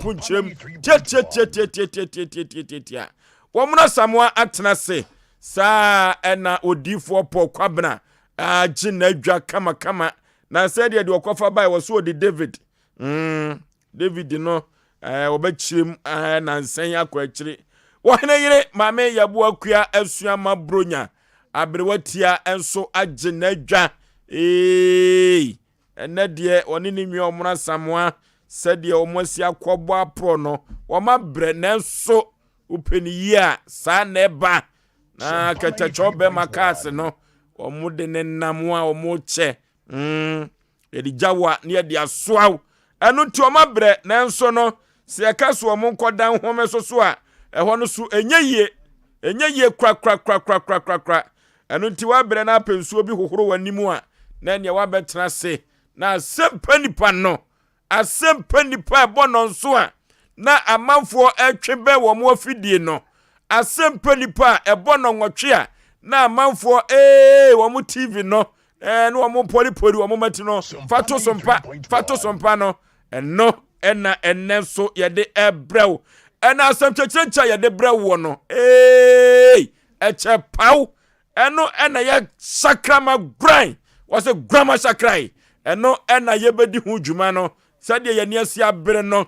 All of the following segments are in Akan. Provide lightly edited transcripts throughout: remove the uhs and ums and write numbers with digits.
mponkyerɛm tiatiatiatiatiatiatiatiatia. Wɔn Asamoah atena ase saa ɛna odiifoɔ Paul Kwabena agye n'adwa kamakama na sɛdeɛ deɛ ɔkɔfa bae wɔ so ɔde David David no wɔbɛkyerɛ mu nansa yi akɔ akyire. Wɔhene yere Maame Yaboa Kua asua ma Bronya aberewa tia nso agye n'adwa. Ee, ɛnɛ deɛ ɔne ne nua Ɔmono Asamoah sɛdeɛ wɔn asi akɔbɔ aporɔ no, wɔn abrɛ nanso wopɛ ne yie a saa na ɛba. Na kɛtɛkyɛw bɛma kaase no, wɔn de ne nam a wɔn kyɛ. Yɛde gya wo a na yɛde asoa wo. Ɛno nti wɔn abrɛ nanso no sɛ yɛka so wɔn nkɔda nhome so so a ɛhɔ no so ɛnyɛ yie. Ɛnyɛ yie korakorakorakorakorakora. Ɛno nti wabrɛ na apɛ nsuo bi hohoro w'anim a na ɛneɛ wabɛtena ase na asɛmpa nipa no Asɛmpa nnipa a ɛbɔ nnɔnso a na amanfoɔ retwe bɛn wɔn afidie no. Asɛmpa nnipa a ɛbɔ nnɔnwɔtwe a na amanfoɔ ee wɔn TV no ɛɛ na wɔn pɔripɔri wɔn mmati no fa to so mpa fa to so mpa no ɛno ɛna ɛnɛ nso yɛde ɛbrɛ wo ɛna asɛm kyerɛkyerɛkyerɛ a yɛde brɛ woɔ no ee ɛkyɛ paw Ɛno na ɛyɛ sakrama guran. Wɔsɛ guama sakrae. Ɛno na yɛbɛdi ho dwuma no sɛdeɛ yɛn ani asi abere no.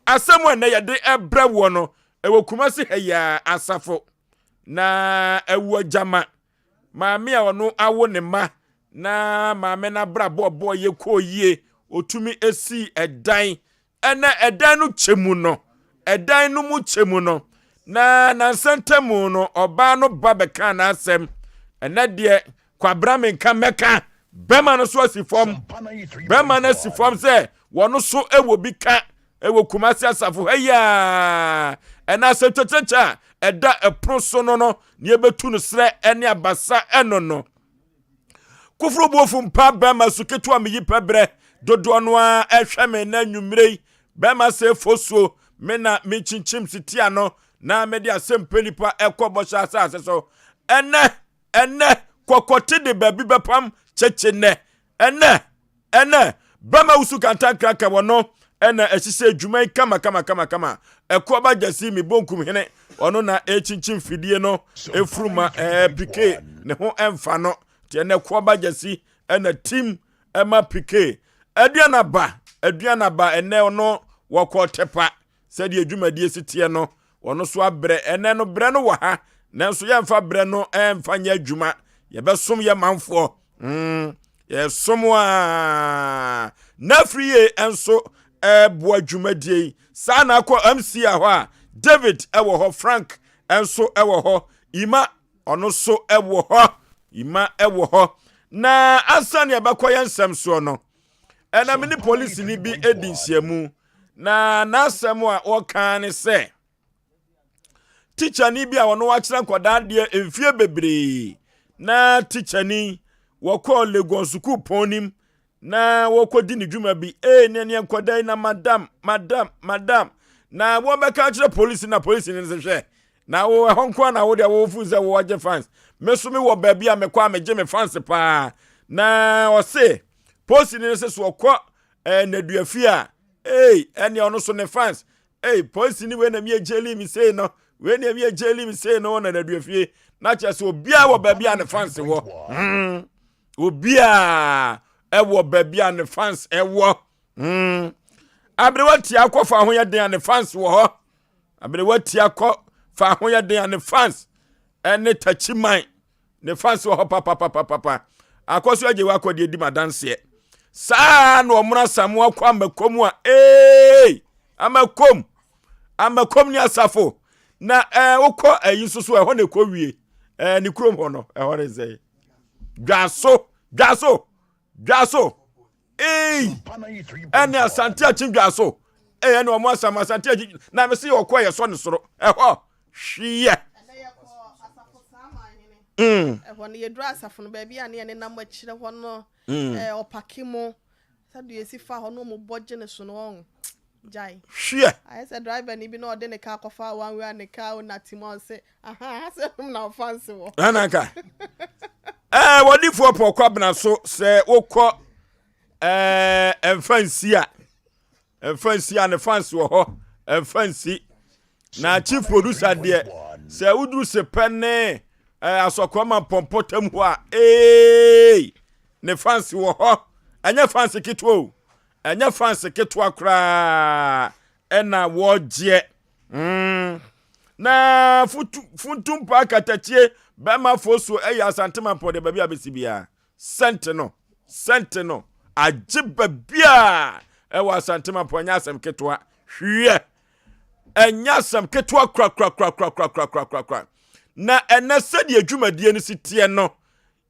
Asɛm a ɛnɛ yɛde ɛbrɛ woɔ no, ɛwɔ Kumasi ha yi ara, Asafo. Na awu agyama. Maame a ɔno awo ne mma na maame no abrabɔ ɔbɔɔ yɛ kɔɔ yie. Ɔtumi sii ɛdan Ɛna ɛdan no kyɛ mu no, ɛdan no mu kyɛ mu no, na nansa ntamu no, ɔbaa no ba bɛkaa n'asɛm. Ɛnɛ deɛ, Kwabena menka mɛka, bɛrima no so asi fam. Bɛrima no asi fam sɛ wɔn so wɔ bi ka wɔ Kumasi asafo ha yi a. Ɛna asɛm kyɛkyɛkyɛ a ɛda ɛpono so no no, nea ɛbɛtu no serɛ ne abasa ɛno no. Koforo buofu mpa bɛrima su ketewa meyi pɛ berɛ dodoɔ no ara ɛhwɛ me na anwummerɛ yi bɛrima sɛ fosuo me na mekyinkyim sitia no na mede asɛm pɛ nipa ɛkɔ bɔhyɛ asase so ɛnɛ ɛnɛ kɔkɔte de baabi bɛpam kyekye nɛ ɛnɛ Ɛnɛ, bɛma wusu kantankraka wɔ no ɛna ɛhyehyɛ adwuma yi kama kama kama kama. Ɛkoɔ ba gyasi mi bonkum hene ɔno na ɛkyinkyim fidie no efuru ma ɛɛ pike ne ho ɛnfa no. Nti ɛnɛ ɛkoɔ ba gyasi ɛna tim ɛma pike. Aduana ba aduana ba ɛnɛ ɔno wɔkɔ tɛpa Sɛdeɛ dwumadie si teɛ no, wɔn nso abrɛ. Ɛnɛ no, brɛ no wɔ ha, nanso yɛmfa brɛ no ɛmfa nyɛ adwuma. Yɛbɛsom yɛ manfoɔ. Yɛsom a. Nafiri yie nso ɛboa dwumadie yi. Saa na akɔ MC a hɔ a, David ɛwɔ hɔ, Frank nso ɛwɔ hɔ, Ima ɔno nso ɛwɔ hɔ, Ima ɛwɔ hɔ. Na ansa na yɛbɛkɔ yɛn nsɛm soɔ no, ɛna me ne polisini bi edi nhyiamu. Na n'asɛm a ɔka ne sɛ, tikyani bi a ɔno akyerɛ nkwadaa adeɛ mfie bebree na tikyani wɔkɔɔ Legon sukuu pɔn nim na wɔkɔdi ne dwuma bi ee ne neɛ nkwadaa yi na madam madam madam na wɔbɛka akyerɛ polisi na polisi no sɛ hwɛ na wo ɛhɔ nko na wo deɛ wo fun sɛ wo agye fans me so me wɔ baabi a mekɔ a megye me fans paa na ɔse polisi no sɛ so ɔkɔ ɛɛ nnaduafi a ei ɛnea ɔno so ne fans ei polisi ni wei na mi egyeli mi sei no wei na mi egyeli mi sei no na nnaduafie na kyerɛ sɛ obiara wɔ baabi a ne fans wɔ obiara ɛwɔ baabi a ne fans ɛwɔ aberewa tia kɔ fa ho yɛ den a ne fans wɔ hɔ aberewa tia kɔ fa ho yɛ den a ne fans ɛne takyiman Ne fans wɔ hɔ papapapapa. Akɔ so agye wakɔ deɛ di ma danseɛ. Saa na ɔmono asamoa kɔ amakom a ee amakom amakom ne asafo na ɛɛ wokɔ ɛyi nso so ɛhɔ na ɛkɔ wie ɛɛ ne kurom hɔ no ɛhɔ ne sɛ dwaso dwaso dwaso Ei! Ɛne Asante Akyi Dwaso. Ei, ɛne ɔmo asam Asante Akyi. Na me se ɔkɔ yɛ sɔ ne soro. Ɛhɔ hweyɛ. Ɛhɔ no yɛduru asafo no baabi a ne yɛne nam akyirɛ hɔ no ɔpake mu sɛdeɛ yɛsi fa hɔ no ɔmo bɔ gye ne so no ɔn gyae. Hwɛ. Ayɛ sɛ driver ni bi na ɔde ne kaa kɔfa one way a ne kaa owner ti mu a ɔse aha ha sɛ nom na ɔfa nse wɔ. Ananka. Ɛɛ wɔdifoɔ pɔ kwabena so sɛ wokɔ ɛɛ ɛmfa nsi a ɛmfa nsi a ne fans wɔ hɔ. Ɛmfa nsi. Na chief producer deɛ, sɛ woduru sepɛ ne asɔkɔma mpɔmpɔtam hɔ a, ee, ne fans wɔ hɔ. Ɛnyɛ fans ketewa o, ɛnyɛ fans ketewa koraa ɛna wɔgyeɛ. Na futu funtumpa akatakyie bɛrima fosuo ɛyɛ Asantema mpɔ deɛ, baabi a bɛsi biara sɛnte no, sɛnte no agye baabi a ɛwɔ Asantema mpɔ. Ɛnyɛ asɛm ketewa hwiɛ, ɛnyɛ asɛm ketewa korakorakorakorakorakorakorakora. Na ɛnɛ, sɛdeɛ dwumadie no si teɛ no,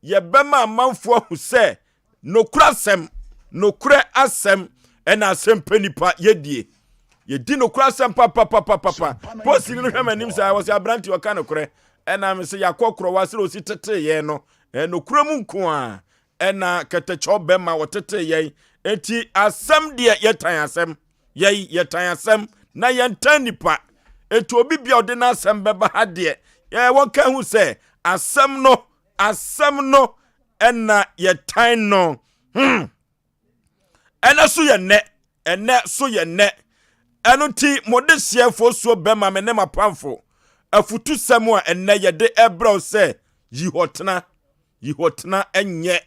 yɛbɛma amanfoɔ ahu sɛ nokorɛ asɛm, nokorɛ asɛm ɛna asɛm pɛ nipa yɛdie, yɛdi nokorɛ asɛm papapapapa. Posini no hwɛ m'anim sɛ wɔ sɛ aberante ɔka nokorɛ, ɛna me sɛ yɛakɔ korɔwa sɛ ɔsi tetee yɛn no, nokorɛ mu nko a ɛna kɛtɛkyɛw bɛma wɔtetee yɛn. Enti asɛm deɛ, yɛtan asɛm, yɛi yɛtan asɛm na yɛntan nipa. Enti obi bia ɔde n'asɛm bɛba ha deɛ, yɛ wɔnka hu sɛ asɛm no, asɛm no ɛna yɛtan no. Ɛnɛ so yɛ nnɛ, ɛnɛ so yɛ nnɛ. Ɛno nti mode hyeɛfoɔ suo bɛma me ne mapamfo afutusɛm a ɛnnɛ yɛde ɛbrɛw sɛ yihɔtena, yihɔtena ɛnyɛ,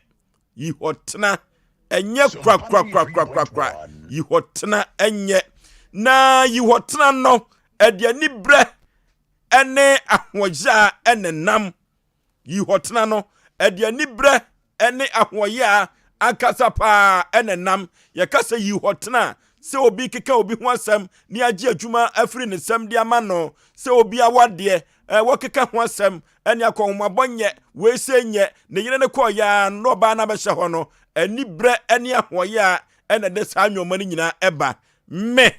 yihɔtena ɛnyɛ korakorakorakorakora, yihɔtena ɛnyɛ. Na yihɔtena no, ɛde aniberɛ ɛne ahoɔyɛ a ɛnenam. Yihɔtena no, ɛde aniberɛ ɛne ahoɔyɛ a ankasa paa ɛnenam. Yɛka sɛ yihɔtena a, sɛ obi keka obi ho asɛm ne agye adwuma afiri ne nsɛm de ama no, sɛ obi awadeɛ wɔkeka ho asɛm ɛne akɔnhomabɔ nyɛ wei sɛ nyɛ ne yere ne kɔɔ yaa na ɔbaa no abɛhyɛ hɔ no, aniberɛ ne ahoɔyɛ a ɛna de saa nneɛma no nyinaa ɛba. Me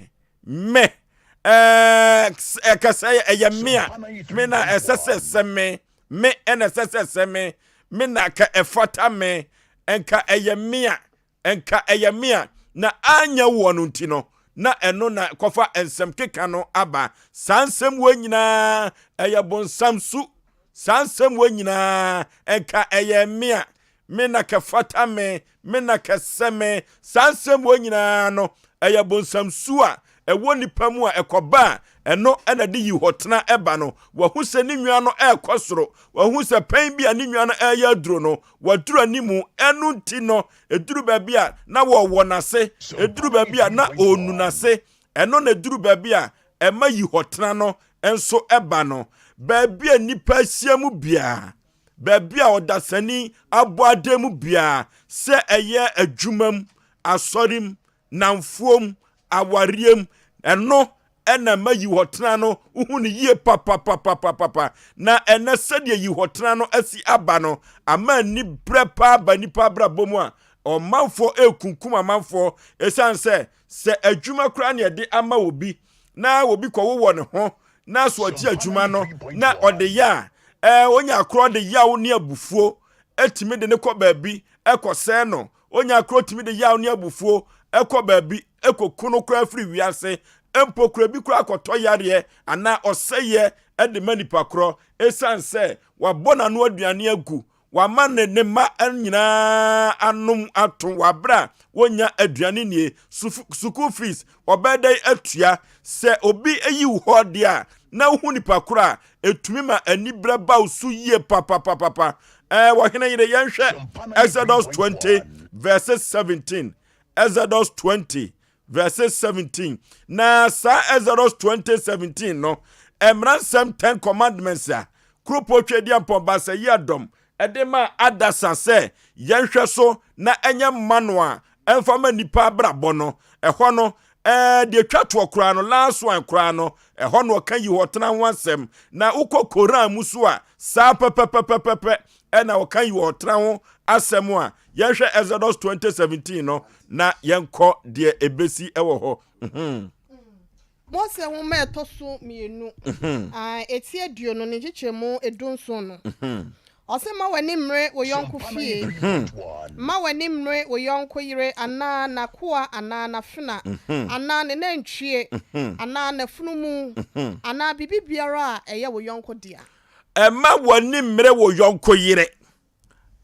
ɛkasa ɛyɛ me a me na ɛsɛ sɛ me ɛna ɛsɛ sɛ me na ka ɛfata me, nka ɛyɛ me a, nka ɛyɛ me a, na anya wɔ no nti no, na ɛno na kɔfa nsɛm keka no aba. Saa nsɛm wɔ nyinaa ɛyɛ bonsam su. Saa nsɛm wɔ nyinaa, nka ɛyɛ me a me na kɛfata me na kɛsɛ me, saa nsɛm wɔ nyinaa no ɛyɛ bonsam su a ɛwɔ nipa mu a ɛkɔba a, ɛno ɛna de yi hɔtena ɛba no. Wahu sɛ ne nua no ɛrekɔ soro, wahu sɛ pɛn bi a ne nua no ɛreyɛ aduro no, waduru animu. Ɛno nti no, ɛduru baabi a na wɔwɔ n'ase, ɛduru baabi a na ɔnu n'ase. Ɛno na ɛduru baabi a ɛma yi hɔtena no nso ɛba no. Baabi a nipa ahyia mu biara, baabi a ɔdasani abɔ adan mu biara, sɛ ɛyɛ adwuma mu, asɔre mu, namfoɔ mu, awareɛ mu, ɛno ɛna ma yi hɔtena no. Wohu no yie papapapapapa. Na ɛnɛ, sɛdeɛ yi hɔtena no asi aba no, ama ani berɛ paa ba nipa abrabɔ mu a ɔmanfoɔ ɛrekunkum amanfoɔ, ɛsiane sɛ adwuma koraa ne ɛde ama obi na obi kɔwowɔ ne ho na so ɔgye adwuma no na ɔde yɛ a, onya akorɔ de yaw ne abufuo ɛtumi de ne kɔ baabi ɛkɔsɛɛ no. Onya akorɔ tumi de yaw ne abufuo ɛkɔ baabi ɛkɔku no koraa firi wiase mpo kora bi koraa akɔtɔ yareɛ anaa ɔsɛeɛ ɛde ma nipa korɔ, ɛsiane sɛ wabɔ n'ano aduane agu, wama ne mma nyinaa anom ato wabere a wɔnya aduane nie, sukuu fees ɔbɛyɛ dɛn atua? Sɛ obi ayi wo hɔ deɛ a, na wohu nipa korɔ a, ɛtumi ma aniberɛ ba wo so yie papapapapa. Wɔhene yere, yɛnhwɛ Exodus 20 verses 17, Exodus 20 verses 17. Na saa Exodus 20 17 no, mmara nsɛm, Ten Commandments a kuropɔn Twɛdiampɔn Baasa yi adɔm ɛde ma adasa sɛ yɛnhwɛ so na ɛnyɛ mma no a ɛmfa ma nipa abrabɔ no, ɛhɔ no deɛ twa toɔ koraa no, last one koraa no, ɛhɔ no ɔka yi hɔ tena ho asɛm. Na wokɔ Koran mu so a, saa pɛpɛpɛpɛpɛ ɛna ɔka yi hɔ tena ho asɛm a. Yɛnhwɛ Exodus 2017 no na yɛnkɔ deɛ ɛbɛsi ɛwɔ hɔ. Mose nwoma a ɛtɔ so mmienu eti 20 ne nkyekyɛmu 17 no, ɔsɛ ma w'ani mmere wo yɔnko fie, ma w'ani mmere wo yɔnko yere anaa n'akoa anaa n'afena anaa ne nantwie anaa n'afunumu anaa biribi biara a ɛyɛ wo yɔnko dea. Ɛma w'ani mmere wo yɔnko yere,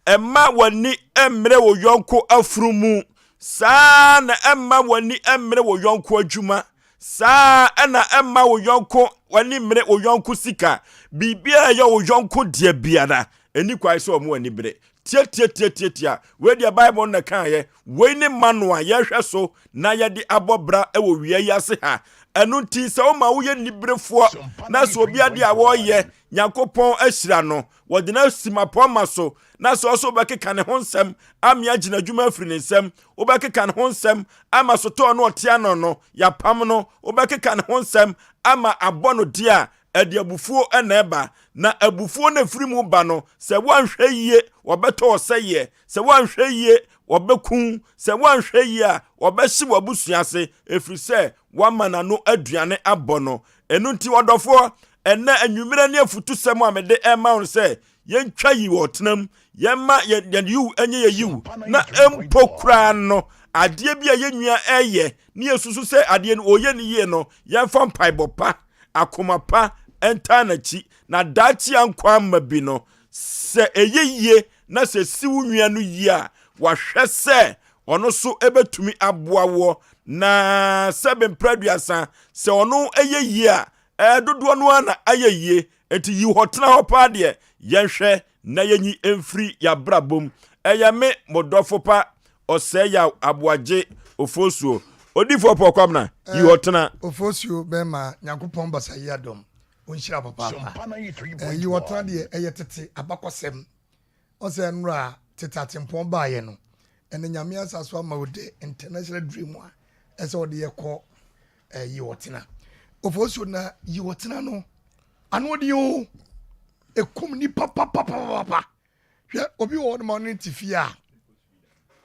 ɛma w'ani mmere wo yɔnko afunumu, saa na ɛma w'ani mmere wo yɔnko adwuma. Saa ara na ɛmma wo yɔnko w'ani mmere wo yɔnko sika. Biribiara a ɛyɛ wo yɔnko deɛ biara, ɛnni kwan sɛ wɔn ani bere. Tiatiatiatiatia! Wei deɛ Bible no na ɛkaeɛ. Wei ne mano a yɛhwɛ so na yɛde abɔ bra wɔ wia yi ase ha. Ɛno nti sɛ woma woyɛ niberefoɔ na sɛ obi adeɛ a wɔreyɛ, Nyankopɔn ahyira no, wɔde no asi mapɔmma so, na sɛ ɔso wobɛkeka ne ho nsɛm ame agye n'adwuma afiri ne nsam, wobɛkeka ne ho nsɛm ama sotɔɔ no ɔte ano no, yɛapam no, wobɛkeka ne ho nsɛm ama abɔ no deɛ a, ɛde abufuo na ɛba. Na abufuo no ɛfiri mu ba no, sɛ woanhwɛ yie, wɔbɛtɔ ɔsɛeɛ, sɛ woanhwɛ yie, wɔbɛku wo, sɛ woanhwɛ yie a, wɔbɛhye w'abusua ase, ɛfiri sɛ woama n'ano aduane abɔ no. Ɛno nti, ɔdɔfoɔ, ɛnnɛ anwummerɛ ne afutusɛm a mede rema wo no sɛ, yɛntwa yi wɔ ɔtenam, yɛmma yɛn yiw nyɛ yɛ yiw, na mpo koraa no, adeɛ bi a yɛn nua ɛyɛ ne yɛsusu sɛ adeɛ no ɔyɛ no yie no, yɛmfa mpaebɔ pa, akoma pa ntaa n'akyi, na daakye a nkwa amma bi no, sɛ ɛyɛ yie na sɛ ɛsi wo nua no yie a, wahwɛ sɛ ɔno nso ɛbɛtumi aboa woɔ, na sɛ bemprɛ aduasa, sɛ ɔno ɛyɛ yie a, ɛɛ dodoɔ no ara na ayɛ yie. Enti yi hɔ tena hɔ paa deɛ, yɛnhwɛ na yɛnyi mfiri yɛabrabɔ mu. Ɛyɛ me, mo dɔfo pa, Ɔsɛe Yaw Aboagye Ofosuo. Odiyifoɔ Paul Kwabena, yi hɔ tena. Ofosuo bɛma Nyankopɔn basa yi adom. Ɔnhyira papaapa. Yi hɔ tena deɛ ɛyɛ tete abakɔsɛm. Ɔsɛ nnora a tete atempɔn baeɛ no, ɛnɛ Nyame asa so ama wo the international dream a ɛsɛ ɔde yɛ kɔ yi hɔ tena. Ofosuo na yi hɔ tena no, ano ɔden o. Ɛkum nipa papapapapa. Hwɛ, obi wɔ hɔ nom a ɔne te fie a,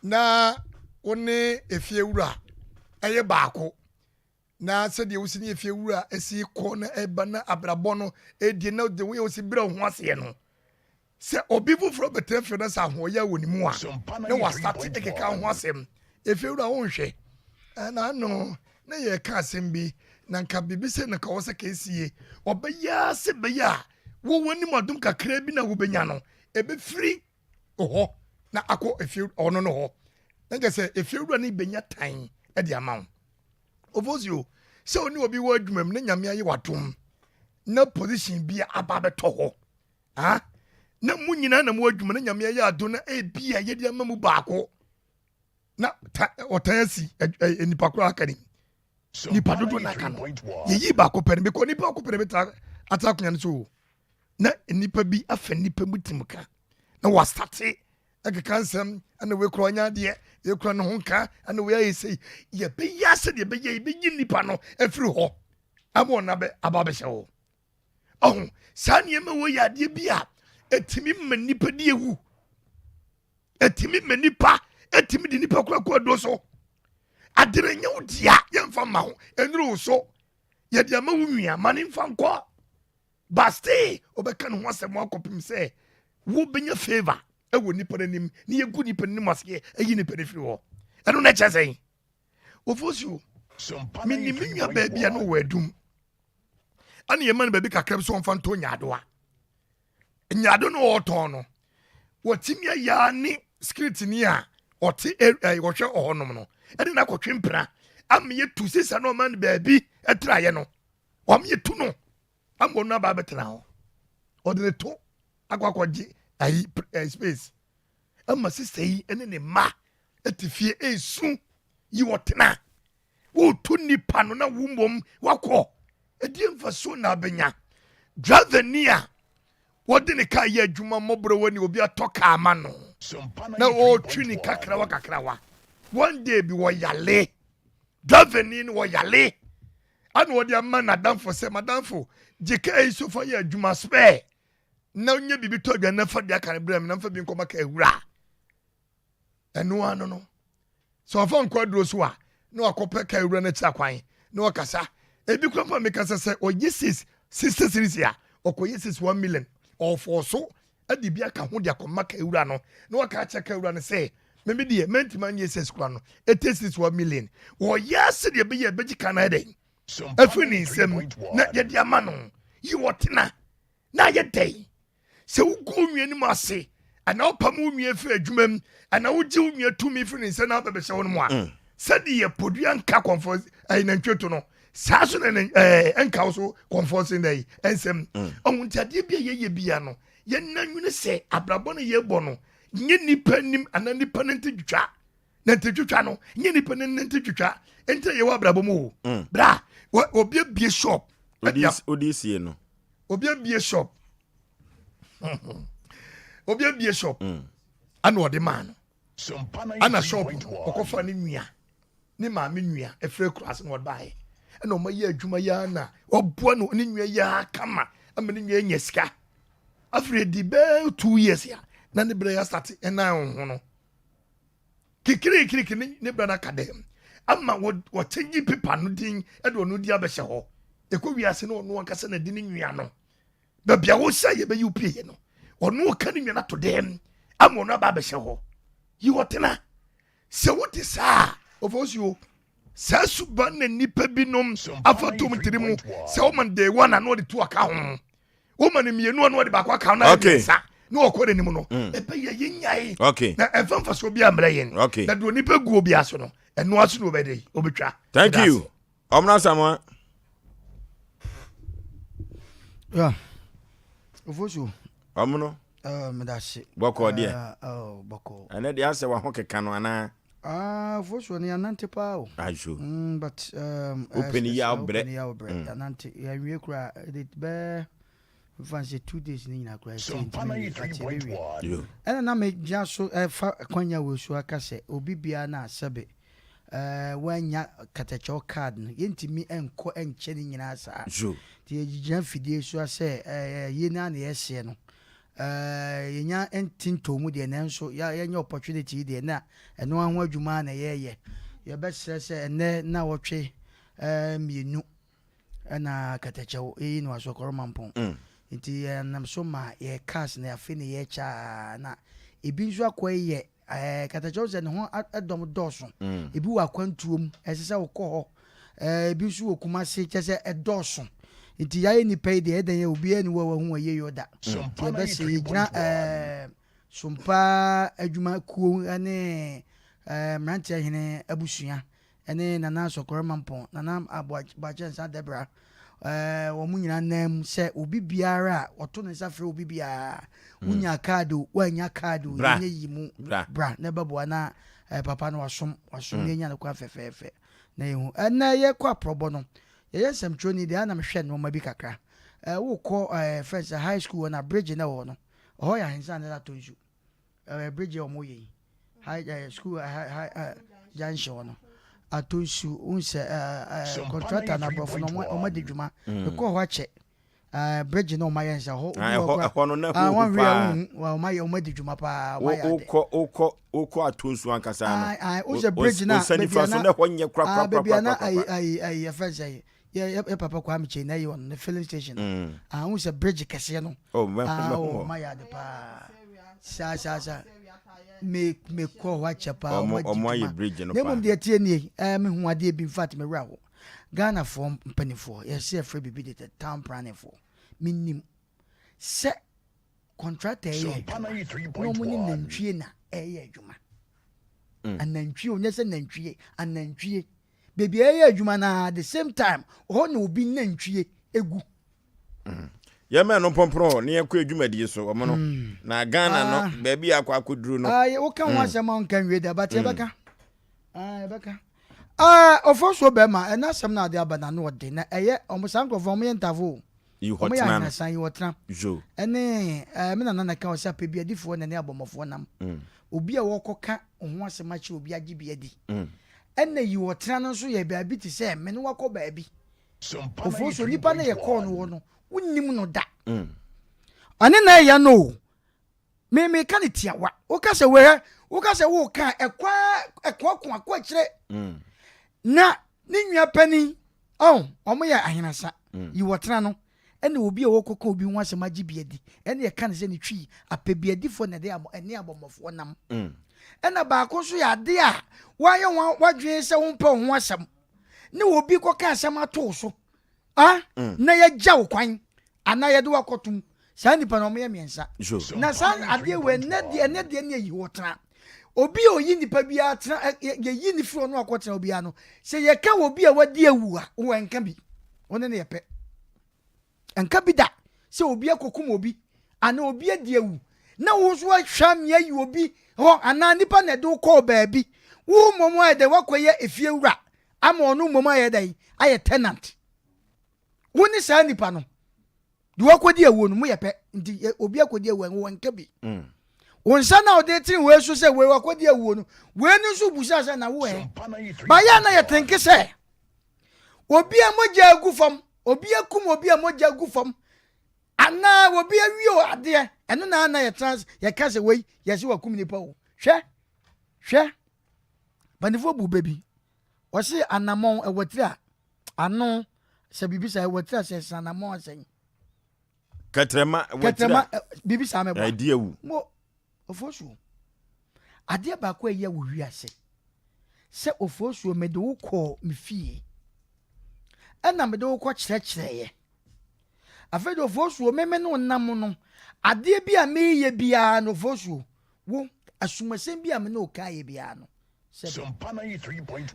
na wo ne efie wura ɛyɛ baako. Na sɛdeɛ wosi ne efie wura esi kɔ na ɛba na abrabɔ no edie na de woyɛ wosi brɛ ho aseɛ no. Sɛ obi foforɔ bɛtena fie na sɛ ahoɔyɛ wɔ ne mu a, na wasate ɛkeka ho asɛm. Efie wura wonhwɛ. Ɛna ano na yɛka asɛm bi na nka biribi sɛ na nka wɔ sɛ ka esie. Ɔbɛyɛ ara sɛ bɛyɛ a wo w'anim adom kakraa bi na wobɛnya no, ɛbɛfiri hɔ na akɔ efie ɔno no hɔ. Na kyerɛ sɛ efiewura no bɛnya tan de ama wo. Ofosio, sɛ wo ne obi wɔ adwuma mu na Nyame ayɛ w'adom na position bi aba abɛtɔ hɔ, ah, na mo nyinaa na mo adwuma na Nyame ayɛ adom na ebi a yɛde ama mu baako na ɔtan asi nipa koraa aka nim. Nipa dodo na aka no. Yɛyi baako pɛ no because nipa baako pɛ no bɛtra atra akonnwa no so na nipa bi afa nipa mu tim ka na wasate ɛkeka nsɛm ɛna wei kura ɔnya adeɛ wei kura ne ho nka ɛna wei ayɛ sei yɛbɛyɛ asɛ deɛ yɛbɛyɛ yɛbɛyi nipa no afiri hɔ ama ɔno abɛ aba abɛhyɛ hɔ ɔho saa nneɛma wɔ yɛ adeɛ bi a ɛtumi ma nipa di ewu ɛtumi ma nipa ɛtumi di nipa kura kɔ aduro so ade no nyɛ wo dea yɛmfa ma wo ɛnuru wo so yɛde ama wo nua ma ne mfa nkɔ But still ɔbɛka ne ho asɛm akɔpem sɛ wobɛnya favour ɛwɔ nipa no anim na yɛgu nipa no anim aseɛ ayi nipa no firi hɔ. Ɛno na ɛkyɛ sɛn? Ofosuo, menim me nua baabi a na ɔwɔ adum ɛna yɛma no baabi kakra bi sɛ ɔmfa ntɔ nyaadoa. Nyaado no ɔretɔn no, wɔtumi ayɛ ne skritini a ɔte ɔhwɛ ɔhɔnom no ɛde no akɔtwe mpena ama yɛtu sisa na ɔma no baabi ɛtraeɛ no wɔn yɛ tu no ama ɔno aba abɛtena hɔ ɔde ne to akɔ akɔgye ayi eh, space ama sista yi ne ne mma te fie esu yi wɔtena wotu nipa no na wo mmom wakɔ ɛdeɛ mfasoɔ na abɛnya driver ni a wɔde ne kaa yɛ adwuma mmɔborɔ wɔ ni obi atɔ kaa ma no na ɔretwi ne kakrawa kakrawa one day bi wɔyale driver ni no wɔyale Ɛna ɔde ama n'adamfo sɛ, M'adamfo, gye kaa yi so fa yɛ adwuma spare na nyɛ biribi tɔ aduane na fa deɛ aka no brɛ me na mfa bi nkɔma kaa wura. Ɛno ano no, sɛ ɔfa nkɔ aduro so a, na wakɔpɛ kaa wura no akyira kwan na wakasa. Ebi kura mpo a meka sɛ sɛ ɔyɛ 60 series a, ɔkɔyɛ 6 1 million. Ɔfɔɔ so de bi aka ho de akɔma kaa wura no na waka akyerɛ kaa wura no sɛ meme deɛ mantumi anyɛ sɛ kura no ɛte six one million wɔyɛ ase deɛ ɛbɛyɛ ɛbɛgye ka no ayɛ dɛn afiri ne nsam na yɛde ama no yi wɔtena na ayɛ dɛn sɛ wogu wo nua no mu ase anaa wopam wo nua firi adwuma mu anaa wogye wo nua tumi firi ne nsa na abɛbɛhyɛ wo no mu a mm. sɛdeɛ podua nka kɔmfɔ ɛyɛ nantwie to no. Saa so na ɛɛ ɛnka wo so kɔnfɔ sen dɛ ɛnsɛm. Ɔho nti adeɛ bi a yɛyɛ bia no yɛnna nwene sɛ abrabɔ no yɛbɔ no nyɛ nipa nim anaa nipa no nte twitwa. Na nte twitwa no nyɛ nipa no nte twitwa. Nti na yɛwɔ abrabɔ mu o. Bra obi abie shop. Odi sie no. Obi abie shop. Obi abie shop. Ana ɔde maa no. Ana shop ɔkɔfa ne nua. Ne maame nua ɛfiri akuraase na ɔde baeɛ ɛna ɔma yɛ adwuma yi ara na waboa no ne nua yi ara kama ama ne nua anya sika afiri adi bɛɛ 2 years a na ne berɛ yɛ asate ɛnan ho no kikirikiriki ne berɛ no aka dɛm ama wɔkyɛngye pepa no din ɛde ɔno din abɛhyɛ hɔ ɛkɔ wiase no ɔno ankasa na di ne nua no baabi a wohyɛ yɛbɛyi wo pieɛ no ɔno ɔka ne nua no ato dɛm ama ɔno aba abɛhyɛ hɔ yi ɔtena. Sɛ wote saa a, ɔfɔsuo, saa suban na nnipa binom afa tom tiri mu sɛ woma no day one a na ɔde two aka ho, woma no mmienu a na ɔde baako aka ho na ayɛ mmiɛnsa na ɔkɔ n'anim no, ɛbɛyɛ yɛnyae na ɛmfa mfasoɔ bi ammrɛ yɛn. Na deɛ onipa gu obi so no, ɛno ase na ɔbɛde ɔbɛtwa. Thank you. Ɔmena Samoa. Yeah. Ofosu. Ɔmono. Medase. Bɔkɔɔ deɛ. Oh, bɔkɔɔ. Ɛnɛ deɛ asɛ waho keka no anaa? Ah, Ofosu ne anante paa o. Ajo. But Open yi a wobrɛ. Open yi a wobrɛ. Anante. Yɛnwie koraa. Ɛde bɛɛ mfa sɛ 2 days ne nyinaa koraa ɛsɛ ntumi nwie but yɛbɛwie. Ɛna na megyina so ɛfa kwanya wɔ so aka sɛ obi biara na asɛbe wannya katakyɛw card no, yɛntumi nkɔ nkyɛ ne nyinaa saa. Nti yɛgyina fidie so a sɛ yei no ara na yɛseɛ no. Yɛnya nte ntɔɔ mu deɛ nanso yɛanya opportunity yi deɛ na ɛno ara ho adwuma ara na yɛreyɛ. Yɛbɛsrɛ sɛ ɛnnɛ nnawɔtwe mmienu ɛna katakyɛw yɛyi no Asɔkɔrɔ Mampɔn. Nti yɛnam so ma yɛ cars na afei na yɛkyɛ a na ebi nso akɔ yɛ Ɛɛ katakyɛw sɛ ne ho dɔm dɔɔso. Ebi wɔ akwantuo mu, ɛsɛ sɛ wokɔ hɔ. Ɛɛ ebi nso wɔ Kumasi, kyerɛ sɛ ɛdɔɔso. Nti yɛayɛ nnipa yi deɛ, ɛyɛ dɛn yɛ obiara nni hɔ a wahu ayie yɔ da. Nti yɛbɛsɛ yɛgyina ɛɛ Sompa adwumakuo ne ɛɛ Mmeranteɛ Hene abusua ne Nana Sɔkɔrɔ Mampɔn, Nana Aboakye Ansah Dɛbra, wɔn nyinaa nan mu sɛ obi biara a ɔto ne nsa frɛ obi biara, wonya kaadi o, woannya kaadi o, yɛnyɛ yi mu, bra na ɛbɛboa na papa no wasom, wasom na yɛnya no kwan fɛfɛɛfɛ na yɛhu. Ɛnɛ yɛkɔ aprɔbɔ no, yɛyɛ nsɛmtwerɛni deɛ na mehwɛ nneɛma bi kakra. Wokɔ fɛn sɛ high school hɔ na bridge na ɛwɔ hɔ no, ɛhɔ yɛ ahensan na atɔ nsu. Ɛɛ bridge a wɔyɛ yi high ɛɛ school high high ɛɛ junction hɔ no atɔ nsu n sɛ ɛɛ ɛɛ contractor na aborɔfo no wɔn wɔn adi dwuma mekɔ hɔ akyɛ ɛɛ bridge na wɔn ayɛ nsa hɔ obi wɔ kora ɛhɔ no na ɛhɔ wɔn hwɛ a wɔn ayɛ wɔn adi dwuma paa wɔn ayɛ ade wokɔ wokɔ wokɔ atɔ nsu ankasa no ayi ayi o sɛ bridge na beebi a na ɛhɔ nyɛ kora kora kora beebi a na ayi ayi ayi yɛfrɛ sɛ yɛ yɛ papa Kwame Kyei na ɛyɛ ɔno ne filling station no mm. ah n sɛ bridge kɛseɛ no oh mɛ ah mɛ oh ɔma yɛ ade paa saa saa saa me me kɔ hɔ akyɛ paa ɔmo ɔmo ayɛ bridge no paa na mmom deɛ tie nie ɛɛ me hu adeɛ bi nfa me wura hɔ Ghana foɔ mpanimfoɔ yɛsɛ yɛfrɛ biribi de town planning foɔ me nim sɛ contractor yɛ adwuma na ɔmo ne nantwie na ɛyɛ adwuma mm. anantwie onyɛ sɛ nantwie anantwie. Baabi a yɛyɛ adwuma no ara the same time hɔ na obi nantwie gu. Yɛmɛ no mpɔmporɔ hɔ na yɛkɔ adwumadie so wɔn no mm. na Ghana no ah. baabi a akɔ akɔduru no. Ah, woka ho mm. asɛm a wonka nwie da but mm. yɛbɛka ah, yɛbɛka ɔfɔ so bɛrima ɛna asɛm no ade aba na no ɔde na ɛyɛ ɔmo saa nkurɔfoɔ ɔmo yɛ ntafo o ɔmo yɛ ahenasan yi ɔtena ɛne ɛɛ me nana na ka ɔsɛ apɛ bi adifoɔ na ne abɔmmɔfoɔ nam obi a wɔkɔka ho asɛm akyerɛ obi agye bi adi Ɛna yi ɔtena no nso yɛ baabi te sɛ me ne wakɔ baabi. Ofosuo nipa no yɛ kɔɔ no hɔ no wonim no da. Ɔne na ɛyɛ no o. Me me ka ne tiawa. Woka sɛ wɛhɛ woka sɛ woka ɛkwa ɛkoako akɔ akyire. Na ne nua panin ɔn wɔn yɛ ahenasa yi wɔtena no ɛna obi a wɔkɔka obi ho asɛm agye bi adi ɛna yɛka no sɛ ne twi apɛbiadifoɔ na ɛde ɛne abɔmmɔfoɔ nam mm. ɛna baako nso yɛ ade a woayɛ ho wadwene sɛ wompɛ wo ho asɛm ne obi kɔka asɛm ato so ah mm. na yɛgya wo kwan anaa yɛde wakɔtom saa nnipa na wɔyɛ mmiɛnsa na saa adeɛ wɔ ɛnɛ deɛ ɛnɛ deɛ ne ayi hɔ tena. Obi a oyi nipa biara tena yɛyi ne firi ɔno akɔtena obiara no, sɛ yɛka wɔ obi a wadi awu a, wɔ ɛnka bi. Wo ne no yɛ pɛ. Ɛnka bi da sɛ obi akɔkum obi anaa obi adi awu na wo nso woahwɛ amea ayi obi hɔ anaa nipa na ɛde wo kɔɔ baabi. Wo mmom ayɛ dɛn woakɔyɛ efiewura ama ɔno mmom ayɛ dɛn ayɛ tenant. Wo ne saa nipa no deɛ wakɔdi awuo no moyɛ pɛ nti obi akɔdi awuo wɔ nka bi. Wo nsa na ɔde tene wei so sɛ wei wakɔdi awuo no wei no nso busa sɛ na wo ɛ. Bayɛ na yɛtenke sɛ obi a mogya agu fam obi akum obi a mogya agu fam anaa obi awie o adeɛ ɛno na na yɛtena yɛka sɛ wei yɛsɛ wakum nipa o. Hwɛ hwɛ mpanimfoɔ bu bɛ bi wɔse anammɔn ɛwɔ tiri a ano sɛ biribi saa ɛwɔ tiri a sɛ ɛsɛ anammɔn asɛn kɛtrɛma ɛwɔ tiri a biribi saa mɛboa ɛdi awu mo ofosuo adeɛ baako a ɛyɛ wɔ wiase sɛ ofosuo mede wo kɔɔ me fie ɛna mede wo kɔ kyerɛkyerɛeɛ afei de ofosuo meme ne wo nam no adeɛ bi a meyɛ biara no ofosuo wo asumasɛm bi a me ne wo kaeɛ biara no Sɛbi.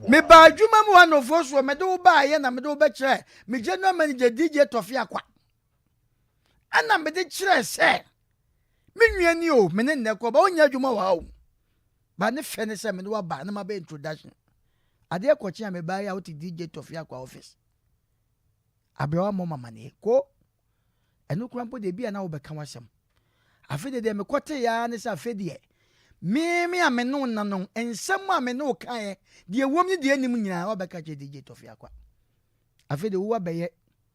Mebaa adwuma mu ha na ofosuo mede wo baeɛ na mede wo bɛkyerɛ me general manager DJ Tɔfe Akwa ɛna mede kyerɛ sɛ me nua ni o me ne nnɛ kɔ ba wonyɛ adwuma wɔ ha o ba ne fɛ ne sɛ mede waba na mabɛ introduction adeɛ kɔkye a mebaeɛ a wote DJ Tɔfe Akwa office abrɛ wa mmɔ mamaneɛ ko Ɛno koraa mpo deɛ ebia na wobɛka w'asɛm. Afei deɛ deɛ mekɔteeɛ ara ne sɛ afei deɛ me me a me ne wo na no nsɛm a me ne wo kaeɛ deɛ ɛwom ne deɛ ɛnnim nyinaa woabɛka kyerɛ DJ Tɔfe Akwa. Afei deɛ wo abɛyɛ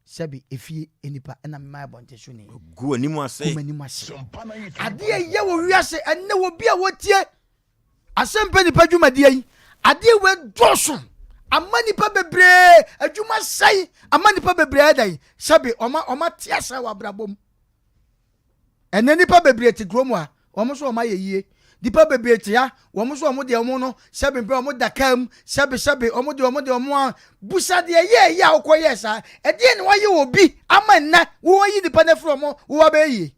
sɛbe efie nipa ɛna mema abɔnten so ni. Gu w'anim ase. Gu m'anim ase. Adeɛ yɛ wɔ wiase ɛnɛ wɔ bi a wɔtie Asɛmpa Nipa dwumadie yi, adeɛ wei dɔɔso ama nipa bebree adwuma sɛe ama nipa bebree ayɛ dɛn sɛbe ɔma ɔma te asɛe wɔ abrabɔ mu. Ɛnɛ nipa bebree te kurom ha, wɔn nso wɔn ayɛ yie. Nipa bebree te ha, wɔn nso wɔn deɛ wɔn no sɛbe mpɛ wɔn da kaa mu, sɛbe sɛbe wɔn deɛ wɔn deɛ wɔn a busa deɛ yɛ yɛ a wokɔ yɛ saa. Ɛdeɛ na wɔayɛ wɔ bi ama nnɛ wɔyi nipa no afiri wɔn wɔn abɛyɛ yie.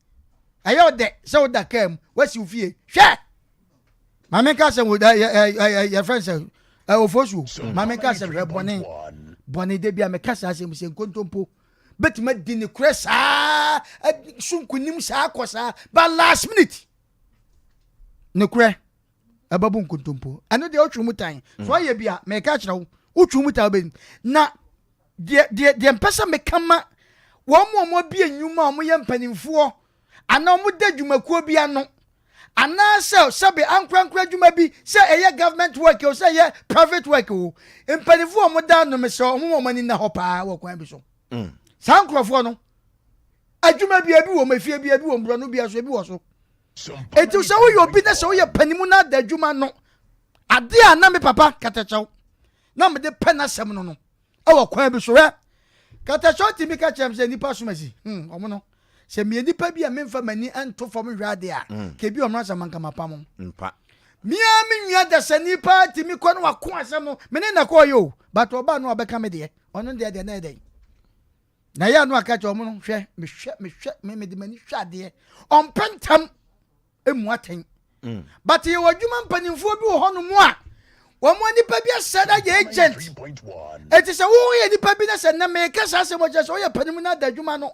Ɛyɛ ɔdɛ sɛ woda kaa mu, wasi wo fie. Hwɛ! Maame nka asɛm wo yɛfrɛ sɛ ofosuo. Maame nka asɛm hwɛ bɔne. Bɔne da bi a meka saa asɛm sɛ nkontompo bɛtumi adi ne korɛ saa so nkonim saa kɔ saa but last minute ne korɛ ɛbɛbo nkontompo. Ɛno deɛ wotwe mu tan. So ɔyɛ bi a meka kyerɛ wo wotwe mu tan wobɛni. Na deɛ deɛ deɛ mpɛ sɛ meka ma wɔn a wɔabie nnwuma a wɔyɛ mpanimfoɔ anaa wɔda dwumakuo bi ano anaasɛ sɛbe ankorankora adwuma bi sɛ ɛyɛ government work o sɛ ɛyɛ private work o mpanimfoɔ a wɔda ano mesrɛ wɔn wɔn ani nna hɔ paa wɔ kwan bi so mm. saa nkurɔfoɔ no adwuma bi ebi wɔ mu efie bi ebi wɔ mu borɔno bi so ebi wɔ so eti sɛ woyɛ obi na sɛ woyɛ panimu na ada adwuma no adeɛ a na me papa katakyɛw na mede pɛ n'asɛm no no ɛwɔ kwan bi so hwɛ katakyɛw tumi ka kyerɛ m sɛ nipa som asi hmm ɔmo no sɛ meyɛ nipa bi a memfa m'ani nto fam nhwɛ ade a mm. ka ebi ɔmo asɛm anka mapa mo mpa mea me nua dasani paa tumi kɔ no wako asɛm no me ne na kɔɔ yɛ o but ɔbaa no ɔbɛka me deɛ ɔno deɛ deɛ na ɛdɛn na yɛ ano aka kyerɛ ɔmo no hwɛ mehwɛ mehwɛ me mede m'ani hwɛ adeɛ ɔmpɛ ntam emu atɛn mm. but yɛwɔ adwuma mpanimfoɔ bi wɔ hɔnom a wɔn nipa bi asɛ na yɛ agent eti sɛ wɔyɛ nipa bi na sɛ na mɛka saa asɛm ɔkyerɛ sɛ ɔyɛ panim na ada adwuma no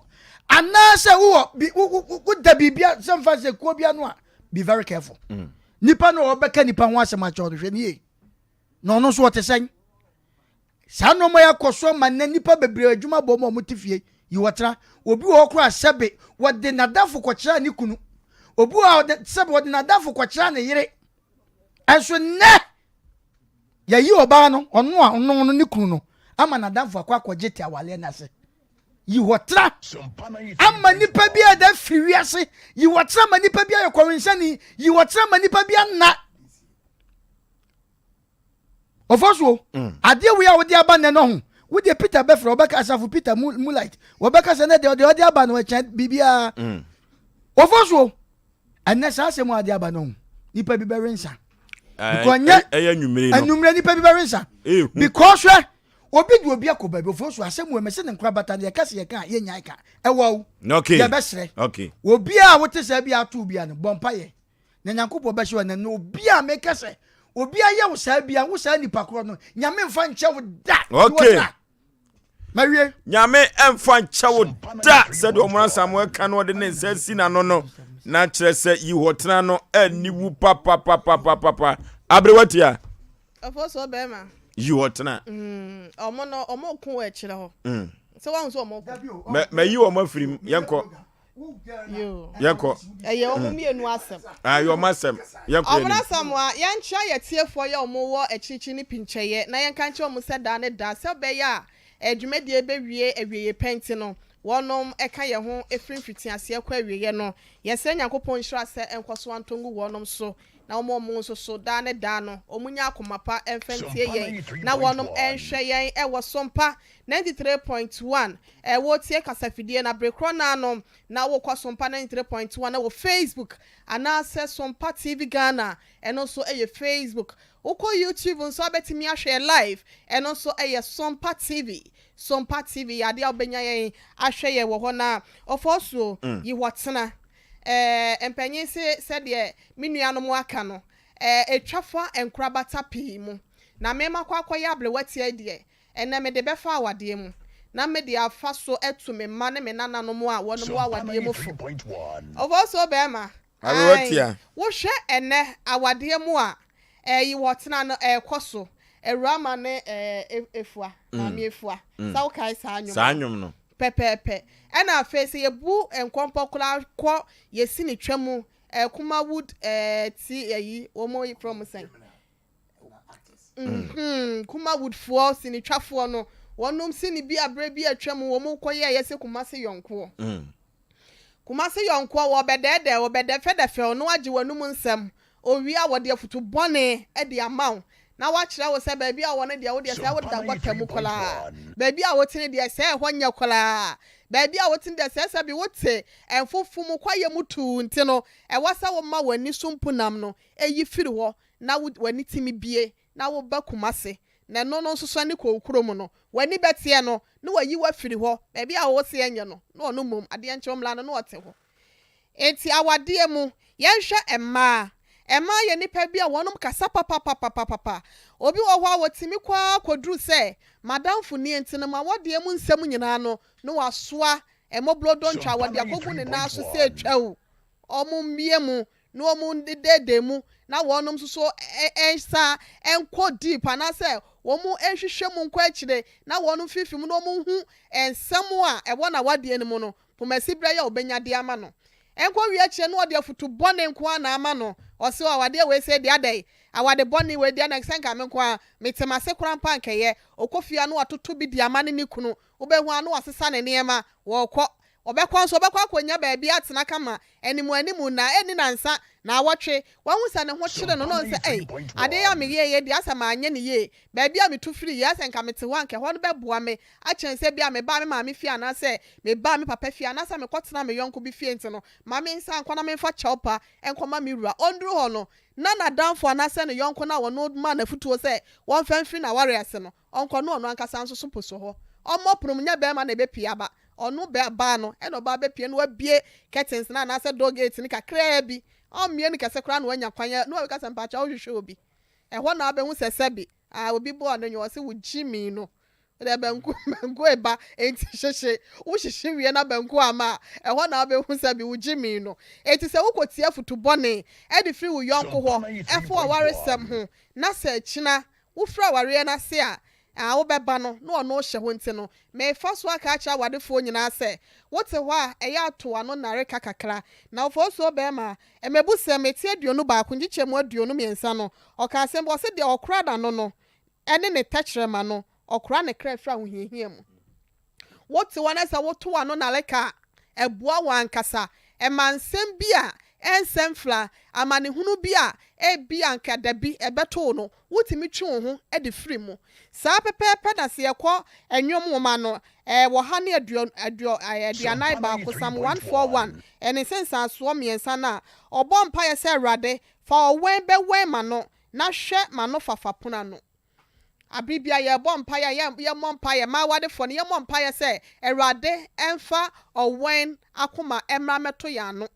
anaasɛ wowɔ bi woda biribi sɛ nfa sɛ kuo bi ano a be very careful mm. nipa no ɔbɛka nipa ho asɛm akyerɛ ɔno hwɛ nie na ɔno nso ɔte sɛn Saa nnoɔma yi akɔ so ama nnɛ nnipa bebree adwuma bɔ wɔn a wɔte fie yi wɔtra. Obi wɔ hɔ koraa sɛbe wɔde n'adamfo kɔkyerɛ ne kunu. Obi wɔ hɔ a sɛbe wɔde n'adamfo kɔkyerɛ ne yere. Ɛnso nnɛ yɛyi ɔbaa no, ɔno a ɔno no ne kunu no ama n'adamfo akɔ akɔgye te awaleɛ no ase. Yi hɔ tra ama nipa bi a ɛda firi wiase. Yi hɔ tra ma nipa bi ayɛ kɔwensani. Yi hɔ tra ma nipa bi anna. Ɔfɔ so mm. adeɛ wei a wode aba nnɛ no ho wodeɛ Peter bɛfrɛ wɔbɛka asafo Peter Mulite wɔbɛka sɛ nɛ deɛ ɔde ɔde aba no ɛkyɛn biribiara mm. ɔfɔ so ɛnɛ saa asɛm a ade aba no ho nipa bi bɛwe nsa because nyɛ ɛyɛ anwummere no anwummere nipa bi bɛwe nsa because hwɛ obi de obi akɔ baabi ɔfɔ so asɛm wɔ mɛsɛ ne nkora bata no yɛka sɛ yɛka a yɛnyae ka ɛwɔ wo yɛbɛsrɛ obi a wote sɛ bi ato bi a no bɔ mpa yɛ. Na Nyankopɔn bɛhyɛ wo anan. Na obi a meka sɛ obi ayɛ wo saa bia, wo saa nipa korɔ no, Nyame mfa nkyɛ wo da. Okay. Mawie. Nyame ɛmfa nkyɛ wo da sɛdeɛ ɔmo Samuel ka no ɔde ne nsa si n'ano no na kyerɛ sɛ yihɔtena no ɛni wu papapapapapa aberewa tia. Ɔfɔ so bɛrima. Yihɔtena. Mm, ɔmo no ɔmo ko wɔ akyerɛ hɔ. Mm. Sɛ wɔn nso ɔmo ko. Mɛ mɛ yi wɔn afiri mu yɛn kɔ. Yɛnkɔ. Ɛyɛ wɔn mmienu asɛm. Ɛyɛ wɔn asɛm. Yɛnkɔ yɛn anim. Ɔmena Samoa, yɛnkyea yɛn atiefoɔ yɛ wɔn wɔ akyirikyiri ne pinkyɛeɛ, na yɛnka nkyerɛ wɔn sɛ daa ne daa, sɛ ɛbɛyɛ a dwumadie bɛwie awieeɛ pɛ nti no, wɔnom ka yɛn ho firi mfitiaseɛ kɔ awieeɛ no. Yɛsrɛ Nyankopɔn nhyira sɛ ɛnkɔ so antɔ ngu wɔnom so, na wɔma wɔn nso so daa ne daa no, wɔnya akoma pa mfa ntie yɛn, na wɔnom nhwɛ yɛn wɔ Sompa 93.1 Woretie kasafidie no bere korɔ no ara no na wokɔ Sompa 93.1 wɔ Facebook anaasɛ Sompa TV Ghana, ɛno nso yɛ Facebook. Wokɔ YouTube nso a wobɛtumi ahwɛ yɛn live, ɛno nso yɛ Sompa TV. Sompa TV yɛ adeɛ a wobɛnya yɛn ahwɛ yɛn wɔ hɔ na ɔfɔɔsuo yi hɔ tena. Ɛɛ mpanyin se sɛdeɛ me nuanom aka no, ɛɛ ɛtwa fa nkorabata pii mu. Na me makɔ akɔyɛ aberewatia yi deɛ, Ɛnnɛ mede bɛfa awadeɛ mu, na mede afa so atu me mma ne me nananom a wɔnom wɔ awadeɛ mu fo. Ofosuo barima, ae, wohwɛ ɛnnɛ awadeɛ mu a, ɛyi wɔtena no ɛrekɔ so, Awurama ne ɛɛ Efua, Maame Efua, sɛ wokae saa nnwom Saa nnwom no. Pɛpɛɛpɛ. Ɛna afei sɛ yɛbu nkɔmpɔ koraa kɔ yɛsi ne twa mu, ɛɛ Kumawood ɛɛ ti ɛyi, wɔn frɛ wɔn sɛn? Mm-hmm. Kumawoodfoɔ, sinitwafoɔ no, wɔnom sini bi a berɛ bi a atwa mu wɔn kɔyɛɛyɛ sɛ Kumasi Yɔnkoɔ. Mm. Kumasi Yɔnkoɔ, wɔbɛdɛɛdɛɛ, wɔbɛdɛfɛdɛfɛ wo na wɔagye w'anum nsɛm. Owie a wɔde afutu bɔne de ama wo na wɔakyerɛ wo sɛ baabi a wɔwɔ no deɛ wo deɛ sɛ woda gɔta mu koraa. Baabi a wote no deɛ sɛ ɛhɔ nyɛ koraa. Baabi a wote no deɛ sɛ sɛbi wote mfofo mu kwaeɛ mu tuu nti no, ɛwɔ sɛ woma w'ani so mpunam no yi firi hɔ na wo w'ani tumi bue na woba Kumasi, na ɛno no nso so ne kɔ wo kurom no, w'ani bɛteɛ no na wayi wo afiri hɔ, baabi a wo seɛ nyɛ no, na ɔno mmom, adeɛ nkye wo mmra no na ɔte hɔ. Enti awadeɛ mu, yɛnhwɛ mmaa. Mmaa yɛ nnipa bi a wɔnom kasa papapapapapa. Obi wɔ hɔ a wɔtumi kɔ ara kɔduru sɛ, m'adamfo nie nti no m'awadeɛ mu nsɛm nyinaa no, na wasoa mmɔborɔ dontwa a wɔde akɔgu ne nan so sɛ twɛw, wɔmmue mu na wɔn dedaada mu na wɔnom nso so nsa nkɔ deep anaasɛ wɔn nhwehwɛ mu nkɔ akyire na wɔnom fifi mu na wɔn hu nsɛm a ɛwɔ n'awadeɛ no mu no, pomasi berɛ yɛ ɔbɛnya de ama no. Ɛnkɔ wie akyire na ɔde afutu bɔne nko ara na ama no, ɔse awadeɛ wei sei deɛ adɛn, awade bɔne wei deɛ na sɛ nka me nko ara mete m'ase koraa mpo a nkɛyɛ, ɔkɔ fie a na watoto bi de ama ne ne kunu, wobɛhu a na wasesa ne nneɛma, wɔrekɔ. Ɔbɛkɔ nso, ɔbɛkɔ akɔnya baabi atena kama, animuanimu, na ɛnni nnansa, naawɔtwe, wahu sɛ ne ho kyere no, na ɔhu sɛ, Ei, adeɛ yi a meyɛeɛ yi deɛ, asɛ manyɛ no yie. Baabi a metu firiiɛ yi, asɛ nka mete hɔ a, anka ɛhɔ no bɛboa me akyɛn sɛ ebia mebaa me maame fie anaasɛ mebaa me papa fie anaasɛ mekɔtenaa me yɔnko bi fie nti no, ma mensan nkɔ na memfa kyɛw pa nkɔma me wura. Ɔnduru hɔ no, na n'adamfo anaasɛ ne yɔnko no a ɔno maa no afotuo sɛ wɔmfa mfiri n'awareɛ ase no, Ɔnkɔ no ɔno ankasa nso so po so hɔ. Ɔmmɔ pono mu, nyɛ barima na ɛbɛpue aba. Ɔno bɛ, baa no, ɛna ɔbaa bɛpue na wabue curtains no anaasɛ door gate no kakraa bi. Ɔmmue no kɛse koraa na wanya kwan a, na wabɛka sɛ, Mpakyɛw wohwehwɛ obi? Ɛhɔ na wabɛhu sɛ sɛbe, ah, obi bɔɔ no nwom, ɔse wo gyimii no. Wode banku, banku reba, enti hyehye. Wohyehye wie na banku amma a, ɛhɔ na wabɛhu sɛbe wo gyimii no. Enti sɛ wokɔtie afutu bɔne de firi wo yɔnko hɔ ɛfa w'awaresɛm ho, na sɛ akyina Wofiri awareɛ no ase a, a wobɛba no na ɔno rehyɛ hɔ nti no, merefa so aka akyerɛ awadefoɔ nyinaa sɛ, wote hɔ a, ɛyɛ a to w'ano nnareka kakra. Na ɔfɔɔsuo barima, mmɛbusɛm, eti 21, nkyekyɛmu 23 no, ɔka asɛm bi, ɔse, Deɛ ɔkora n'ano no ne ne tɛkyerɛma no, ɔkora ne kra firi ahohiahia mu. Wote hɔ na sɛ woto w'ano nnareka a, ɛboa wo ankasa. Ɛma nsɛm bi a ɛnsɛ mfra, amanehunu bi a ebia anka dabi ɛbɛto wo no, wotumi twe wo ho de firi mu. Saa pɛpɛɛpɛ na sɛ yɛkɔ Nnwom nwoma no, ɔha ne aduo, aduo, 41, Psalm 141, ne nsensansoɔ mmiɛnsa no a, ɔbɔ mpaeɛ sɛ, Awurade, fa ɔwɛn bɛwɛn m'ano, na hwɛ m'ano fafa pono ano. Bere biara yɛbɔ mpaeɛ a, yɛmmɔ mpaeɛ, mmaa awadefoɔ no, yɛmmɔ mpaeɛ sɛ, Awurade mfa ɔwɛn akoma mmra mmɛto yɛn ano.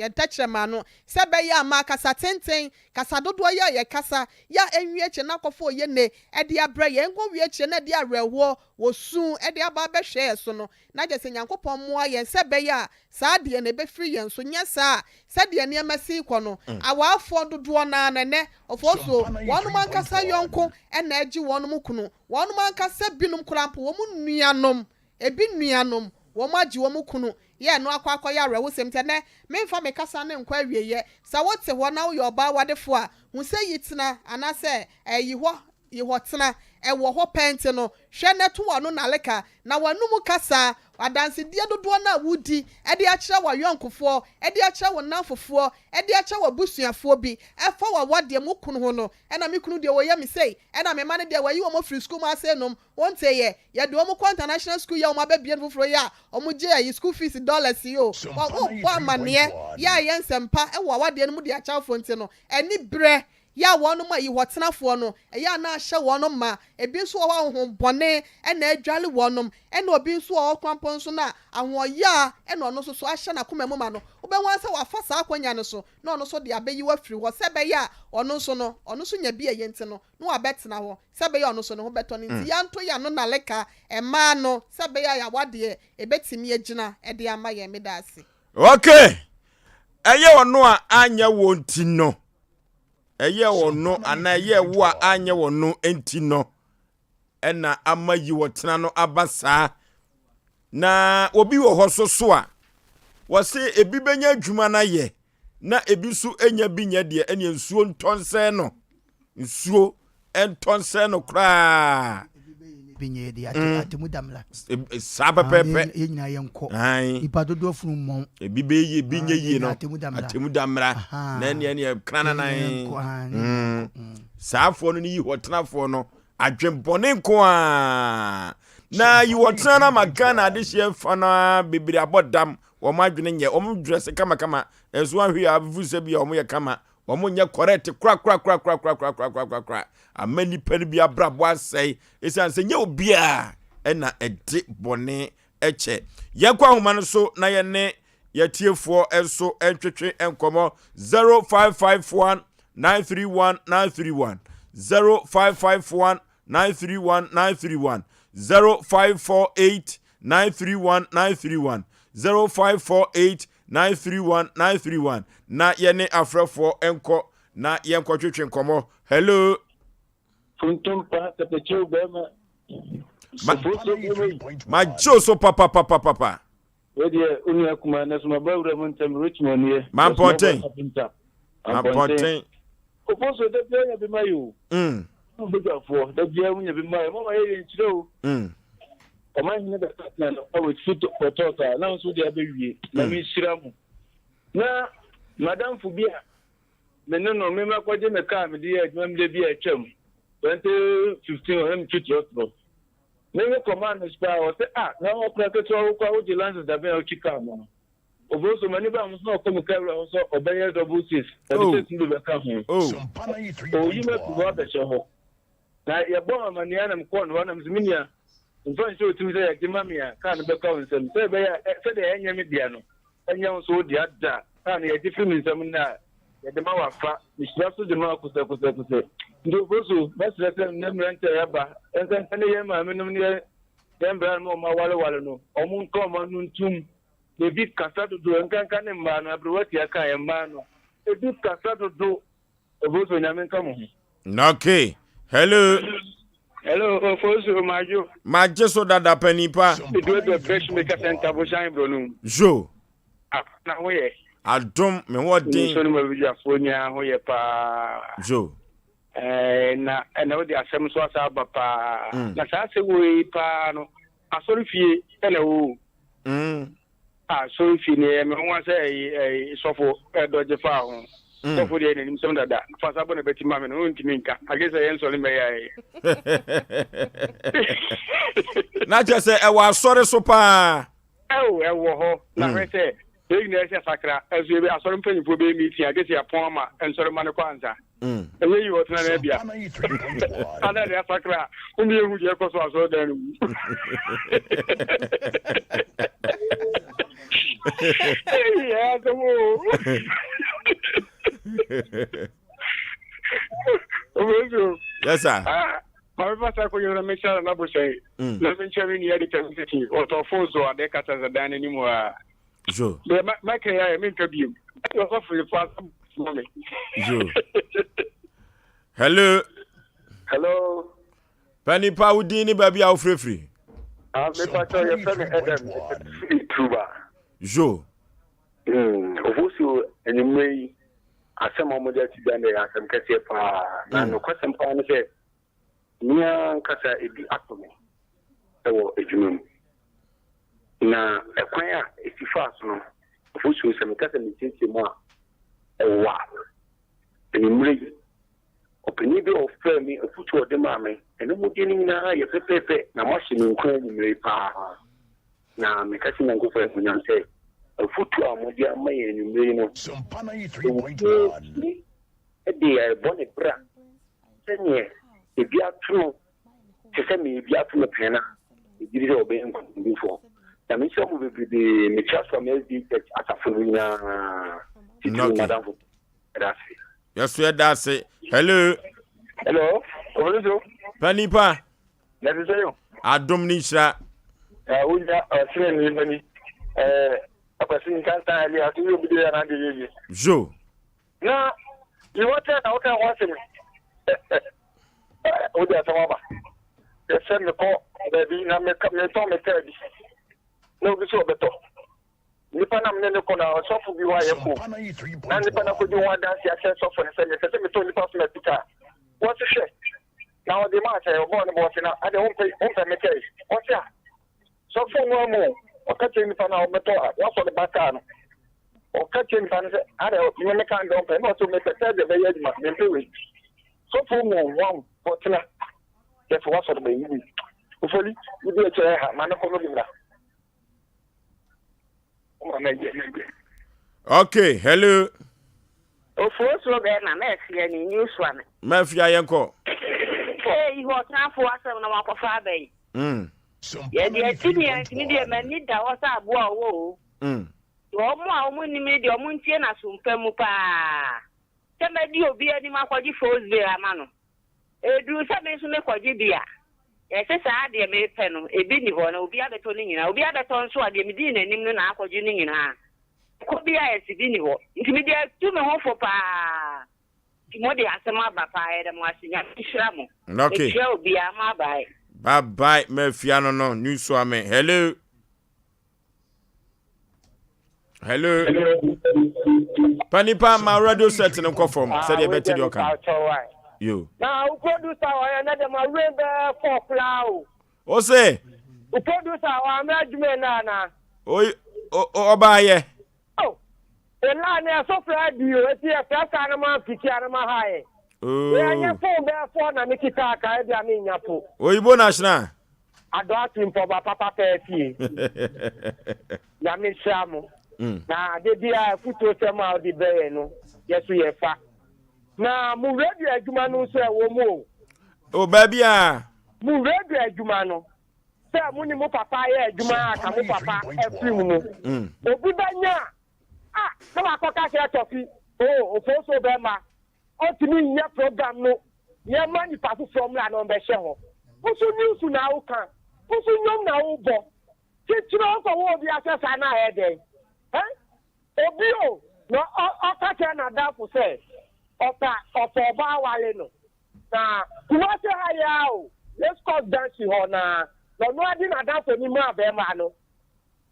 yɛn tɛkyerɛma ano, sɛ ɛbɛyɛ a ma kasa tenten, kasa dodoɔ yi a yɛkasa yi a ɛnwie akyire na akɔfa oyene de abrɛ yɛn, ɛnkɔwie akyire na ɛde awerɛhoɔ, osu, de aba abɛhwɛ yɛn so no, na kyerɛ sɛ Nyankopɔn mmoa yɛn sɛ ɛbɛyɛ a saa adeɛ no ɛbɛfiri yɛn so, nyɛ saa a, sɛdeɛ nneɛma si rekɔ no, awaafoɔ dodoɔ no ara no ɛnnɛ, ɔfɔɔ so, wɔnom ankasa yɔnko na ɛgye wɔnom kunu, wɔnom ankasa binom koraa mpo, wɔn nuanom, ebi nuanom, wɔn agye wɔn kunu, yɛ ɛno akɔ akɔyɛ awerɛhosɛm. Nti ɛnnɛ, memfa me kasa no nkɔ awieɛ. Sɛ wote hɔ na woyɛ ɔbaa wadefoɔ a, hu sɛ yi tena anaasɛ yi hɔ yi hɔ tena, ɛwɔ hɔ pɛɛ nti no, hwɛ na to w'ano nnaleka, na w'anomu kasa, adansedie dodoɔ no a wodi de akyerɛ w'ayɔnkofoɔ, de akyerɛ wo nnamfofoɔ, de akyerɛ w'abusuafoɔ bi, ɛfa w'awadeɛ mu, wo kunu ho no, ɛna me kunu deɛ ɔyɛ me sei, ɛna me mma no deɛ wɔayi wɔn afiri sukuu mu ase nom, wonteeɛ, yɛde wɔn kɔ international school yi a wɔn abɛbue no foforɔ yi a wɔgye ayi school fees dollars yi o, wobɔ amaneɛ yɛ a ɛyɛ nsɛmpa wɔ w'awadeɛ no mu de akyɛ afoforɔ nti no, aniberɛ Yɛ a wɔnom ayi hɔ tenafoɔ no, ɛyɛ a na ahyɛ wɔnom ma. Ebi nso wɔ hɔ a honhommɔne na adwale wɔnom, ɛna obi nso wɔ hɔ koraa mpo nso no a ahoɔyaa na ɔno nso so ahyɛ n'akoma mu ma no. Wobɛhu ara sɛ wafa saa akwanya no so na ɔno nso de abɛyi wo afiri hɔ sɛ ɛbɛyɛ a ɔno nso no, ɔno nso nya bi a ɛyɛ nti no, na wabɛtena hɔ sɛ ɛbɛyɛ a ɔno nso ne ho bɛtɔ no nti. Yɛanto yɛn ano nnaleka mmaa no sɛ ɛbɛyɛ a yɛawadeɛ ɛbɛtumi agyina de ama yɛn. Meda ase. Okay. Ɛyɛ ɔno a anyɛ wo nti no. Ɛyɛ ɔno anaa ɛyɛ wo a anyɛ ɔno nti no ɛna ama yi wɔtena no aba saa. Na obi wɔ hɔ so so a wɔse ebi bɛnya adwuma no ayɛ na ebi nso nya bi nyɛ deɛ ɛneɛ nsuo ntɔ nsɛn no. Nsuo ntɔ nsɛn no koraa. Bi nyɛ de ate atemu damla. Saa pɛpɛɛpɛ. Yɛn nyinaa yɛn kɔ. Nipa dodoɔ funu mmɔn. Ebi bɛ yie ebi nyɛ yie no. Atemu damla. Atemu damla. Na ɛneɛ ɛneɛ krananan. Saafoɔ no ne yi hɔ tenafoɔ no adwenbɔne nko ara. Na yi hɔ tena no ama Ghana adehyeɛ fa no ara bebree abɔ dam wɔn adwene nyɛ wɔn drɛse kamakama nso ahwɛ yɛ afufu sɛ bi a wɔn yɛ kama Wɔn nyɛ correct korakorakorakorakorakorakorakora. Ama nnipa no bi abrabɔ asɛe. Esiane sɛ nyɛ obiara ɛna ɛde bɔne ɛkyɛ. Yɛnkɔ ahoma no so na yɛne yɛtiefoɔ nso ntwetwe nkɔmɔ 0551 931 931 0551 931 931 0548 931 931 0548 931 931 na yɛne afrɛfoɔ nkɔ na yɛnkɔtwetwe nkɔmmɔ. Hello. Funtumpa katakyɛw bɛrima. Magye wo so papapapapa. Wei deɛ wo nua kumaa na soma ba wura mu ntɛm Richmond nie. Mampɔnten. Mampɔnten. Ofo so da biara nya bi ma yɛ o. Mm. Mo badwafoɔ da biara mo nya bi ma yɛ. Mo ma yɛ yɛ nkyerɛ o. Mm. Ɔman hene bɛka tena no ɛwɔ fi pɔtɔɔ saa na nso deɛ abɛwie na mm. menhyira mo. Na madamfo bi a me ne no me makɔgye me kaa mede yɛ adwuma mmerɛ bi a atwam 2015 ɔne metwi trɔtrɔ. Me me kɔmaa no sika ɔsɛ ah na ɔkora ketewa wo kora wogye license dabɛn a wotwi kaa no no. Oboso, m'ani baa ho so na ɔkɔ me kaa wura hɔ sɛ ɔbɛyɛ double six, ɔde six no bi bɛka ho. Ɔreyi me afiri hɔ abɛhyɛ hɔ. Na yɛbɔɔ me amanneɛ na mekɔɔ ne hɔ na mese, me nua, mfa nhyɛ wo tirim sɛ yɛgye ma me a, kaa no bɛka wo nsam. Sɛ ɛbɛyɛ a, sɛdeɛ ɛnyɛ me dea no, ɛnyɛ wo nso wo dea da. Kaa no yɛgye firi me nsam nnɛ a, yɛde ma wo afa. Mehyira so de ma wo kosɛkosɛkosɛ. Nti Oboso, mɛsrɛ sɛ nnɛ mmeranteɛ a yɛaba, ɛnkanka ne yɛn maamenom ne yɛn branom a wɔawareware no, wɔnka wɔn ano ntom. Ebi kasa dodo nkanka ne mmaa no aberewa tia ka yɛ mmaa no ebi kasa dodo Ofosu Onyame nka mo ho. Okay. Hello. Hello, Ofosu Majo. Magye so dada panin pa. Edu edu fresh maker center bosan bronu. Jo. Na ho yɛ. Adom me ho ɔden. Nso no mabijafoɔ nyinaa ho yɛ paa. Jo. Eh, na ɛna wode asɛm nso asa aba paa. Mm. Na saa asɛm wei paa no Asɔre fie na ɛwɔ o. Mm. Asɔre fie no ɛyɛ me nwa sɛ ɛyi ɛyi sɔfo ɛdɔgye faa ho. Mm. Sɔfo deɛ n'anim sɛm dada. Fa sa bɔ na bɛti ma me no ntumi nka. Agye sɛ yɛn nsɔre mmɛyɛ ayɛ. Na kyerɛ sɛ ɛwɔ asɔre so paa. Ɛwɔ ɛwɔ hɔ na hwɛ sɛ yɛn nyinaa sɛ sakra ɛnso yɛbɛ asɔre mpanyinfoɔ bɛyɛ meeting agye sɛ yɛapɔn ama nsɔre ma no kɔ ansa. Ɛnyɛ yi ɔtena na abia ana de asakra a wɔn yɛ hu deɛ ɛkɔ so asɔre dan no mu. Ɛyɛ asɛm o. Obosu. Yes sir. Ah, maame fa sa kɔnyɛ na mekyɛ na nabosɛn. Na menkyɛ me nua de kyɛ me sisi. Ɔtɔ fon so ade kasa sɛ dan n'anim hɔ a. Jo. Deɛ mɛka yɛ ayɛ menka biom. Ɛna ɔsɔfo yi fa ma me. Jo. Hello. Hello. Panipa wo din ne baabi a wofirefiri. Ah, mepa kyɛw yɛfrɛ me Adam firi Tuba. Jo. Ofosuo, anwummerɛ yi, asɛm a wɔde ato dwa no yɛ asɛm kɛseɛ paa. Na nokwasɛm paa ne sɛ, me ara ankasa ebi ato me wɔ adwuma mu. Na ɛkwan a ɛsi faa so no, Ofosuo, sɛ meka sɛ mekyerɛkyerɛ mu a, ɛwa. Anwummerɛ yi, ɔpanin bi a ɔfrɛɛ me, afotuo a ɔde maa me, ɛno mu deɛ no nyinaa yɛ pɛpɛɛpɛ, na moahyɛ me nkuran anwummerɛ yi paa. Na meka hyɛ Nyankopɔn animuonyam sɛ afotu a mode ama yɛn anwummere yi no, obi de rebɔ ne bra sɛdeɛ ebi ato no te sɛ me ebi ato me pɛn no a, megye di sɛ ɔbɛyɛ nkonimdifoɔ. Nyame nhyira mo bebrebee. Mekyia Suame SDA Church asafo no nyinaa, titiriw m'adamfo. Yɛda ase. Yɛso yɛda ase. Hello. Hello. Obosusu. Panipa. Na ɛte sɛ yo. Adom ne nhyira. Na wonya ɔtenenee ba ni. Ɛɛ Akwasi nkantan ali ase yɛ obi de yɛ n'ade yɛ yie. Zo. Na yi wɔtɛ na woka ho asɛm wode asɛm aba. Yɛsɛ mekɔ baabi na metɔn me kaa bi na obi sɛ ɔbɛtɔ. Nipa na mene ne kɔ na ɔsɔfo bi hɔ a yɛkɔ na nipa na kɔdi ho adanse akyerɛ sɔfo no sɛ mepɛ sɛ metɔ nipa so ma bi kaa. Wɔse hwɛ Na ɔde maa sɛ ɔbɔɔ ne bo ɔse na adɛn wompɛ wompɛ me kyɛe? Ɔse a sɔfo no amu ɔka kyerɛ nipa no a ɔbɛtɔ a wasɔ ne ba kaa no ɔka kyerɛ nipa no sɛ adɛn me me kaa no deɛ ɔmpɛ na ɔse mepɛ sɛ deɛ bɛyɛ adwuma mempɛ wei sɔfo mu wɔn ɔtena yɛsɛ wasɔ ne ba yi ofoli wodi akyerɛ ha ma ne kɔ no bi mmra. Okay, hello. Ofuo soro bɛrima, mɛfia ni, ni osua me. Mɛfia yɛn kɔ. Ee, ihe ɔtenafo asɛm na wakɔfa aba yi. Yɛde akyi ni antumi deɛ m'ani da hɔ sɛ aboa ɔwɔ o. Wɔn a wɔn nim no deɛ wɔn ntie n'asompa mu paa. Sɛ mɛdi obi anim akɔgye Fosbury ama no. Ɛduruu sɛ me nso mekɔgye bi a, yɛse saa deɛ mepɛ no, ebi nni hɔ, na obi abɛtɔ ne nyinaa. Obi abɛtɔ nso a, deɛ medii n'anim no na akɔgye ne nyinaa. Kɔ bi a yɛse bi nni hɔ. Nti mede atu me ho fo paa. Nti mode asɛm aba paa, yɛda mo ase. Nyame nhyira mo. Okay. Mekyia obiara, mo abae. Bye bye, mafia no no, news ame. Hello. Hello. Panipa ma radio set no nkɔ fam sɛdeɛ ɛbɛte deɛ ɔka no. Yo. Na wo producer ɔyɛ na dɛm awura bɛɛ fɔ koraa o. O se. Wo producer ɔamra adwuma na ana. Oyi ɔbaayɛ. Oh. Ela ne ɛso fra di o eti ɛfrɛ saa na ma fiti ana ma ha yɛ. Oh. Ɛnyɛ phone bɛɛ fɔ na me kita aka ebi a me nya po. Oyibo national. Adɔ ase mpɔba papa pɛɛ fie. Nyame nhyira mo. Na da biara afutuo sɛm a wode brɛ yɛn no yɛ so yɛ fa. Na mo radio adwuma no nso ɛwɔ mu o. O baabi a. Mo radio adwuma no sɛ mo ne mo papa yɛ adwuma a ka mo papa afiri mu no. Obi bɛnya a na wakɔka kyerɛ Tɔfi o Ofosuo bɛma ɔntumi nyɛ program no yɛmma nipa foforɔ mmra na ɔmbɛhyɛ hɔ. Wo so news na woka, wo so nnwom na wobɔ. Kyekyere ɔkɔ wɔ obi ahyɛ saa na ayɛ dɛn? Hɛ? Obi o, na ɔka kyerɛ n'adamfo sɛ ɔpa ɔpɛ ɔbaa ware no. Na Kumasi ha yi ara o, Race Course Junction hɔ na na ɔno ara de n'adamfo no maa bɛrima no.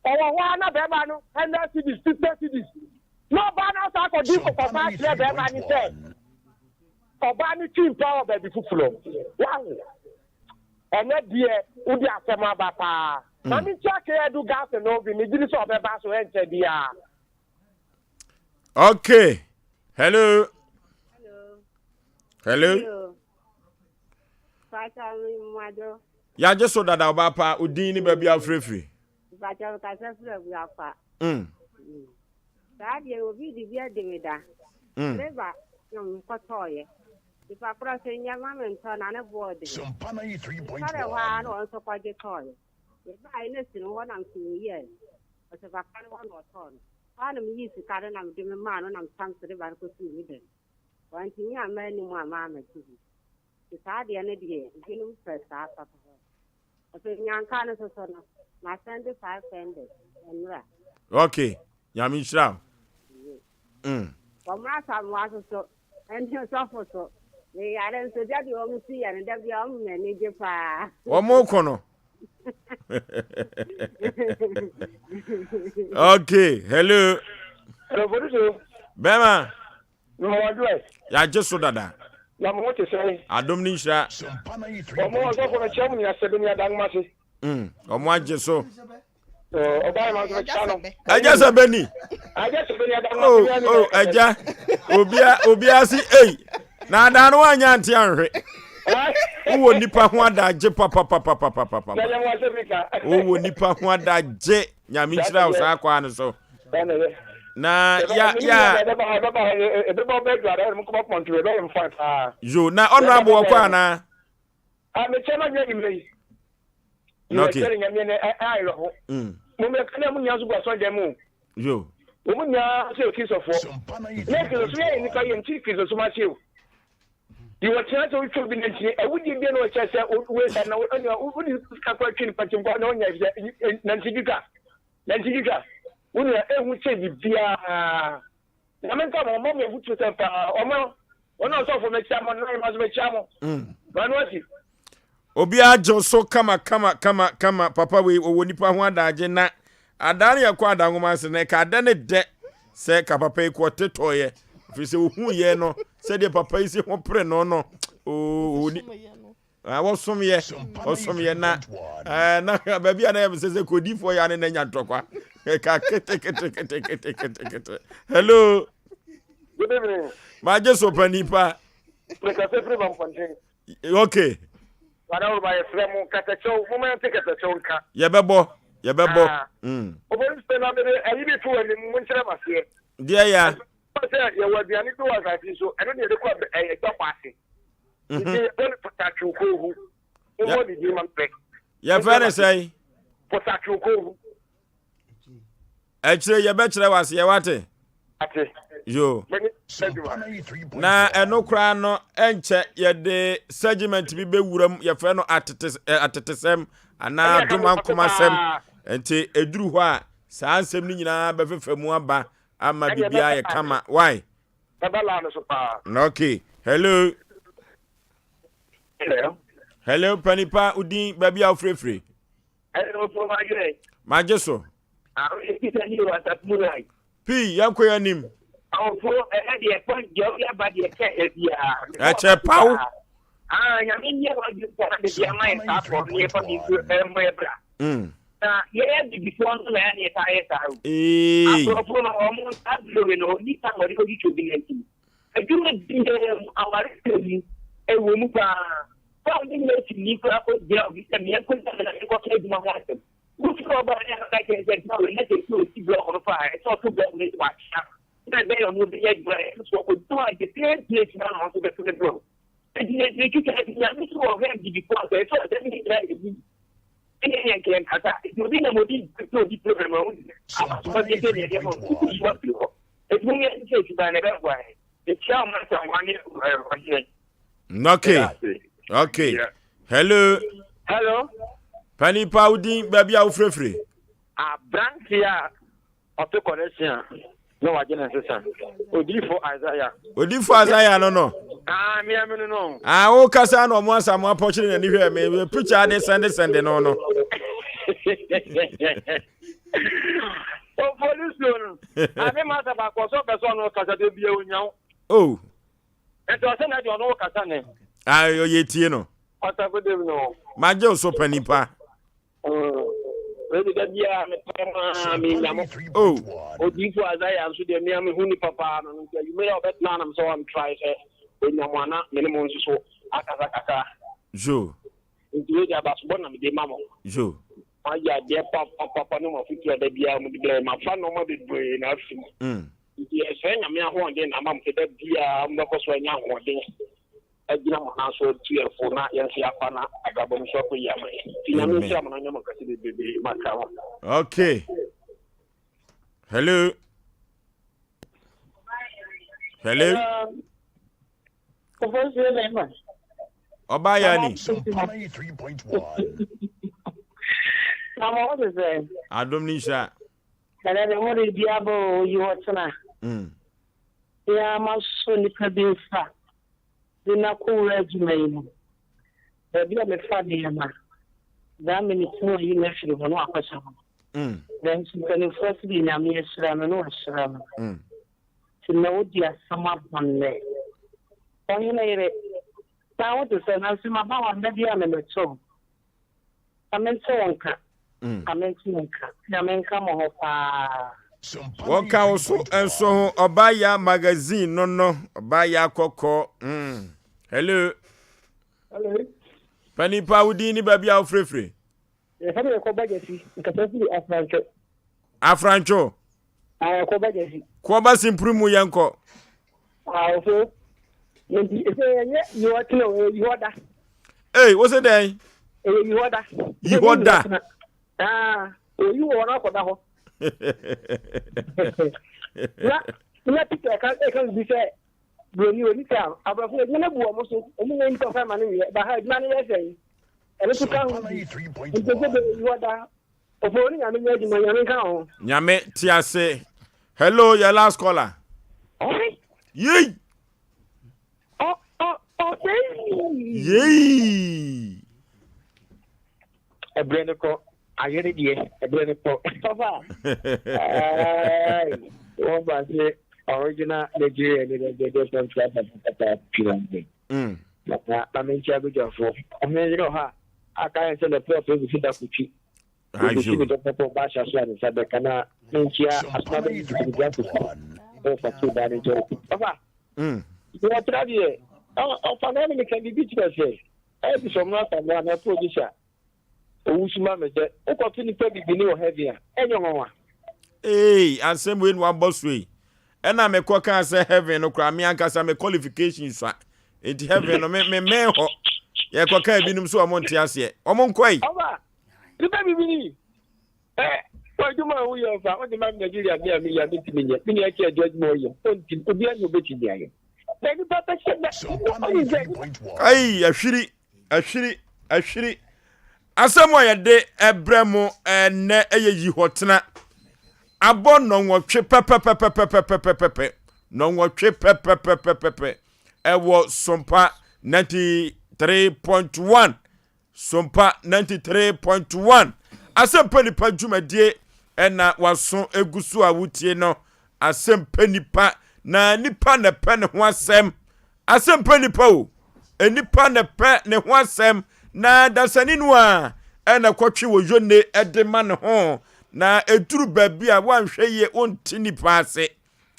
Ɔwɔ hɔ ara na bɛrima no 100 cedis, 50 cedis. Na ɔbaa no asan akɔdi kɔkɔsa akyerɛ bɛrima no sɛ Ɔbaa no twi mpa wɔ baabi foforɔ. Wahu? Ɛnɛ deɛ wode asɛm aba paa. Ma me nkyia K-Edu Gas and Oven, megye di sɛ ɔbɛba so ɛnkyɛ biara. Okay. Hello. Hello. Hello. Yagye so dada ɔbaa pa odin ne baabi a wofirefiri. Mpakyɛw mekasa firi Abuakwa. Saa deɛ obi de bi adi me da. Reba na mekɔtɔɔyɛ. Nipa korɔ sɛ nyɛ ma mentɔ na ne boɔ den. Mesɔre hɔ ara na ɔno nso kɔgye tɔɔyɛ. Mebaeɛ na si no hɔ na nso meyɛɛ. Ɔsɛ papa no hɔ na ɔtɔɔ no. Hɔ ara na meyii sika no na mede memaa no na metam sereba no kɔsii me dam. Wantumi amma anim amma ammɛto bi. Nti saa adeɛ no deɛ, ebinom pɛ saa papapa. Afei nyanka no soso no, masɛnde 500 nnora. Ok, Nyame nhyira wo. Wɔn asamoa soso, ɛne sɔfo so. Meyare nso, da deɛ wɔn si yɛ no, da bia wɔn m'ani gye paa. Wɔn ko no. Ok, hello. Hello, Producer. Bɛma. Mmoadwoɛ. Yɛagye so dada. Na mo ho te sɛn? Adom ne nhyira. Wɔn ɔsɔfo no kyerɛ mo nea sɛbe ne adanwoma ase. Wɔn agye so. Ɔbaa yɛ ma nso mekyia no. Agya sɛbe ni. Agya sɛbe ni adanwoma ase. Oh, oh, agya. Obia, obia si ei. Na adan no anya ante anhwe. Wowɔ nipa ho adagye papapapapapapa. Wowɔ nipa ho adagye. Nyame nhyira wo saa kwaa no so. Na ya ya. Yo na ɔno abo ɔkɔ anaa. Okay. Yo. Wɔn nyinaa nso yɛ Kristofoɔ. Na Kristosom yɛ nnipa yɛ nti Kristosom ase o. Deɛ wɔkyerɛ sɛ wotwa obi nantini, awudie bia na wɔkyerɛ sɛ wei na wode sika kora twe nipa ti nkɔ na wonya efisɛ nantini twitwa. Nantini twitwa. Wo nua ehu kyɛ biribiara. Nyame nka mo, ɔma mo afutuo sɛm paa. Ɔma wɔn a ɔsɔfo mekyia mo, nan ma so mekyia mo. Ma no asi. Obiara gye so kama kama kama kama papa wei ɔwɔ nipa ho adagye na adaa no yɛkɔ adanwoma ase na ɛka adɛ ne dɛ sɛ ka papa yi kɔ tetɔeɛ ɛfiri sɛ ɔhu yɛ no sɛdeɛ papa yi si ho pere no no ɔni wɔsomyɛ wɔsomyɛ na na baabi a na yɛ sɛ sɛ kɔdifoɔ yɛ ane na nya ntɔkwa ɛka keteketeketeketekete hello. Good evening. Magye so pa nipa. Mekasa firi Mampɔnten. Okay. Wadaworoba yɛsrɛ mo katakyɛw momma yɛnte katakyɛw nka. Yɛbɛbɔ yɛbɛbɔ. Ah. Obodu sɛ na mede ayi bi to anim mo nkyerɛ maseɛ. Deɛ ya. Ɛsɛ sɛ yɛwɔ aduane bi wɔ asase yi so ɛno deɛ yɛde kɔ ɛyɛ dwa bɔ ase. Nti yɛfrɛ no potatwukohu. Mommɔ ne din ma mepɛ. Yɛfrɛ no sɛn? Potatwukohu. Akyire yɛbɛkyerɛ wo aseɛ wate. Ate. Yo. Na ɛno koraa no ɛnkyɛ yɛde segment bi bɛwura mu yɛfrɛ no atete atetesɛm anaa domankomasɛm nti ɛduru hɔ a saa nsɛm no nyinaa bɛfefa mu aba ama biribiara yɛ kama why. Ɛbɛ laa no so paa. Okay hello. Hello. Hello panipa udin baabi a wofirefire. Magye so. Pii, yɛnkɔ yɛn anim. Ɛkyɛ paw. Na yɛyɛ bibifoɔ no na yɛne yɛtaa yɛ saa o. Aborɔfo no wɔn saa bere no nipa na wɔde kɔtwitwa obi nanti. Adwuma biara mu aware mu ɛwɔ mu paa. Sɛ wode masonni koraa kɔgyina obi sɛ meɛnkɔgyina me na menkɔka adwuma ho asɛm. Wofiri hɔ ba ne abɛka kyerɛ sɛ adwuma wei na sɛ ɛsɛ ɔsi blɔk no fa a ɛsɛ ɔto blɔk no si wakyea no. Sɛ ɛbɛyɛ ɔno ɔbɛnya adwuma no ɛno so ɔkɔgyina hɔ a the same place na ɔno nso bɛto ne blɔk. Enti na ɛtumi twitwa nti Nyame so wɔ hwɛ abibifoɔ a sɛ ɛsɛ ɔsɛ ne nyinaa yɛ bi. Ɛne ɛyɛ nka yɛnkasa. Nti obi nam obi sɛ obi program a wonim abasoba bi sɛ deɛ ɛdeɛ ma ɔno yi wafiri hɔ. Enti mo yɛ sɛ suban na ɛbɛboa yɛn. Mekyia ɔmansanwa ne ɔhene. Okay. Okay. Hello. Hello. Panipa wo din baabi a wofirefire. Aberante a ɔte kɔrɛhye a na wagye ne nsesa. Odiyifo Isaiah. Odiyifo Isaiah no no. Ah, mea me no no. Ah, wo kasa na ɔmo asa mo apɔkyere n'ani hwɛ me picture de sɛnde sɛnde no no. Opolisuo no. Ame masa baako ɔsɛ ɔpɛ sɛ ɔno kasa de bia onya wo. Oh. Nti ɔsɛ na deɛ ɔno wo kasa ne. Ah, ɔyɛ tie no. Pastor good evening o. Magye wo so pa nipa. Wei de da biara mepɛ maa menya mo. Oh. Odiifo Isaiah nso deɛ mea mehu nipa paa no nti anwummere a ɔbɛtena anam sɛ ɔntrae sɛ onya mo ana me ne mo nso so akasa kakra. Yo. Nti wei deɛ abasobɔ na mede ma mo. Yo. Moayɛ adeɛ papapapa ne mo afotu a da biara mode brɛ mafa nneɛma bebree na afi mu. Nti yɛsrɛ Nyame ahoɔden na ama mo sɛ da biara mobɛkɔ so anya ahoɔden agyina mo nan so atu yɛn fo na yɛn nso yɛafa na abrabɔ no nso akɔ yie ama yɛn. Nti Nyame nhyira mo na ɔnyɛ mo kɛse bebrebe makra mo. Okay. Hello. Hello. Ɔbaa yɛ ani. Adom ne nhyira. Ɛnɛ de mo de di aba o yi hɔ tena. Ya ma so nipa bi nsa de na kɔ wura adwuma yi mu. Baabi a mefa nneɛma that minute no ayi me afiri hɔ na wakɔhyɛ hɔ. Nanso mpanimfoɔ se deɛ Nyame ahyira no na wahyira no. Nti nnɛ wode asɛm abɔ nnɛ. Ɔhene yere, na wo te sɛ nanso maba hɔ nna bi a memmɛto wo. Ma mente wo nka. Ma mente wo nka. Nyame nka mo ho paa. Wɔka wo so nso ho Ɔbaa Magazine no no Ɔbaa ya kɔkɔɔ mm. Hello. Hello. Panin pa wo din ne baabi a wofirefire. Yɛfrɛ me Kɔba Gyasi, nkasa firi Afrantwo. Afrantwo. Ah, Kɔba Gyasi. Kɔba simpiri mu yɛnkɔ. Ah, ofo. Nti ɛsɛ yɛnyɛ yihɔ tena o, ɛyɛ yihɔ da. Ee, wo se dɛn? Ɛyɛ yihɔ da. Yihɔ da. Ah, oyi wɔ hɔ na akɔda hɔ. Na na Peter ɛka ɛka bibi sɛ broni oni sɛ aborɔfo adwuma no bu wɔn so, wɔn nyɛ nipa kwan ma no nyɛ, ba ha adwuma no yɛ sɛn. Ɛno nso ka ho bi. Nti sɛ bɛ yi hɔ da. Ɔfo ne nyame nyɛ adwuma nyame nka ho. Nyame te ase. Hello, your last caller. Ɔhe. Yei. Ɔ ɔ ɔsɛe. Yei. Ɛbrɛ no kɔ ayere deɛ ɛbrɛ no kɔ. Papa. Wɔn ba se original Nigeria ni bɛ bɛ bɛ fɛn fila papa pii na. Na na menkyia abadwafoɔ. Ɔhene yere wɔ ha a aka yɛn sɛ ne prɔfo egusi da kotwi. Egusi ne dɔpɔpɔ ba ahyɛ so a ne nsa bɛka na menkyia asoma bɛ ne grafo wɔ fatuo daa ne nkyɛn. Papa, wɔtra deɛ ɔfa na ɔne meka biribi kyerɛ sɛ ɛbi sɛ ɔmo asamoa na producer Owusu ma me sɛ wokɔto nipa bibini wɔ heaven a, ɛnyɛ nwanwa. Eei asɛm wei na wabɔ so yi. Ɛna mekɔ kaa sɛ heaven no koraa me ankasa me qualification sua. Enti heaven no me me mɛn hɔ. Yɛkɔ kaa ebinom so wɔn nte aseɛ. Wɔn nkɔ yi. Ɔba, nipa bibini. Ɛ, wɔ adwuma a woyɛ ɔfa, wode ma Nigeria me a meyɛ a mentumi nyɛ. Me nua kyɛ adwuma adwuma ɔyɛ, ɔntumi, obiara ne obetumi ayɛ. Na nipa bɛhyɛ na, ɔne sɛ. Ai, ahwiri. Ahwiri, ahwiri. Asɛm a yɛde ɛbrɛ mo ɛnɛ ɛyɛ yihɔtena. Abɔ nnɔnwɔtwe pɛpɛpɛpɛpɛpɛpɛpɛ. Nnɔnwɔtwe pɛpɛpɛpɛpɛ. Ɛwɔ Sompa 93.1. Sompa 93.1. Asɛmpa nipa dwumadie ɛna waso egu so a wotie no. Asɛmpa nipa na nipa na ɛpɛ ne ho asɛm. Asɛm pɛ nipa o. Nipa na pɛ ne ho asɛm na dasani no a ɛna kɔtwe wɔ yone de ma ne ho na ɛduru baabi a woanhwɛ yie wonte nipa ase.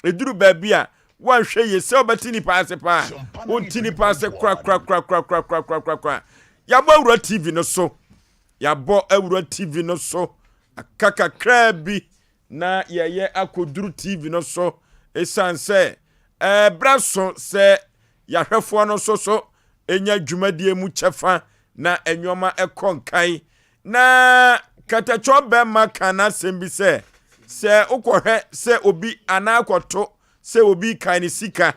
Ɛduru baabi a woanhwɛ yie sɛ wobɛte nipa ase paa wonte nipa ase korakorakorakorakorakorakorakora. Yɛabɔ awura TV no so. Yɛabɔ awura TV no so aka kakraa bi na yɛyɛ akɔduru TV no so ɛsiane sɛ ɛberɛ so sɛ yɛahwɛfoɔ no nso so ɛnya dwumadie mu kyɛfa na nneɛma ɛkɔ nkan. Na katakyɔ bɛrima ka n'asɛm bi sɛ, sɛ wokɔhwɛ sɛ obi anaa kɔto sɛ obi kan ne sika,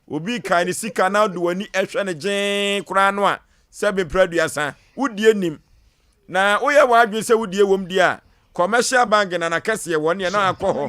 obi kan ne sika na wode w'ani ɛhwɛ no gyee koraa no a, sɛ bempere aduasa, wodie nim. Na woyɛ w'adwene sɛ wodie wom deɛ a, commercial bank na n'akɛseɛ wɔ neɛ na akɔ hɔ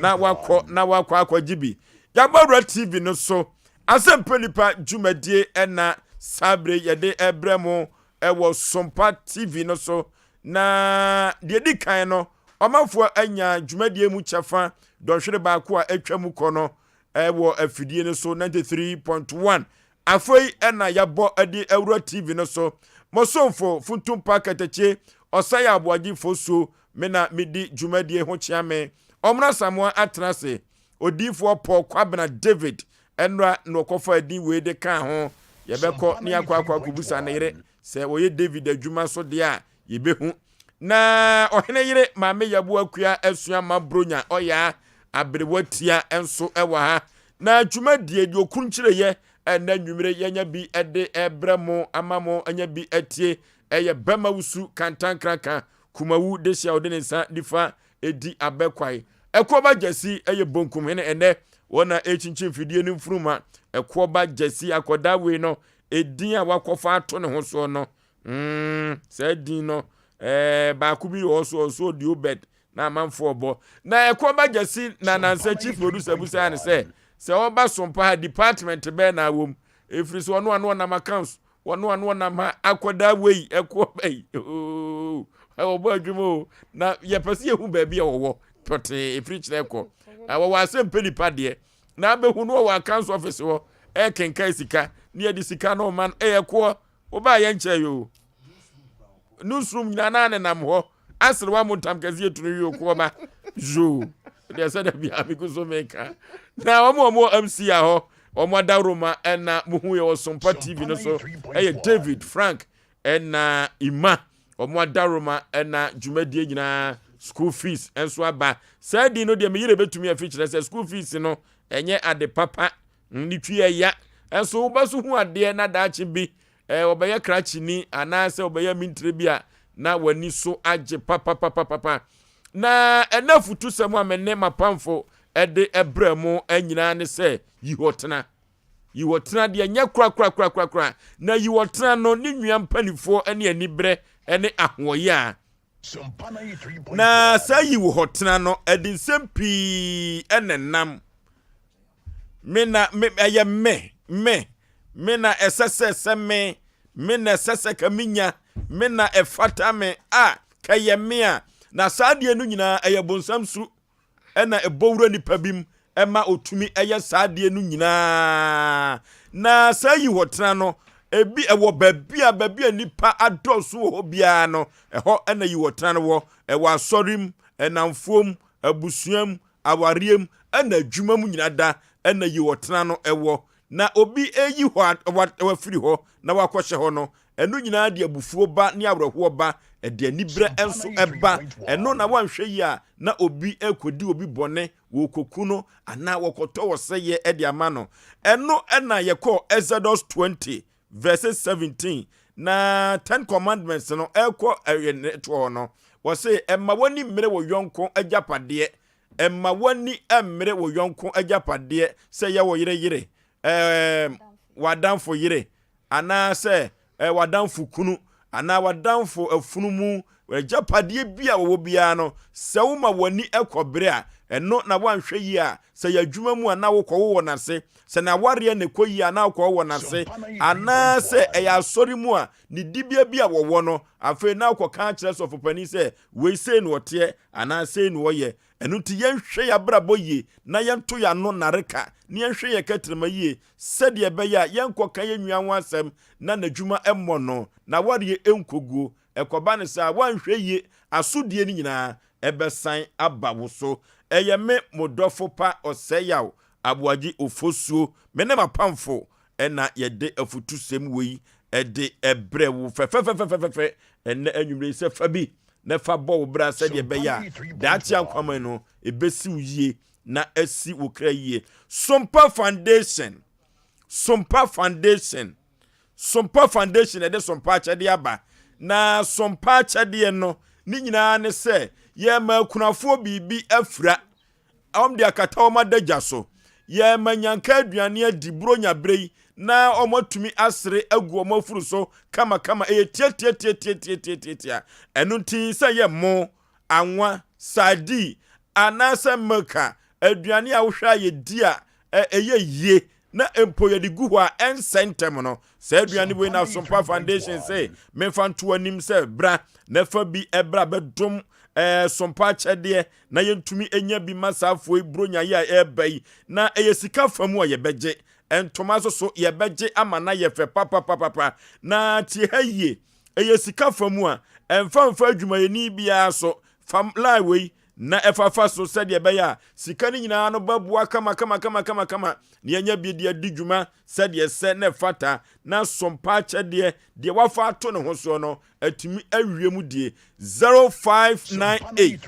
na wakɔ na wakɔ akɔgye bi. Yɛabɔ awura TV no so asɛmpɛ nipa dwumadie ɛna saa bere yɛde ɛbrɛ mo ɛwɔ Sompa TV no so. Na deɛ di kan no, ɔmanfoɔ anya dwumadie mu kyɛfa dɔnhwere baako a atwa mu kɔ no ɛwɔ afidie no so 93.1 Afei na yɛabɔ de awura TV no so. Mo somfo, Funtumpa Katakyie, Ɔsɛe Aboagye Fosuo, me na medi dwumadie ho kyea me. Ɔmena Asamoah atena ase. Odiyifoɔ Paul Kwabena David, ɛnora na ɔkɔfaa din wei de kaa ho. Yɛbɛkɔ ne yɛakɔ akɔ akɔbusa ne yere sɛ ɔyɛ David adwuma so deɛ a, Yɛbɛhu. Na ɔhene yere Maame Yabu Akua Asua Ma Bronya Ɔyaa Aberewa Tia nso wɔ ha. Na dwumadie deɛ okunkyereyɛ ɛnɛ nwumire yɛnya bi de ɛbrɛ mo ama mo anya bi atie ɛyɛ Bɛma Wusu Kantankraka Kumawu Dehye a ɔde ne nsa nifa ɛdi abɛ kwae. Ɛkoɔba Gyasi ɛyɛ Bonkumhene ɛnɛ. Wɔn na ɛrekyinkyin mfidie no mfuruma. Ɛkoɔ ba Gyasi akɔdaa wei no, edin a wakɔfa ato ne ho soɔ no, mm, saa din no, ɛɛ, baako bi wɔ hɔ so, ɔso ɔdi Obed na amanfoɔ bɔ. Na ɛkoɔ ba Gyasi na nansa chief producer busaa no sɛ, sɛ ɔba Sompa ha, department bɛn na awom? Ɛfiri sɛ ɔno ano ɔnam accounts, Wɔn a na wɔnam ha akɔda wei ɛkoɔ bɛyi ooo wɔbɔ adwuma o na yɛpɛ sɛ yɛhu baabi a wɔwɔ pɔtee ɛfiri kyerɛ kɔ wɔwɔ asɛm pɛ nipa deɛ na abɛhu no wɔwɔ accounts office hɔ ɛkenkan sika ne yɛde sika no ma no ɛyɛ koɔ wobaa yɛnkyɛ yoo newsroom nyinaa na nenam hɔ Aserewa mo ntam kɛse yɛ tunu yio koɔ ba zoo deɛ sɛ da bia megu so meka na wɔn a wɔn MC a hɔ wɔn adaworoma ɛna muhu yɛ wɔ Sompa TV no so ɛyɛ David Frank ɛna Ima wɔn adaworoma ɛna dwumadie nyinaa school fees nso aba saa din no deɛ me yere betumi afi kyerɛ sɛ school fees no ɛnyɛ ade papa ne twi ɛya ɛnso woba so hu adeɛ na daakye bi Eh, ɔbɛyɛ krakyeni anaasɛ ɔbɛyɛ mintire bi a na w'ani so agye papapapapa. Na ɛna afutusɛm a me ne m'apamfo de brɛ mo nyinaa ne sɛ, yi hɔ tena. Yi hɔ tena deɛ nyɛ korakorakorakora. Na yi hɔ tena no ne nua mpanimfoɔ ne aniberɛ ne ahoɔyaa. Na saa yi wɔ hɔ tena no, ɛde nsɛm pii na ɛnam. Me na me ɛyɛ me me me na ɛsɛ sɛ sɛ me me na ɛsɛ sɛ ka menya me na ɛfata me a kɛyɛ me a na saa adeɛ no nyinaa ɛyɛ bonsam su na ɛbɔ wura nipa bi mu ma ɔtumi yɛ saa adeɛ no nyinaa. Na saa yi hɔ tena no, ebi ɛwɔ baabi a baabi a nipa adɔɔso wɔ hɔ biara no, ɛhɔ na yi hɔ tena no wɔ. Ɛwɔ asɔre mu, ɛnamfoɔ mu, abusua mu, awareɛ mu, ɛna adwuma mu nyinaa da ɛna yi hɔ tena no ɛwɔ. Na obi reyi hɔ a wafiri hɔ na wakɔhyɛ hɔ no, ɛno nyinaa de abufuo ba ne awerɛhoɔ ba, ɛde aniberɛ nso ba. Ɛno na woanhwɛ yie a na obi rekɔdi obi bɔne, wɔrekɔku no anaa wɔkɔtɔ ɔsɛeɛ de ama no. Ɛno na yɛkɔɔ Exodus 20 verses 17 na Ten Commandments no ɛrekɔ ɛtoɔ hɔ no, wɔse mma w'ani mmere wo yɔnko agyapadeɛ Mma w'ani mmere wo yɔnko agyapadeɛ, sɛ ɛyɛ wo yere yere, ɛɛm, w'adamfo yere, anaasɛ ɛɛ w'adamfo kunu, anaa w'adamfo afunumu, agyapadeɛ bi a wɔwɔ biara no, sɛ woma w'ani kɔ bere a, ɛno na woanhwɛ yie a, sɛ ɛyɛ adwuma mu a na wokɔwo wɔ n'ase, sɛ n'awareɛ na ɛkɔ yie a na wokɔwo wɔ n'ase, anaasɛ ɛyɛ asɔre mu a, ne dibea bi a wɔwɔ no, afei na wokɔka akyerɛ sɔfopanin sɛ wei sei na ɔteɛ, anaa sei na ɔyɛ. Ɛno nti yɛnhwɛ yɛn abrabɔ yie na yɛnto yɛn ano nnareka na yɛnhwɛ yɛn kɛtrɛma yie sɛdeɛ ɛbɛyɛ a yɛnkɔka yɛn nua ho asɛm na n'adwuma mmɔ no, n'awareɛ nkɔguo. Ɛkɔba no saa a, woanhwɛ yie asodie no nyinaa ɛbɛsan aba wo so. Ɛyɛ me, mo dɔfo pa Ɔsɛeyaw Aboagye Ofosuo, me ne m'apamfo na yɛde afutusɛm wei de brɛ wo fɛfɛfɛfɛfɛfɛ ɛnnɛ anwummerɛ yi sɛ fa bi na fa bɔ wo bra sɛdeɛ ɛbɛyɛ a daakye ankwaman no ɛbɛsi wo yie na asi wo kra yie. Sompa Foundation, Sompa Foundation, Sompa Foundation ɛde Sompa akyɛdeɛ aba. Na Sompa akyɛdeɛ no ne nyinaa ne sɛ yɛma akunafoɔ biribi afira Wɔde akata wɔn adagya so. Yɛrema nnyanka aduane adi Buronya bere yi na wɔatumi asere agu wɔn afuru so kamakama. Ɛyɛ tiatiatiatiatiatiatia. Ɛno nti sɛ ɛyɛ mo, anwa, sardine, anaasɛ milk a, aduane a wohwɛ a yɛdi a ɛyɛ yie na mpo yɛde gu hɔ a ɛnsɛ ntɛm no. Saa aduane wei na Asompa Foundation se memfa nto anim sɛ bra na fa bi bra bɛdom eh, Sompa akyɛdeɛ na yɛntumi nya bi ma saa afoɔ yi Buronya yi a ɛreba yi. Na ɛyɛ sika fa mu a yɛbɛgye. Ntoma nso so yɛbɛgye ama no ayɛ fɛ papapapapa. Na tie ha yie, ɛyɛ sika fa mu a ɛmfa mfa adwumayɛni biara so. Fa line wei na ɛfafa so sɛdeɛ ɛbɛyɛ a sika no nyinaa no bɛboa kamakamakamakama na yɛanya bi de adi dwuma sɛdeɛ ɛsɛ na ɛfata na sompa akyɛdeɛ deɛ wafa ato ne ho soɔ no atumi awie mu die. 0598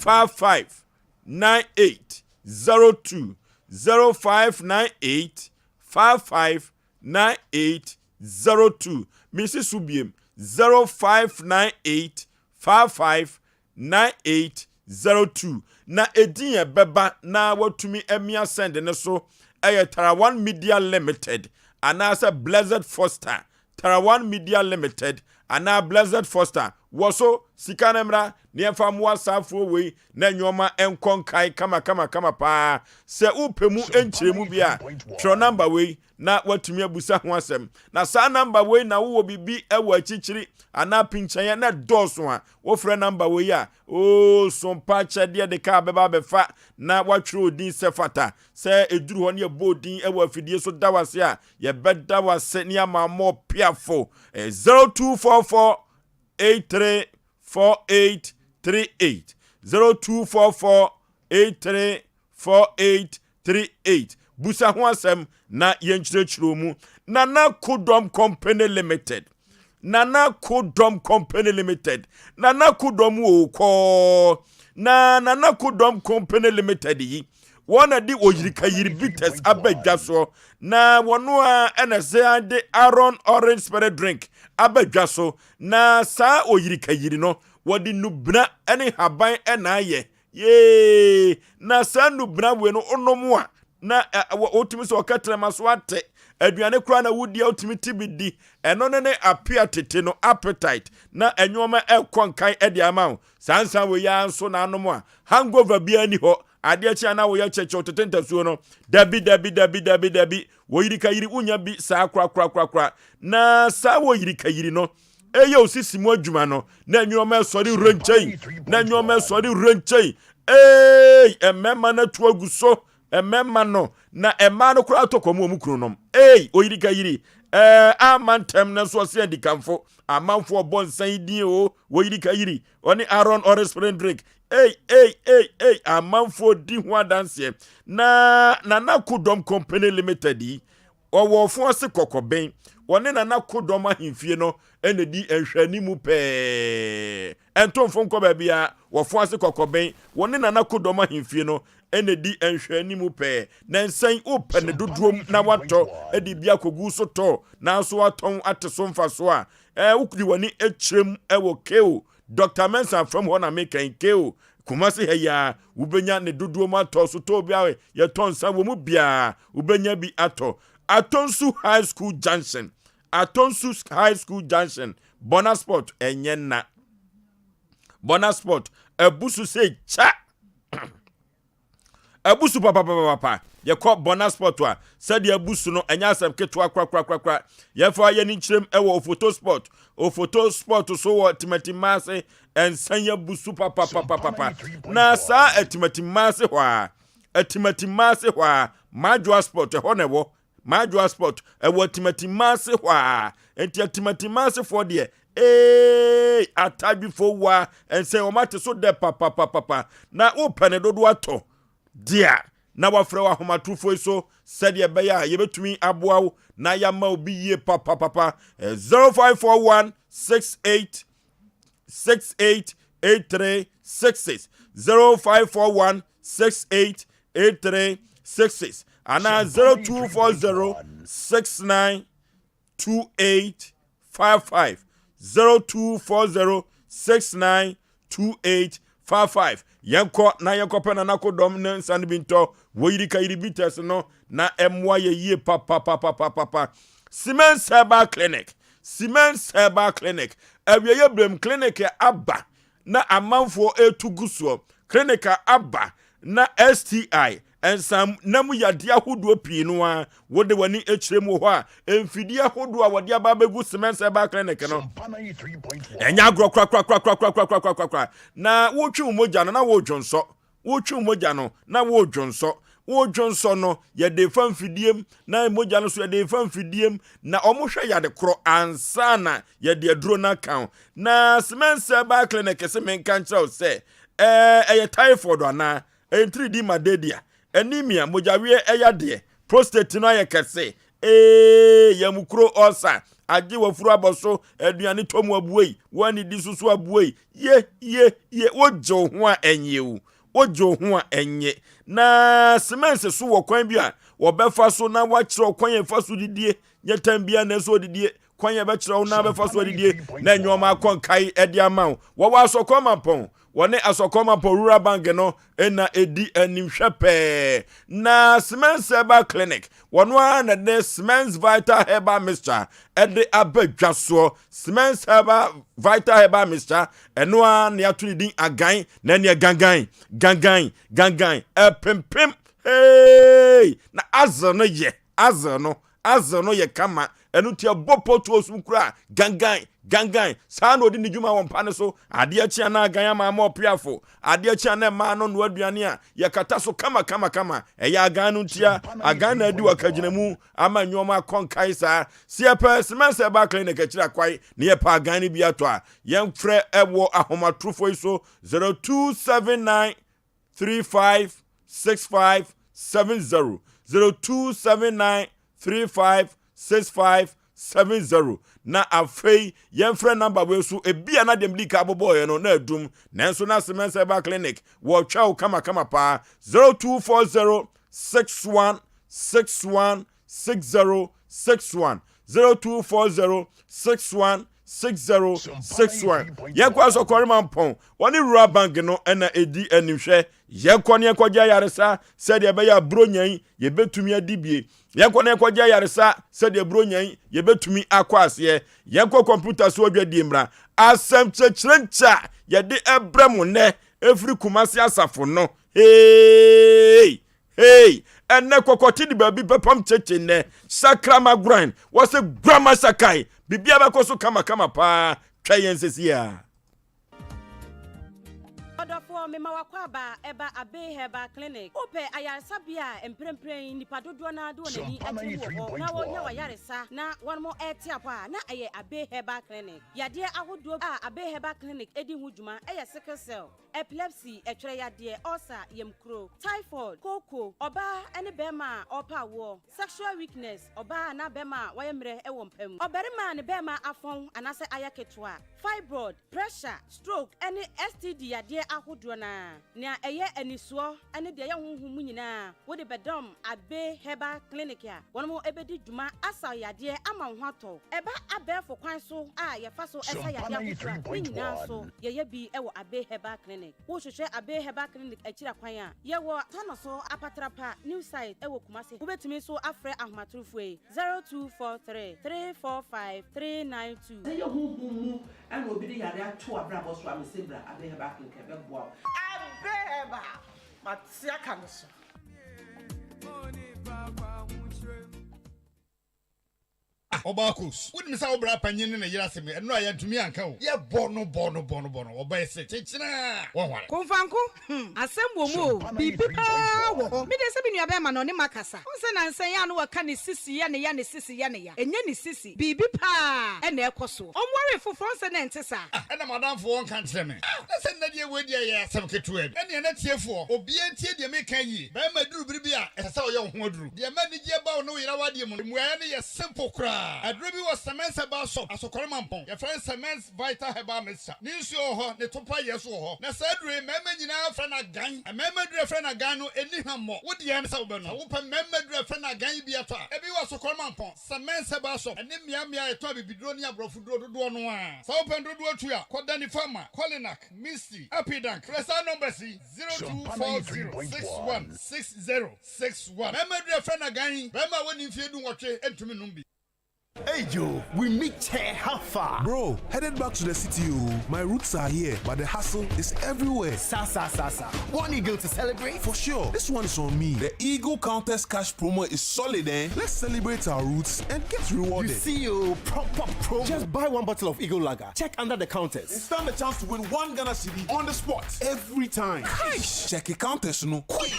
55 98 02 0598 55 98 02 mesi so biem 0598 55 9802. 02. Na edin a ɛbɛba na watumi amia send no so yɛ Tarawan Media Limited anaasɛ Blessed Foster. Tarawan Media Limited anaa Blessed Foster. Wɔ so, sika no mmra na yɛmfa mmoa saa afuo wei na nnoɔma nkɔ nkae kamakamakama paa. Sɛ wopɛ mu nkyerɛmu bi a, twerɛ namba wei na woatumi abusa ho asɛm. Na saa namba wei na wowɔ biribi wɔ akyikyiri anaa pinkyɛeɛ na ɛdɔɔso a, wofrɛ namba wei a, oo, sompa akyɛdeɛ de kaa bɛba abɛfa na woatwerɛ odin sɛ fata. Sɛ ɛduru hɔ ne yɛbɔ odin wɔ afidie so da wo ase a, yɛbɛda wo ase ne ama mmɔ piafo. 0244 83 48 38 0244 83 4838 Busa ho asɛm na yɛnkyerɛkyerɛ mu. Nana Kodɔm Company Limited Nana Kodɔm Company Limited Nana Kodɔm o kɔɔ na Nana Kodɔm Company Limited yi wɔn na de oyirikayiri bitters aba dwa soɔ na wɔn a ɛna sɛ de Aaron Orange Spirit Drink aba dwa so na saa oyirikayiri no wɔde nubena ne haban na ayɛ Yee! Na saa nnubena wei no wonom a, na wotumi sɛ ɔkɛtrɛma so ate. Aduane koraa na wodi a wotumi te bi di. Ɛno ne ne apea tete no, appetite, na nneɛma ɛkɔ nkan de ama wo. Saa nsa wei ara nso na anom a, hangover biara ni hɔ. Adeɛ kye a na woyɛ kyekyew tete ntasuo no. Dabi, dabi, dabi, dabi, dabi. Wɔyirikayiri wonya bi saa korakorakorakora. Na saa wɔyirikayiri no, ɛyɛ osisi mu adwuma no na nneɛma ɛsɔre wura nkyɛn na nneɛma ɛsɔre wura nkyɛn ee mmarima no atu agu so mmarima no na mmaa no koraa atɔ kɔm wɔn kunu nom ee oyiri ka yiri ɛɛ ama ntɛm na nso ɔse adikanfo amanfo ɔbɔ nsa yi din o wɔyiri ka yiri ɔne Aaron ɔre spring drink ei ei ei ei amanfo di ho adanseɛ na Nana Kodɔm Company Limited yi Ɔwɔ ɔfo ase kɔkɔben. Ɔne Nana Kodɔm ahemfie no na ɛdi nhwɛanimu pɛɛ. Ɛnto mfo nkɔ baabiara. Wɔfo ase kɔkɔben. Wɔne Nana Kodɔm ahemfie no na ɛdi nhwɛanimu pɛɛ. Nansa yi wopɛ ne dodoɔm na woatɔ de bi akɔgu so tɔ nanso woatɔn ate so mfasoɔ a, wode w'ani kyerɛm wɔ Keo Doctor Mensah fam hɔ na meka yi, Keo, Kumasi ha yi ara, wobɛnya ne dodoɔ mu atɔ. Sotɔɔ bi a yɛtɔ nsa wɔ mu biara, wobɛnya bi atɔ. Atonsu High School Junction, Atonsu High School Junction, Bona Sport, ɛnyɛ nna. Bona Sport, abu so sɛ kya. Abusu papapapapa. Yɛkɔ Bona Sport a, sɛdeɛ abusu no, ɛnyɛ asɛm ketewa korakorakorakora. Yɛmfa yɛn ani nkyerɛm wɔ Ofoto Sport. Ofoto Sport so wɔ Timatimma ase, ɛnsa yi abusu papapapapa. Na saa Atimatimma ase hɔ a, Atimatimma ase hɔ a, Madwoa Sport, ɛhɔ na ɛwɔ. Madwoa Sport, ɛwɔ Atimatimma ase hɔ a. Enti Atimatimma asefoɔ deɛ, Eeii atadwifo wa ɛnsɛ wɔn ate so dɛ papapapapa na wopɛ ne dodo atɔ dea na wafrɛ wɔ ahomatorofo yi so sɛdeɛ ɛbɛyɛ a yɛbɛtumi aboa wo na yɛama obi yie papapapa 0541 68 68 83 66 0541 68 83 66 anaa 0240 69 2855 0240 69 2855 Yɛnkɔ na yɛnkɔpɛ Nana Kodɔm ne nsa no bi ntɔ Woyiri Kayiri Bitters no na ɛmmoa yɛ yie papapapapapa. Siemens Herbal Clinic Siemens Herbal Clinic Awieeɛ berɛm clinic aba na amanfoɔ retu gu soɔ. Clinic a aba na STI, nsa mu yadeɛ ahodoɔ pii no ara, wode w'ani kyerɛ mu wɔ hɔ a, mfidie ahodoɔ a wɔde aba abɛgu Cement Herbal Clinic no, ɛnyɛ agorɔ korakorakorakorakorakorakorakora. Na wotwe wo mogya no na wodwonsɔ. Wotwe wo mogya no na wodwonsɔ. Wodwonsɔ no, yɛde fa mfidie mu, na mogya no so yɛde fa mfidie mu, na wɔhwɛ yade korɔ ansa na yɛde aduro no aka ho. Na Cement Herbal Clinic se menka nkyerɛ wo sɛ, ɛɛ ɛyɛ typhoid anaa? Ɛyɛ ntiridi malaria, anemia, mogyaweɛ ɛyadeɛ, prostate no ayɛ kɛse, ee yamukuro ulcer, agye wafuru abɔ so, aduane tɔ mu abuei, woanidi so so abuei, ye ye ye, wogye wo ho a ɛnye o, wogye wo ho a ɛnye. Na Siemens so wɔ kwan bi a wɔbɛfa so na wakyerɛ kwan a ɛfa so didie, nyɛ tan biara na ɛsɛ odidie, kwan a ɛbɛkyerɛ wo na bɛfa so adidie na nneɛma akɔ nkae de ama wo. Wɔwɔ asɔkɔ mampɔn. Wɔne Asɔkɔmapɔ Rural Bank no na ɛdi animhwɛ pɛɛ. Na Siemens Herbal Clinic, wɔno ara na de Siemens Vital Herbal Mixture de aba dwa soɔ. Siemens Herbal Vital Herbal Mixture, ɛno ara na yɛato ne din agan, na ɛneɛ gangan, gangan, gangan, ɛpempem, hey! Na azel no yɛ, azel no, azel no yɛ kama. Ɛno nti ɛbɔ pɔtuo so kura gangan, gangan. Saa na ɔdi ne dwuma wɔ mpa no so. Adeɛ kye a na agan ama ama ɔpeafo. Adeɛ kye a na mmaa no noa aduane a yɛkata so kama kama kama. Ɛyɛ agan no ntia. Agan na adi wɔ akagyinamu ama nneɛma akɔ nkae saa. Sɛ yɛpɛ Siemens Herbal Clinic akyiri akwae na yɛpɛ agan no bi atɔ a, yɛmfrɛ wɔ ahomatorofo yi so 0279 35 65 70 0279 35 65 70 na afei yɛmfrɛ namba wei so ebia na deɛ medi ka abobɔɔyɛ no na adum nanso na Siemens Herbal Clinic wɔtwa wo kamakama paa 0240 61 61 60 61 0240 61 60 61 yɛkɔ asɔkɔrema mpɔn wɔne rural bank no ɛna ɛdi animhwɛ yɛkɔ ne yɛkɔgye ayaresa sɛdeɛ ɛbɛyɛ a buronya yi yɛbɛtumi adi bie yɛkɔ ne yɛkɔgye ayaresa sɛdeɛ buronya yi yɛbɛtumi akɔ aseɛ yɛkɔ kɔmputa so adwadie mmra asɛm kyerɛkyerɛ nkyɛ a yɛde ɛbrɛ mo nnɛ ɛfiri Kumasi asafo no hey Hey, ɛnɛ kɔkɔte de baabi bɛpam kyekye nnɛ. Sakrama grind, wɔsɛ grama sakai. Biribiara bɛkɔ so kamakama paa. Twa yɛn sɛsi a. Ɔdɔfoɔ, mema w'akwaaba ɛba Abbey Herbal Clinic. Wopɛ ayaresabea a mprempren yi nnipa dodoɔ no ara de wɔn ani akyerɛ mu wɔ hɔ na wɔnya w'ayaresa na wɔn rete apɔ a, na ɛyɛ Abbey Herbal Clinic. Yadeɛ ahodoɔ a Abbey Herbal Clinic di ho dwuma yɛ sickle cell, Epilepsy, ɛtwerɛ yadeɛ, ulcer, yamkuro, typhoid, kooko, ɔbaa ne barima a ɔrepɛ awoɔ, sexual weakness, ɔbaa anaa barima a wayɛ mmerɛ wɔ mpa mu, ɔbarima a ne barima afɔn anaasɛ ayɛ ketewa, fibroid, pressure, stroke ne STD yadeɛ ahodoɔ no ara. Nea ɛyɛ anisoɔ ne deɛ ɛyɛ honhom mu nyinaa wode bɛdɔm Abbey Herbal Clinic a wɔn bɛdi dwuma asa wo yadeɛ ama wo ho atɔ wo. Ɛba abɛɛfo kwan so a yɛfa so sa yadeɛ ahodoɔ a, ne nyinaa nso yɛyɛ bi wɔ Abbey Herbal Clinic. Wohwehwɛ Abbey Herbal Clinic akyiri akwan a, yɛwɔ Tanoso Apatrapa New Site wɔ Kumasi. Wobɛtumi nso afrɛ ahomatorofoɔ yi, 0243 345 392. Sɛ ɛyɛ honhom mu na obi de yare ato w'abrabɔ so a, mese bra Abbey Herbal Clinic ɛbɛboa wo. Abbey Herbal, mate aka no so. Ah Ɔbaa Kos, wonim sɛ wo bra panyin ne ne yere asɛm yi, ɛno a yɛantumi anka o. Yɛbɔ no bɔ no bɔ no bɔ no, ɔbaa yi se kyekyena a, wɔnware. Komfanko, hmm, asɛm wɔ mu o, biribi paa wɔ hɔ. Me deɛ sɛ me nua bɛɛma na ɔne makasa. Wohu sɛ nansa yi a na wɔka ne sisi yɛ ne ya, ne sisi yɛ ne ya. Ɛnyɛ ne sisi, biribi paa na ɛkɔ soɔ. Ɔnwaree foforɔ, wohu sɛ na ɛnte saa. Ah, ɛna m'adamfo ɔnka nkyerɛ me. Ah, na sɛ nnɛ deɛ wei deɛ ɛyɛ asɛm ketewa bi. Ɛnneɛ n'atiefoɔ, obiara ntie deɛ mereka yie. Barima duru bere bi a, ɛsɛ sɛ ɔyɛ wo ho aduru. Deɛ ɛma anigyeɛ ba wo ne wo yere awadeɛ mu no, mmuaeɛ no yɛ simple koraa. Aduro bi wɔ Semens Herbal Shop, Asokore Mampong. Yɛfrɛ no Semens Vital Herbal Mixture. Ne nsuo wɔ hɔ, ne topa yɛ nso wɔ hɔ. Na saa aduro yi, mmarima nyinaa frɛ no agan. Mmarima aduro a yɛfrɛ no agan no, ɛnni hwammɔ. Wo deɛ ne sɛ wobɛnom. Sɛ wopɛ mmarima aduro a yɛfrɛ no agan yi bi atɔ a, ebi wɔ Asokore Mampong, Semens Herbal Shop, ɛne mmeammea a yɛtɔn abibiduro ne aborɔfo duro dodoɔ no ara. Sɛ wopɛ no dodoɔ tu a, kɔ Danifarma, Kolinak, Misty, Apidank. Frɛ saa numbers yi, 0240 61 60 61. Mmarima aduru a yɛfrɛ no agan yi, barima a wadi mfeɛ dunwɔtwe ntumi nnom bi. Hey Joe, we meet chair how far? Bro, headed back to the city oh. My roots are here, but the hustle is everywhere. Sa sa sa sa. One eagle to celebrate? For sure. This one is on me. The Eagle Countess Cash promo is solid, eh? Let's celebrate our roots and get rewarded. You see oh, proper promo. Just buy one bottle of Eagle Lager. Check under the counters. And stand a chance to win one Ghana cedi on the spot every time. Cash! Check the counters, no. Quick!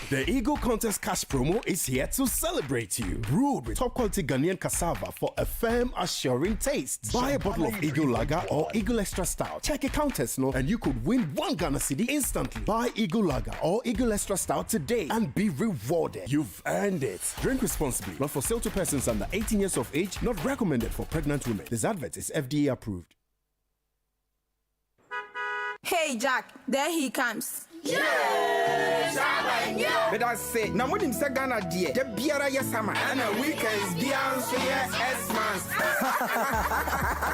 The Eagle Contest Cash promo is here to celebrate you. Brewed with top quality Ghanaian cassava for a firm, assuring taste. Buy a bottle of Eagle Lager or Eagle Extra Stout. Check a counters, no, and you could win one Ghana cedi instantly. Buy Eagle Lager or Eagle Extra Stout today and be rewarded. You've earned it. Drink responsibly. Not for sale to persons under 18 years of age. Not recommended for pregnant women. This advert is FDA approved. Hey Jack, there he comes. Yeah! Medase. Na monim sɛ Ghana deɛ da biara yɛ summer. Ɛna weekends biara nso yɛ Xmas.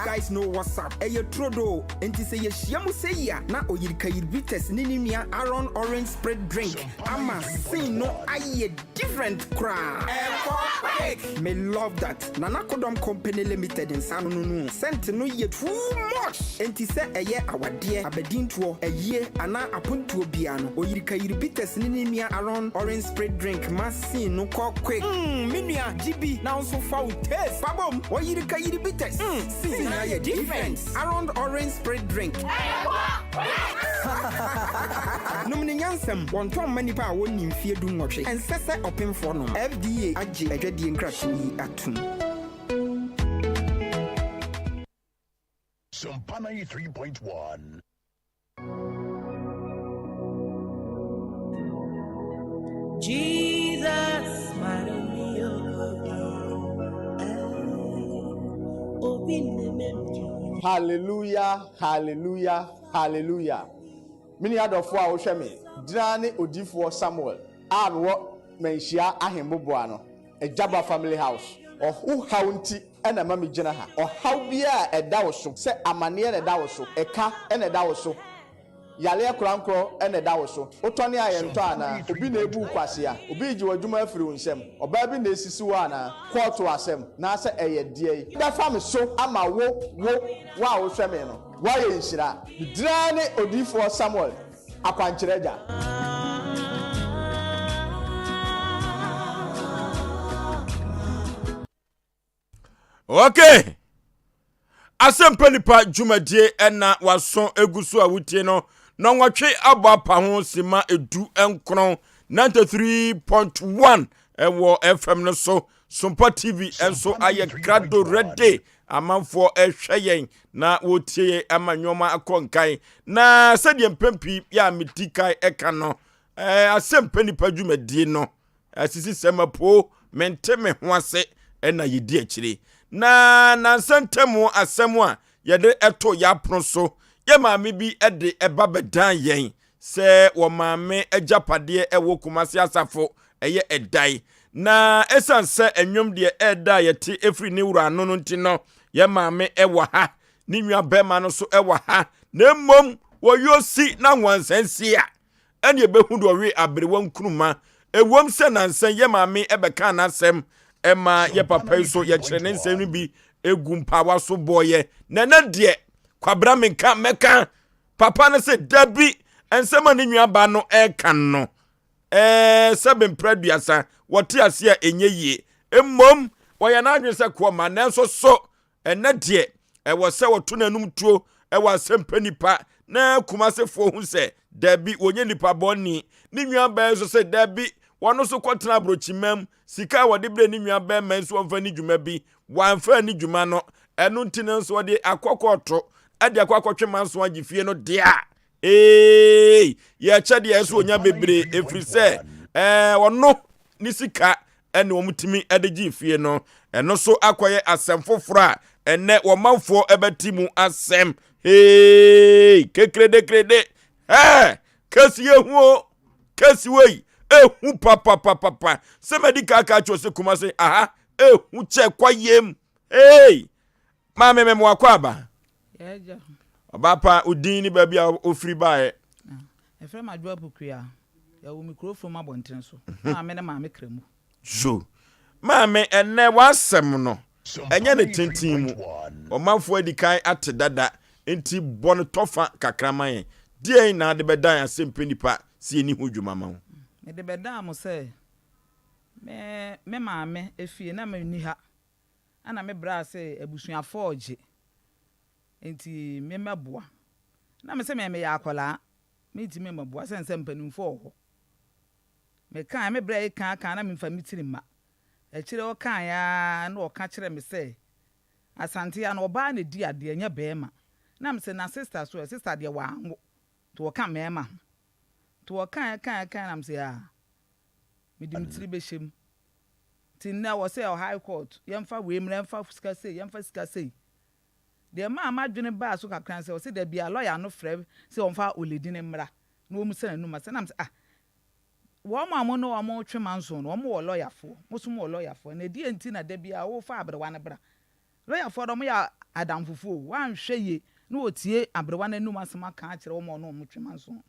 Guys know what's up. Ɛyɛ turodoo. Enti sɛ yɛhyia mu sɛyi a na Oyirikayir Bitters ne ne nua Aaron Orange Spirit Drink ama scene no ayɛ different koraa. Ɛkɔ quick! Me love that. Nana Kodɔm Company Limited nsa ano no no scent no yɛ too much! Enti sɛ ɛyɛ awadeɛ, abadintoɔ, ayie anaa apontoɔ biara no, Oyirikayiri Bitters ne ne nua Aron Orange Spirit Drink ma scene no kɔ quick. Mm me nua gye bi na wo nso fa wo taste fa bom! Oyirikayiri Bitters, mm scene no ayɛ different! Aron Orange Spirit Drink. Nom no nyansam, wɔntɔn mma nnipa a wɔnnii mfeɛ dunwɔtwe. Ɛnsɛ sɛ ɔpemfoɔ nom. FDA agye adwadie nkratoɔ yi atom. Sompa 93.1. Jesus, Hallelujah, hallelujah, hallelujah. Me nua dɔfoɔ a wohwɛ me, gyina ne odiyifoɔ Samuel a mewɔ Manhyia Ahemboboa no, Agyaba Family House. Ɔho haw nti na ɛma megyina ha. Ɔhaw biara a ɛda wo so, sɛ amaneɛ na ɛda wo so, ɛka na ɛda wo so, Yareɛ korankorɔ na ɛda wo so. Wotɔne a yɛntɔ anaa? Obi na ebu wo kwasea? Obi regye w'adwuma afiri wo nsam? Ɔbaa bi na esisi wo anaa? Kɔɔto asɛm, naasɛ ɛyɛ deɛn? Bɛfa me so ama wo, wo, wo a wohwɛ me no, woayɛ nhyira. Me din ara ne Odiyifoɔ Samuel, Akwankyerɛ Agya. Okay. Asɛmpa nipa dwumadie ɛna waso egu so a wotie no nɔnwɔtwe abɔ apa ho sima 19 93.1 ɛwɔ FM no so Sompa TV nso ayɛ krado ready amanfoɔ ɛhwɛ yɛn na wɔtie yɛn ama nneɛma akɔ nkan na sɛdeɛ mpɛn pii yɛ a medi kan ɛka no ɛɛ asɛmpa nipa dwumadie no Asisi sɛ mapoo, mente me ho ase na yɛdi akyire. Na nansa ntam asɛm a yɛde to yɛn apono so, yɛn maame bi de ɛba bɛdan yɛn sɛ wɔ maame agyapadeɛ ɛwɔ Kumasi Asafo ɛyɛ ɛdae. Na ɛsiane sɛ ɛnwom deɛ ɛda a yɛte ɛfiri ne wura ano no nti no, yɛn maame ɛwɔ ha, ne nua bɛrima no nso ɛwɔ ha, na mmom wɔyɔsi na nwansansi a ɛne ɛbɛhu deɛ ɔwe aberewa nkruma. Ɛwom sɛ nansa yi yɛ maame bɛkaa n'asɛm ma yɛ papa yi so yɛkyerɛ ne nsɛm no bi egu mpaawa so bɔɔyɛ. Na ɛnɛ deɛ kwabra menka mɛka papa no sɛ dabi nsɛm a ne nuabaa no ɛreka no ɛɛ sɛ bempere aduasa wɔte ase a ɛnyɛ yie. Mmom wɔyɛ n'adwene sɛ koɔ ma nanso so Ɛnnɛ deɛ, ɛwɔ sɛ wɔto n'anom tuo wɔ asɛmpɛ nipa na Kumasefoɔ hu sɛ dabi, wɔnyɛ nipa bɔne. Ne nuabaa yi nso sɛ dabi, wɔn nso kɔtena aburokyimam, sika a wɔde brɛ ne nuabarima yi nso wɔmfa nni dwuma bi, wɔamfa anni dwuma no, ɛno nti no nso wɔde akɔ kɔɔto de akɔ akɔtwe manso agye fie no deɛ a, ee, yɛkyɛ deɛ ɛso ɔnya bebree ɛfiri sɛ ɛɛ ɔno ne sika ɛne wɔn tumi de gye fie no ɛno so akɔyɛ asɛm foforɔ a ɛnɛ wɔn manfoɔ ɛbɛte mu asɛm hee kekredekrede ɛɛ kɛsi ehu o kɛsi wei ehu papapapapa sɛ mɛdi kaaka kyerɛ sɛ kuma se aha ehu kyɛ kwayem hee maame mɛmo akɔ aba ɔbaa pa odin ne baabi a ofiri baeɛ. Yɛfrɛ me Adwoa Pokuaa. Yɛwoo me kuro From abɔntene so. Maame ne Maame Kramu. So maame ɛnnɛ w'asɛm no ɛnyɛ ne tenten mu. Ɔmanfoɔ adi kan ate dada nti bɔ no tɔfa kakra ma yɛn. Deɛn na ade bɛdan asɛmpɛ nipa sɛ yɛnni ho dwuma ma wo? Mede bɛdaa mo sɛ me me maame efie na menni ha ɛna me braa sɛ abusuafoɔ regye nti me mmɛboa. Na me se me meyɛ akwadaa Mentumi mmɛboa sɛne sɛ mpanimfoɔ wɔ hɔ. Mekaeɛ, me berɛ reka aka na memfa me tiri mma. Akyire ɔkaeɛ ara na ɔka kyerɛɛ me sɛ, Asante ha no ɔbaa na ɛdi adeɛ nyɛ barima. Na mese, na sister so ɛ? Sister deɛ wanwo nti ɔka mmarima ho. Nti ɔkaeɛ kaeɛ kaeɛ na mese, ah, mede me tiri bɛhyɛ mu. Nti nnɛ wɔsɛ High Court, yɛmfa wei mmra, yɛmfa sika sei, yɛmfa sika sei. Deɛ ɛmaa m'adwene baa so kakra ne sɛ, ɔse da biara lɔya no frɛ sɛ ɔmfa Oledin mmra na ɔmmisa n'anum asɛm. Na mese ah, Wɔn a mo ne wɔn retwe manso no, wɔn wɔ lɔyafoɔ. Mo nso mowɔ lɔyafoɔ. Na ɛdeɛn nti na da biara worefa aberewa no bra? Lɔyafoɔ no, wɔyɛ adamfofoɔ o. Woanhwɛ yie na wɔtie aberewa no anom asɛm aka akyerɛ wɔn a wɔne wɔn twe manso no.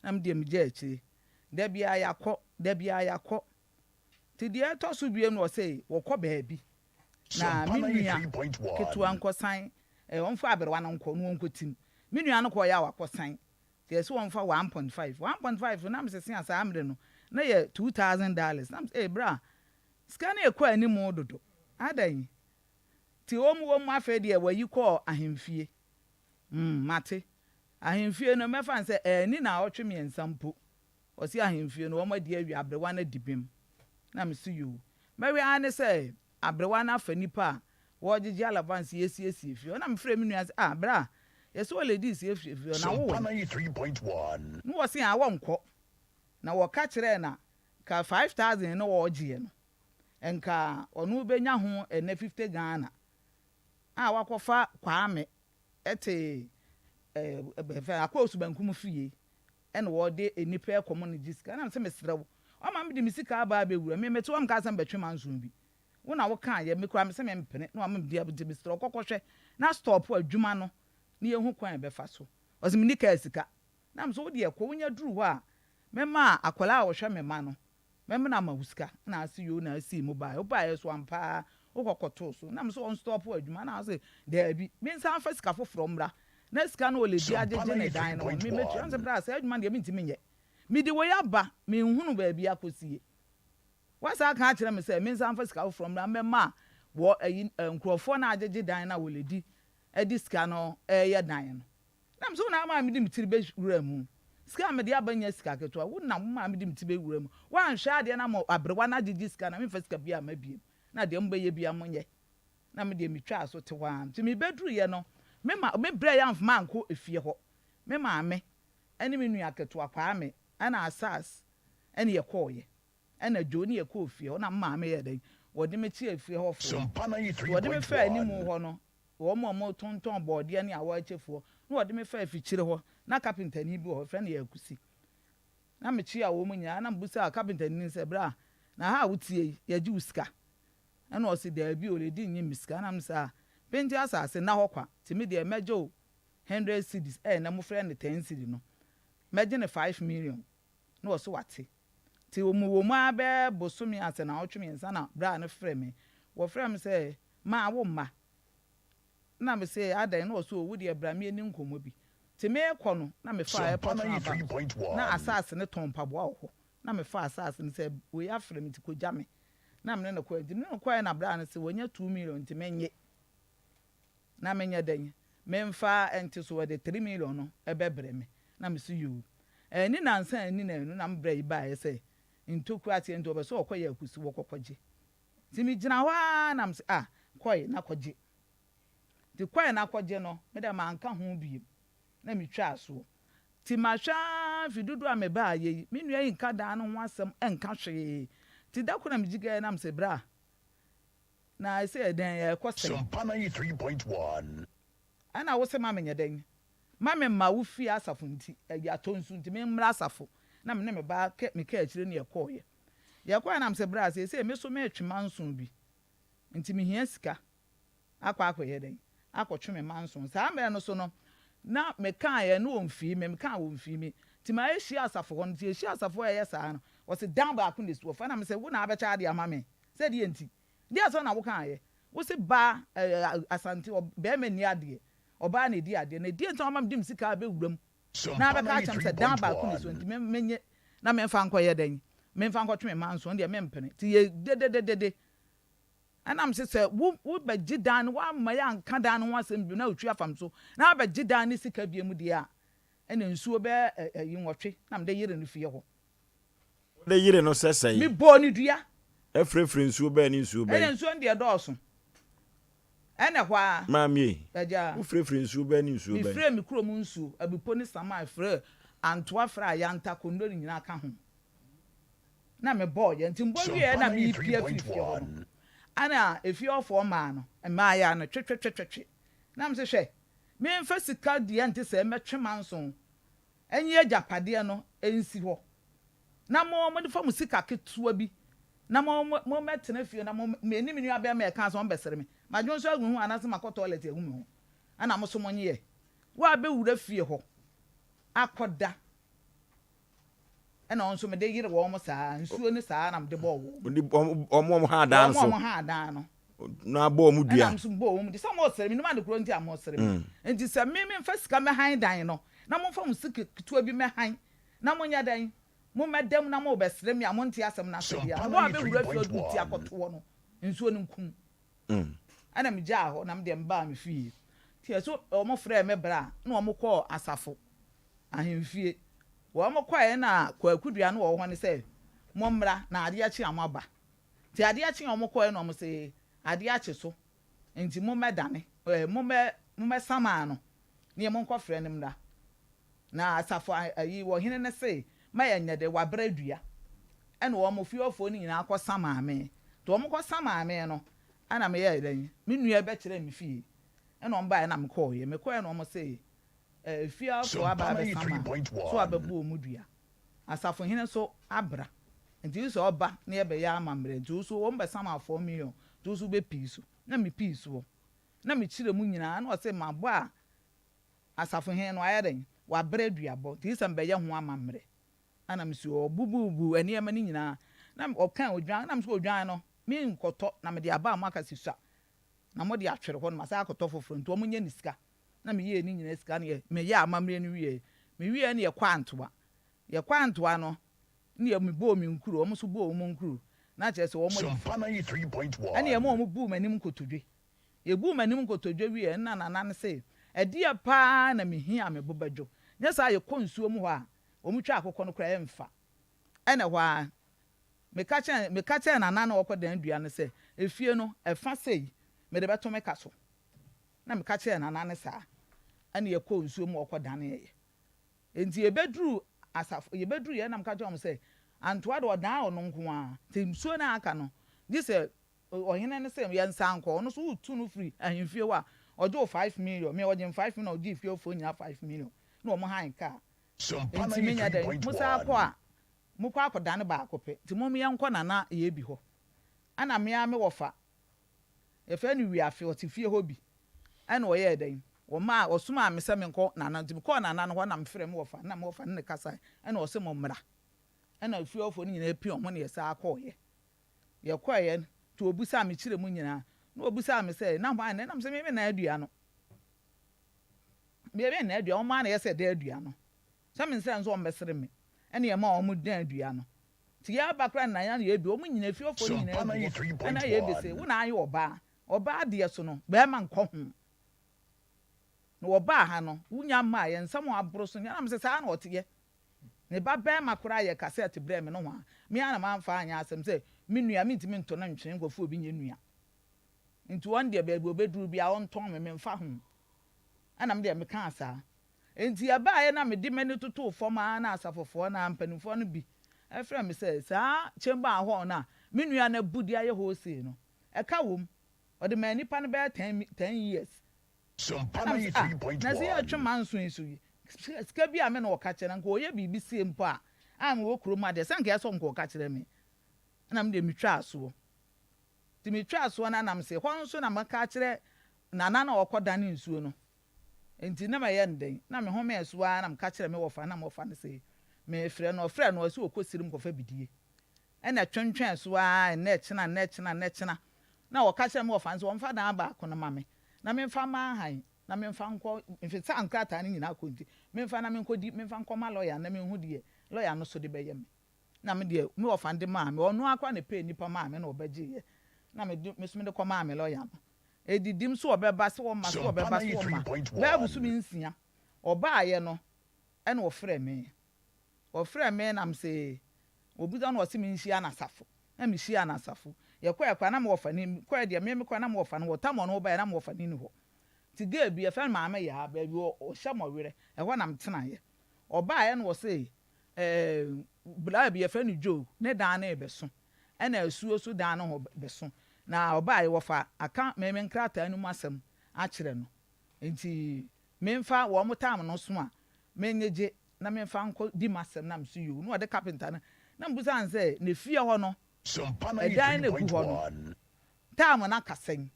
Na me deɛ megyaa akyire. Da biara yɛakɔ, da biara yɛakɔ. Nti deɛ ɛtɔ so bio no, ɔse wɔkɔ baabi na me nua ketewa nkɔsan, eh, ɔmfa aberewa no nkɔ na wɔnkɔtim. Me nua no kɔeɛ a wakɔsan. Nti yɛse wɔmfa 1.5. 1.5 no na mesese a saa mmerɛ no na yɛ $2,000. Na mese, eh bra, sika no ɛkɔ anim dodo. Adɛn? Nti wɔn wɔn afei deɛ wɔayi kɔɔ ahemfie. Hmm, mate. Ahemfie no mɛfa no sɛ anni naawɔtwe mmiɛnsa mpo. Ɔse ahemfie no wɔn adi awie aberewa no adi bem. Na mese yoo. Mɛhwɛ ara ne sɛ aberewa no afa nipa a wɔregyegye alavansi yɛsiesie fie hɔ. Na mefrɛɛ me nua sɛ ah bra yɛse wɔ lady siesie fie hɔ na wo wɔ he? Na wɔse ah wɔnkɔ. Na wɔka kyerɛɛ na nka 5000 no wɔregyeɛ no nka ɔno bɛnya ho ɛnɛ 50 Ghana a wakɔfa Kwame te eh, Akɔɔsu Bankum fie ɛna wɔde nnipa ɛkɔm no gye sika na mese mesrɛ wo wama mede me sika aba abɛwura me mete hɔ meka sɛ mebɛtwe manson bi wo na wo kaa yɛ me koraa mese mempene na wama mede nti mesrɛ wo kɔkɔhwɛ na stop adwuma no na yɛhu kwan a ɛbɛfa so ɔse menni kaa sika na mese wo deɛ kɔ wonya duru hɔ a mɛma akwadaa a ɔhwɛ me ma no Mɛmena ama wo sika na ase yoo na asii mu baeɛ wobaeɛ so ampa ara wokɔ kɔtoo so na mese ɔnstɔpo adwuma na ɔse daabi mensan mfa sika foforɔ mmra na sika no ɔledi agyegye ne dan no ho me mɛtua mese bra saa adwuma no deɛ mentumi nyɛ mede wei aba menhunu baabi akɔsie wasan aka akyerɛ me sɛ mensan mfa sika foforɔ mmra mmɛma wɔ ayi nkurɔfoɔ no agyegye dan no a wɔledi de sika no ɛyɛ dan no Na me nso wo na ama mede me tiri bɛwura mu. Sika a mede aba nyɛ sika ketewa. Wo na womaa mede me ti bɛwura mu. Woanhwɛ adeɛ no ama aberewa no agyegye sika no a, memfa sika biara mma bio. Na deɛ mobɛyɛ biara monyɛ. Na me deɛ metwaa so te hɔ ara. Nti mebɛduruiɛ no, me ma me brɛeɛ amfa mankɔ efie hɔ. Me maame ne me nua ketewa Kwame ɛna Asas ɛne yɛkɔeɛ. Ɛna Joe ne yɛkɔɔ fie hɔ na me maame yɛɛ dɛn? Wɔde me kyeaa fie hɔfoɔ. Nti wɔde me faa anim hɔ no, Wɔn a wɔtontɔn bɔɔdeɛ ne awɔakyefoɔ, na wɔde me faa afikyire hɔ, na kapentani bi wɔ hɔ, wɔfrɛ no Yakusi. Na mekyeaa wɔn nyinaa, na mebisaa kapentani no sɛ, Bra, na ha a woteɛ yi, yɛgye wo sika? Ɛnna ɔse, Daabi o, lady nnye me sika. Ɛnna mese, Ah, penti asase nna hɔ kwa, nti me deɛ mɛgye wo hundred cedis, ɛɛ nnɛ mofrɛ no ten cedi no, mɛgye no 5 million. Na ɔse wate. Nti mewɔ mu ara bɛyɛ bosome ansa naawɔtwe mmiɛnsa na bra no frɛ me. Wɔfrɛɛ me sɛ, Maa wo mma. Nna mese, Adɛn? Na ɔse, Oh, wo deɛ bra me yɛnni nkɔmmɔ bi. Nti meekɔ no, na mefaa airport roundabout, na asaase no tɔn mpaboa wɔ hɔ. Na mefaa asaase no sɛ, wei afrɛ me nti kɔgya me. Na me ne no kɔe. Nti me ne no kɔeɛ na bra no se, wanya 2 million nti mennye. Na menyɛ dɛn? Memfa nte so wɔde 3 million no bɛbrɛ me. Na mese, Yoo. Anni nnansa anni nnanu na me bra yi baeɛ sɛ ntokuro ateɛ nti ɔpɛ sɛ ɔkɔyɛ akusi wɔkɔkɔgye. Nti megyina hɔ ara na mese ah kɔe na kɔgye. Nti kɔe na kɔgye no me deɛ manka ho biom na metwaa soɔ. Nti mahwɛ ara mfe dodoɔ a mebaeɛ yi me nua yi nka dan no ho asɛm nka hwee. Nti da koro na megyigɛɛ na mese bra na ɛsɛ ɛdɛn ɛrekɔ sɛn? Ɛna wose ma menyɛ dɛn? Ma me mma wo fie asafo nti ɛyɛ atɔ nsu nti memmra asafo na me ne me ba me kaa akyire ne yɛkɔeɛ. Yɛkɔeɛ na mese bra seesei me so meretwe manso bi nti mehia sika akɔ akɔyɛ dɛn akɔtwe me manso. Saa mmerɛ no so no na mekaeɛ no wɔmfii me, mekaa wɔmfii me nti ma yɛhyia asafo hɔ no nti yɛhyia asafo hɔ a ɛyɛ saa no wɔse dan baako na ɛsi hɔ fa na mese wo na abɛkyɛ adeɛ ama me sɛ deɛ nti deɛ asɛm na wokaeɛ wose baa ɛɛ Asante bɛrima nni adeɛ ɔbaa na ɛdi adeɛ na ɛdeɛ nti na wama mede me sika abɛwura mu na abɛka akyerɛ me sɛ dan baako na ɛsi hɔ nti me menye na memfa nkɔyɛ dɛn memfa nkɔtwe me manso deɛ mempene nti yɛ dedededede ɛna mese sɛ wo wobɛgye dan no woamma yɛ anka dan no ho asɛm bio na otwi afam so na abɛgye dan no sika bio mu deɛ a ɛna nsuo bɛyɛ ɛyi nwɔtwe na mede yere no fie hɔ. Wode yere no sɛ sɛn? Mebɔɔ no dua. Ɛfrɛfrɛ nsuo bɛn ne nsuo bɛn? Ɛna nsuo no deɛ ɛdɔɔso. Ɛna ɛhɔ ara. Maame ei, Agya. wofrɛfrɛ nsuo bɛn ne nsuo bɛn? Mefrɛɛ me kurom nsuo, Abipo ne Samai, frɛɛ Antoa, frɛɛ Ayanta, Kondori nyinaa ka ho. Na mebɔeɛ. Nti mebɔ wieeɛ na merepue afiri fie hɔ no, ɛna efie hɔfoɔ mmaa no, mmaayewa no, twetwetwetwe. Na mese, hwɛ, memfa sika deɛ nte sɛɛ mmɛtwe manso nye agyapadeɛ no nsi hɔ. Na mo mo de fa mo sika ketewa bi na mo mo mɛtena fie na mo me ne me nua bɛrima ɛka sɛ ɔmbɛsere me. Madwo nso agu ho anaasɛ makɔ toilet ahu me ho. Ɛna mo so mo nyeyɛ. Wo a bɛwura fie hɔ akɔda ɛna wɔn nso mede yere wɔn saa nsuo ne saa na mede bɔɔ wɔn. Wɔde wɔn wɔn ha adan no so. Wɔn wɔn ha adan no. Na abɔ wɔn dua. Ɛna nso bɔɔ wɔn di sɛ wɔn resere mi nima de kuro nti a wɔn resere mi. Nti sɛ mi mi nfa sika mɛhan dan no na mo nfa mo sika ketewa bi mɛhan na mo nyɛ dɛn mo mɛda mu na mo bɛsere mi a mo nte asɛm no ase deɛ a wɔn a bɛwura fie ɔde ti akɔtoɔ no nsuo no nkum. Ɛna me gyaa hɔ na me deɛ me baa me fie. Nti ɛso wɔn frɛɛ me bra na wɔn kɔɔ asafo. Ahemfie. Wɔn kɔeɛ na Kwaku dua no wɔ hɔ ne sɛ, Mommra na adeɛ akye a moaba. Nti adeɛ kye a wɔn kɔeɛ na wɔn se, Adeɛ akye so, nti mommɛdane, ɛɛ, mommɛ, mommɛsamaa no, ne monkɔfrɛ no mmra. Na asafo ayi, ɔhene no se, Ma yɛnyɛ dɛ, wabrɛ dua. Ɛna wɔn fiefoɔ no nyinaa kɔsamaa me. Nti wɔn kɔsamaa me no, ɛna meyɛɛ dɛn? Me nua bɛkyerɛɛ me fie. Ɛna wɔn baeɛ na mekɔeɛ. Mekɔeɛ na wɔn se, Afiafoɔ aba abɛsa ma so abɛbɔ wɔn dua. Asafohene nso abra. Nti sɛ ɔba na yɛbɛyɛ amammerɛ nti wo nso wɔn bɛsa ma 4 million nti wo nso wobɛpii so. Na mepii soɔ. Na mekyerɛ mu nyinaa na ɔse mabɔ a asafohene no ayɛ dɛn? Wabrɛ duabɔ nti sɛ mebɛyɛ ho amammerɛ. Ɛna mese ɔbububu nneɛma no nyinaa. Na ɔka odwan na mese odwan no menkɔtɔ na mede aba a moaka sɛ sua na mode atwere hɔ no masan akɔtɔ foforɔ nti wɔnyɛ ne sika. Na meyɛɛ ne nyinaa sika no yɛ meyɛɛ amammerɛ no wieɛ. Mewieɛ no yɛkɔ Antoa. Yɛkɔ Antoa no ne yɛ mebɔɔ me nkuro, wɔn nso bɔɔ wɔn nkuro. Na kyerɛ sɛ wɔn ɛne yɛma wɔn buu m'anim nkotodwe. Yɛbuu m'anim nkotodwe wieɛ no na Nana no se, ɛdeɛ paa na mehia a me bo bɛdwo. Nyɛ saa yɛkɔ nsuo mu hɔ a, wɔtwa akokɔ no koraa ɛmfa. Ɛna ɛhɔ ara meka kyerɛɛ meka kyerɛɛ Nana no a ɔkɔdan dua no sɛ, efie no ɛfa sei mede bɛto me ka so. Na meka kyerɛɛ Nana no saa. Ɛna yɛkɔɔ nsuo mu hɔ kɔdaneeɛ. Enti yɛbɛduruu asafo, yɛbɛduruiɛ na meka kyerɛɛ wɔn sɛ, Antoa deɛ ɔdan ɔno nko ara, nti nsuo no a aka no, gye sɛ ɔhene no sɛ yɛnsan nkɔ. Ɔno nso wotu no firi ahemfie hɔ a, ɔgye wo 5 million. Me ɔgye me 5 million, ɔgyee fiefoɔ nyinaa 5 million na wɔn han kaa. Enti menya dɛn? Mosan kɔ a, mokɔ akɔdane baako pɛ. Nti mom yɛnkɔ Nana Yebi hɔ. Ɛna me ara me wɔfa Yɛfrɛ no Wiafe, ɔte fie hɔ bi. Ɛna ɔyɛɛ dɛn? Ɔmaa, ɔsomaa me sɛ menkɔ Nana, nti mekɔɔ Nana no hɔ na mefrɛɛ me wɔfa no, na me wɔfa no ne kasae, ɛna ɔse mommra. Ɛna fie hɔfoɔ no nyinaa pii wɔn na yɛsan kɔeɛ. Yɛkɔeɛ no, nti ɔbisaa me kyerɛ mu nyinaa, na ɔbisaa me sɛ, na hwan na, ɛna mese me me na adua no. Me me na adua, wɔn ara na ɛyɛ sɛ ɛda adua no. Sɛ mensrɛ nso wɔmmɛsere me. Ɛna yɛmaa wɔn dan dua no. Nti yɛreba koraa no na yɛn yɛrebi, wɔn nyinaa, efiefoɔ no nyinaa gu hɔ. Ɛna yɛrebi se, wo na ayɛ ɔbaa, ɔbaa deɛ so no, barima nkɔ ho. Na wɔbaa ha no, wonya mmaa yɛn nsɛm a aboro so. Ɛna mese saa na ɔteɛ. Ne ba barima koraa yɛ kasɛt brɛɛ me nohoa. Me ara na mamfa anyɛ asɛm sɛ me nua mentumi nto no ntwene nkɔfa obi nyɛ nua. Nti ɔno deɛ baabi ɔbɛduru biara ɔntɔn me, memfa ho. Ɛna me deɛ mekaa saa. Enti ɛbaeɛ na mede m'ani totoo fam ara na asafofoɔ no ara, mpanimfoɔ no bi frɛɛ me sɛ, Saa chamber hall no a me nua no abu de ayɛ wholesale no, ɛka wom. Ɔde maa nnipa no bɛyɛ 10 years. Ɛna mese, Ah, na sɛ yɛretwe manso yi so yi, sika bi a me na ɔka kyerɛ no, anka ɔyɛ biribi sie mpo a, a mewɔ kurom ha deɛ, sɛ anka ɛyɛ sɛ ɔnka ɔka kyerɛ me. Ɛna me deɛ metwaa soɔ. Nti metwaa soɔ no ara na mese, hɔ nso na mɛka akyerɛ Nana no a ɔkɔdane nsuo no. Enti na mɛyɛ no dɛn? Na mehomee so ara na meka kyerɛɛ me wɔfa na me wɔfa no se merefrɛ no. Ɔfrɛɛ no, ɔse ɔkɔ sirim kɔfa bidie. Ɛna ɛtwentwɛn so ara, ɛnnɛ kyena, nnɛ kyena, nnɛ kyena. Na ɔka kyerɛɛ me wɔfa no sɛ ɔmfa dan baako no ma me na memfa mma ahan na memfa nkɔ, mfesaa nkrataa no nyinaa kɔ nti, memfa na menkɔdi, memfa nkɔma lɔya no na menhu deɛ lɔya no so de bɛyɛ me. Na me deɛ, me wɔfa no de maa me. Ɔno ara koraa na ɛpɛɛ nnipa maa me na ɔbɛgyeeɛ. Na mede, me nso mede kɔmaa me lɔya no. Edidim so ɔbɛba sɛ ɔma sɛ ɔbɛba sɛ ɔma bɛyɛ bosome nsia. Ɔbaeɛ no ɛna ɔfrɛɛ me. Ɔfrɛɛ me na mese ɔbisa na ɔse menhyia no asafo. Na mehyiaa no asafo. Yɛkɔeɛ koraa na me wɔfa ni kɔeɛ deɛ me mekɔeɛ na me wɔfa no wɔ tam ɔno ɔbaeɛ na me wɔfa no nni hɔ. Nti girl bi yɛfrɛ no Maame Yaa baabi ɔhyɛ mɔwerɛ ɛhɔ na metenaeɛ. Ɔbaeɛ na ɔse ɛɛ braa bi yɛfrɛ no Joe ne dan no rebɛso ɛna asuo so dan no ho bɛso na ɔbaeɛ wɔfa aka me me nkrataa no mu asɛm akyerɛ no nti menfa wɔn tam no so a menyegye na menfa nkɔ di m'asɛm na mese yoo na ɔde carpenter no. Na mebisaa no sɛ, na efie hɔ no, ɛdan no a egu hɔ no, term no aka sɛn?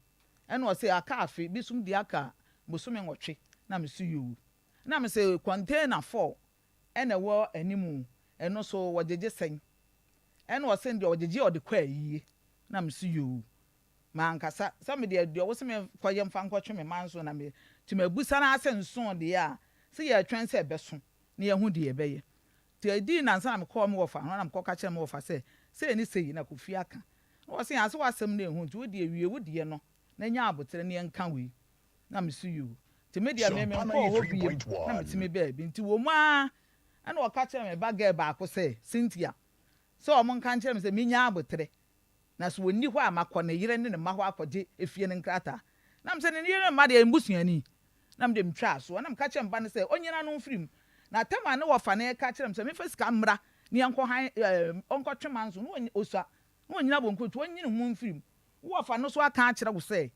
Ɛna ɔse, aka afe, bi som deɛ aka bosome nwɔtwe. Na mese, yoo. Na mese, container four ɛna ɛwɔ anim, ɛno nso wɔgyegye sɛn? Ɛna ɔse, deɛ ɔgyegye ɔde kɔ ayie. Na mese, yoo. Mankasa, sɛ me deɛ, deɛ wose menkɔyɛ mfa nkɔtwe me mma nso na me, nti mabusa no ara sɛ nson deɛ a, sɛ yɛretwɛn sɛ ɛbɛso na yɛahu deɛ yɛbɛyɛ. Nti ɛdii nnansa na mekɔɔ me wɔfa hɔ na mekɔka kyerɛɛ me wɔfa sɛ, sei ne sei na Kofi aka. Na ɔse, aa sɛ w'asɛm no ɛhu nti wo deɛ wie wo deɛ no na nya aboterɛ na yɛnka wei. Na mese yoo. Nti me deɛ me menkɔɔ hɔ biom na mete me baabi. Nti wɔ mu ara ɛna ɔka kyerɛɛ me ba girl baako sɛ, Cynthia, sɛ wɔnka nkyerɛ me sɛ menya aboterɛ Na sɛ ɔnni hɔ a, makɔ ne yere ne ne mma hɔ akɔgye efie no nkrataa. Na mesɛ, Ne yere ne mma deɛ, ɛyɛ me busuani. Na mede metwaa so. Ɛnna meka kyerɛɛ me ba no sɛ ɔnnyina ano mfiri mu. Na tam a ne wɔfa no reka kyerɛ me sɛ memfa sika mmra na yɛnkɔ han ɛɛ ɔnkɔtwe manso no, ɔsua, na ɔnnyina bonkum nti ɔnnyini ho mfiri mu. Wo wɔfa no nso aka akyerɛ wo sɛ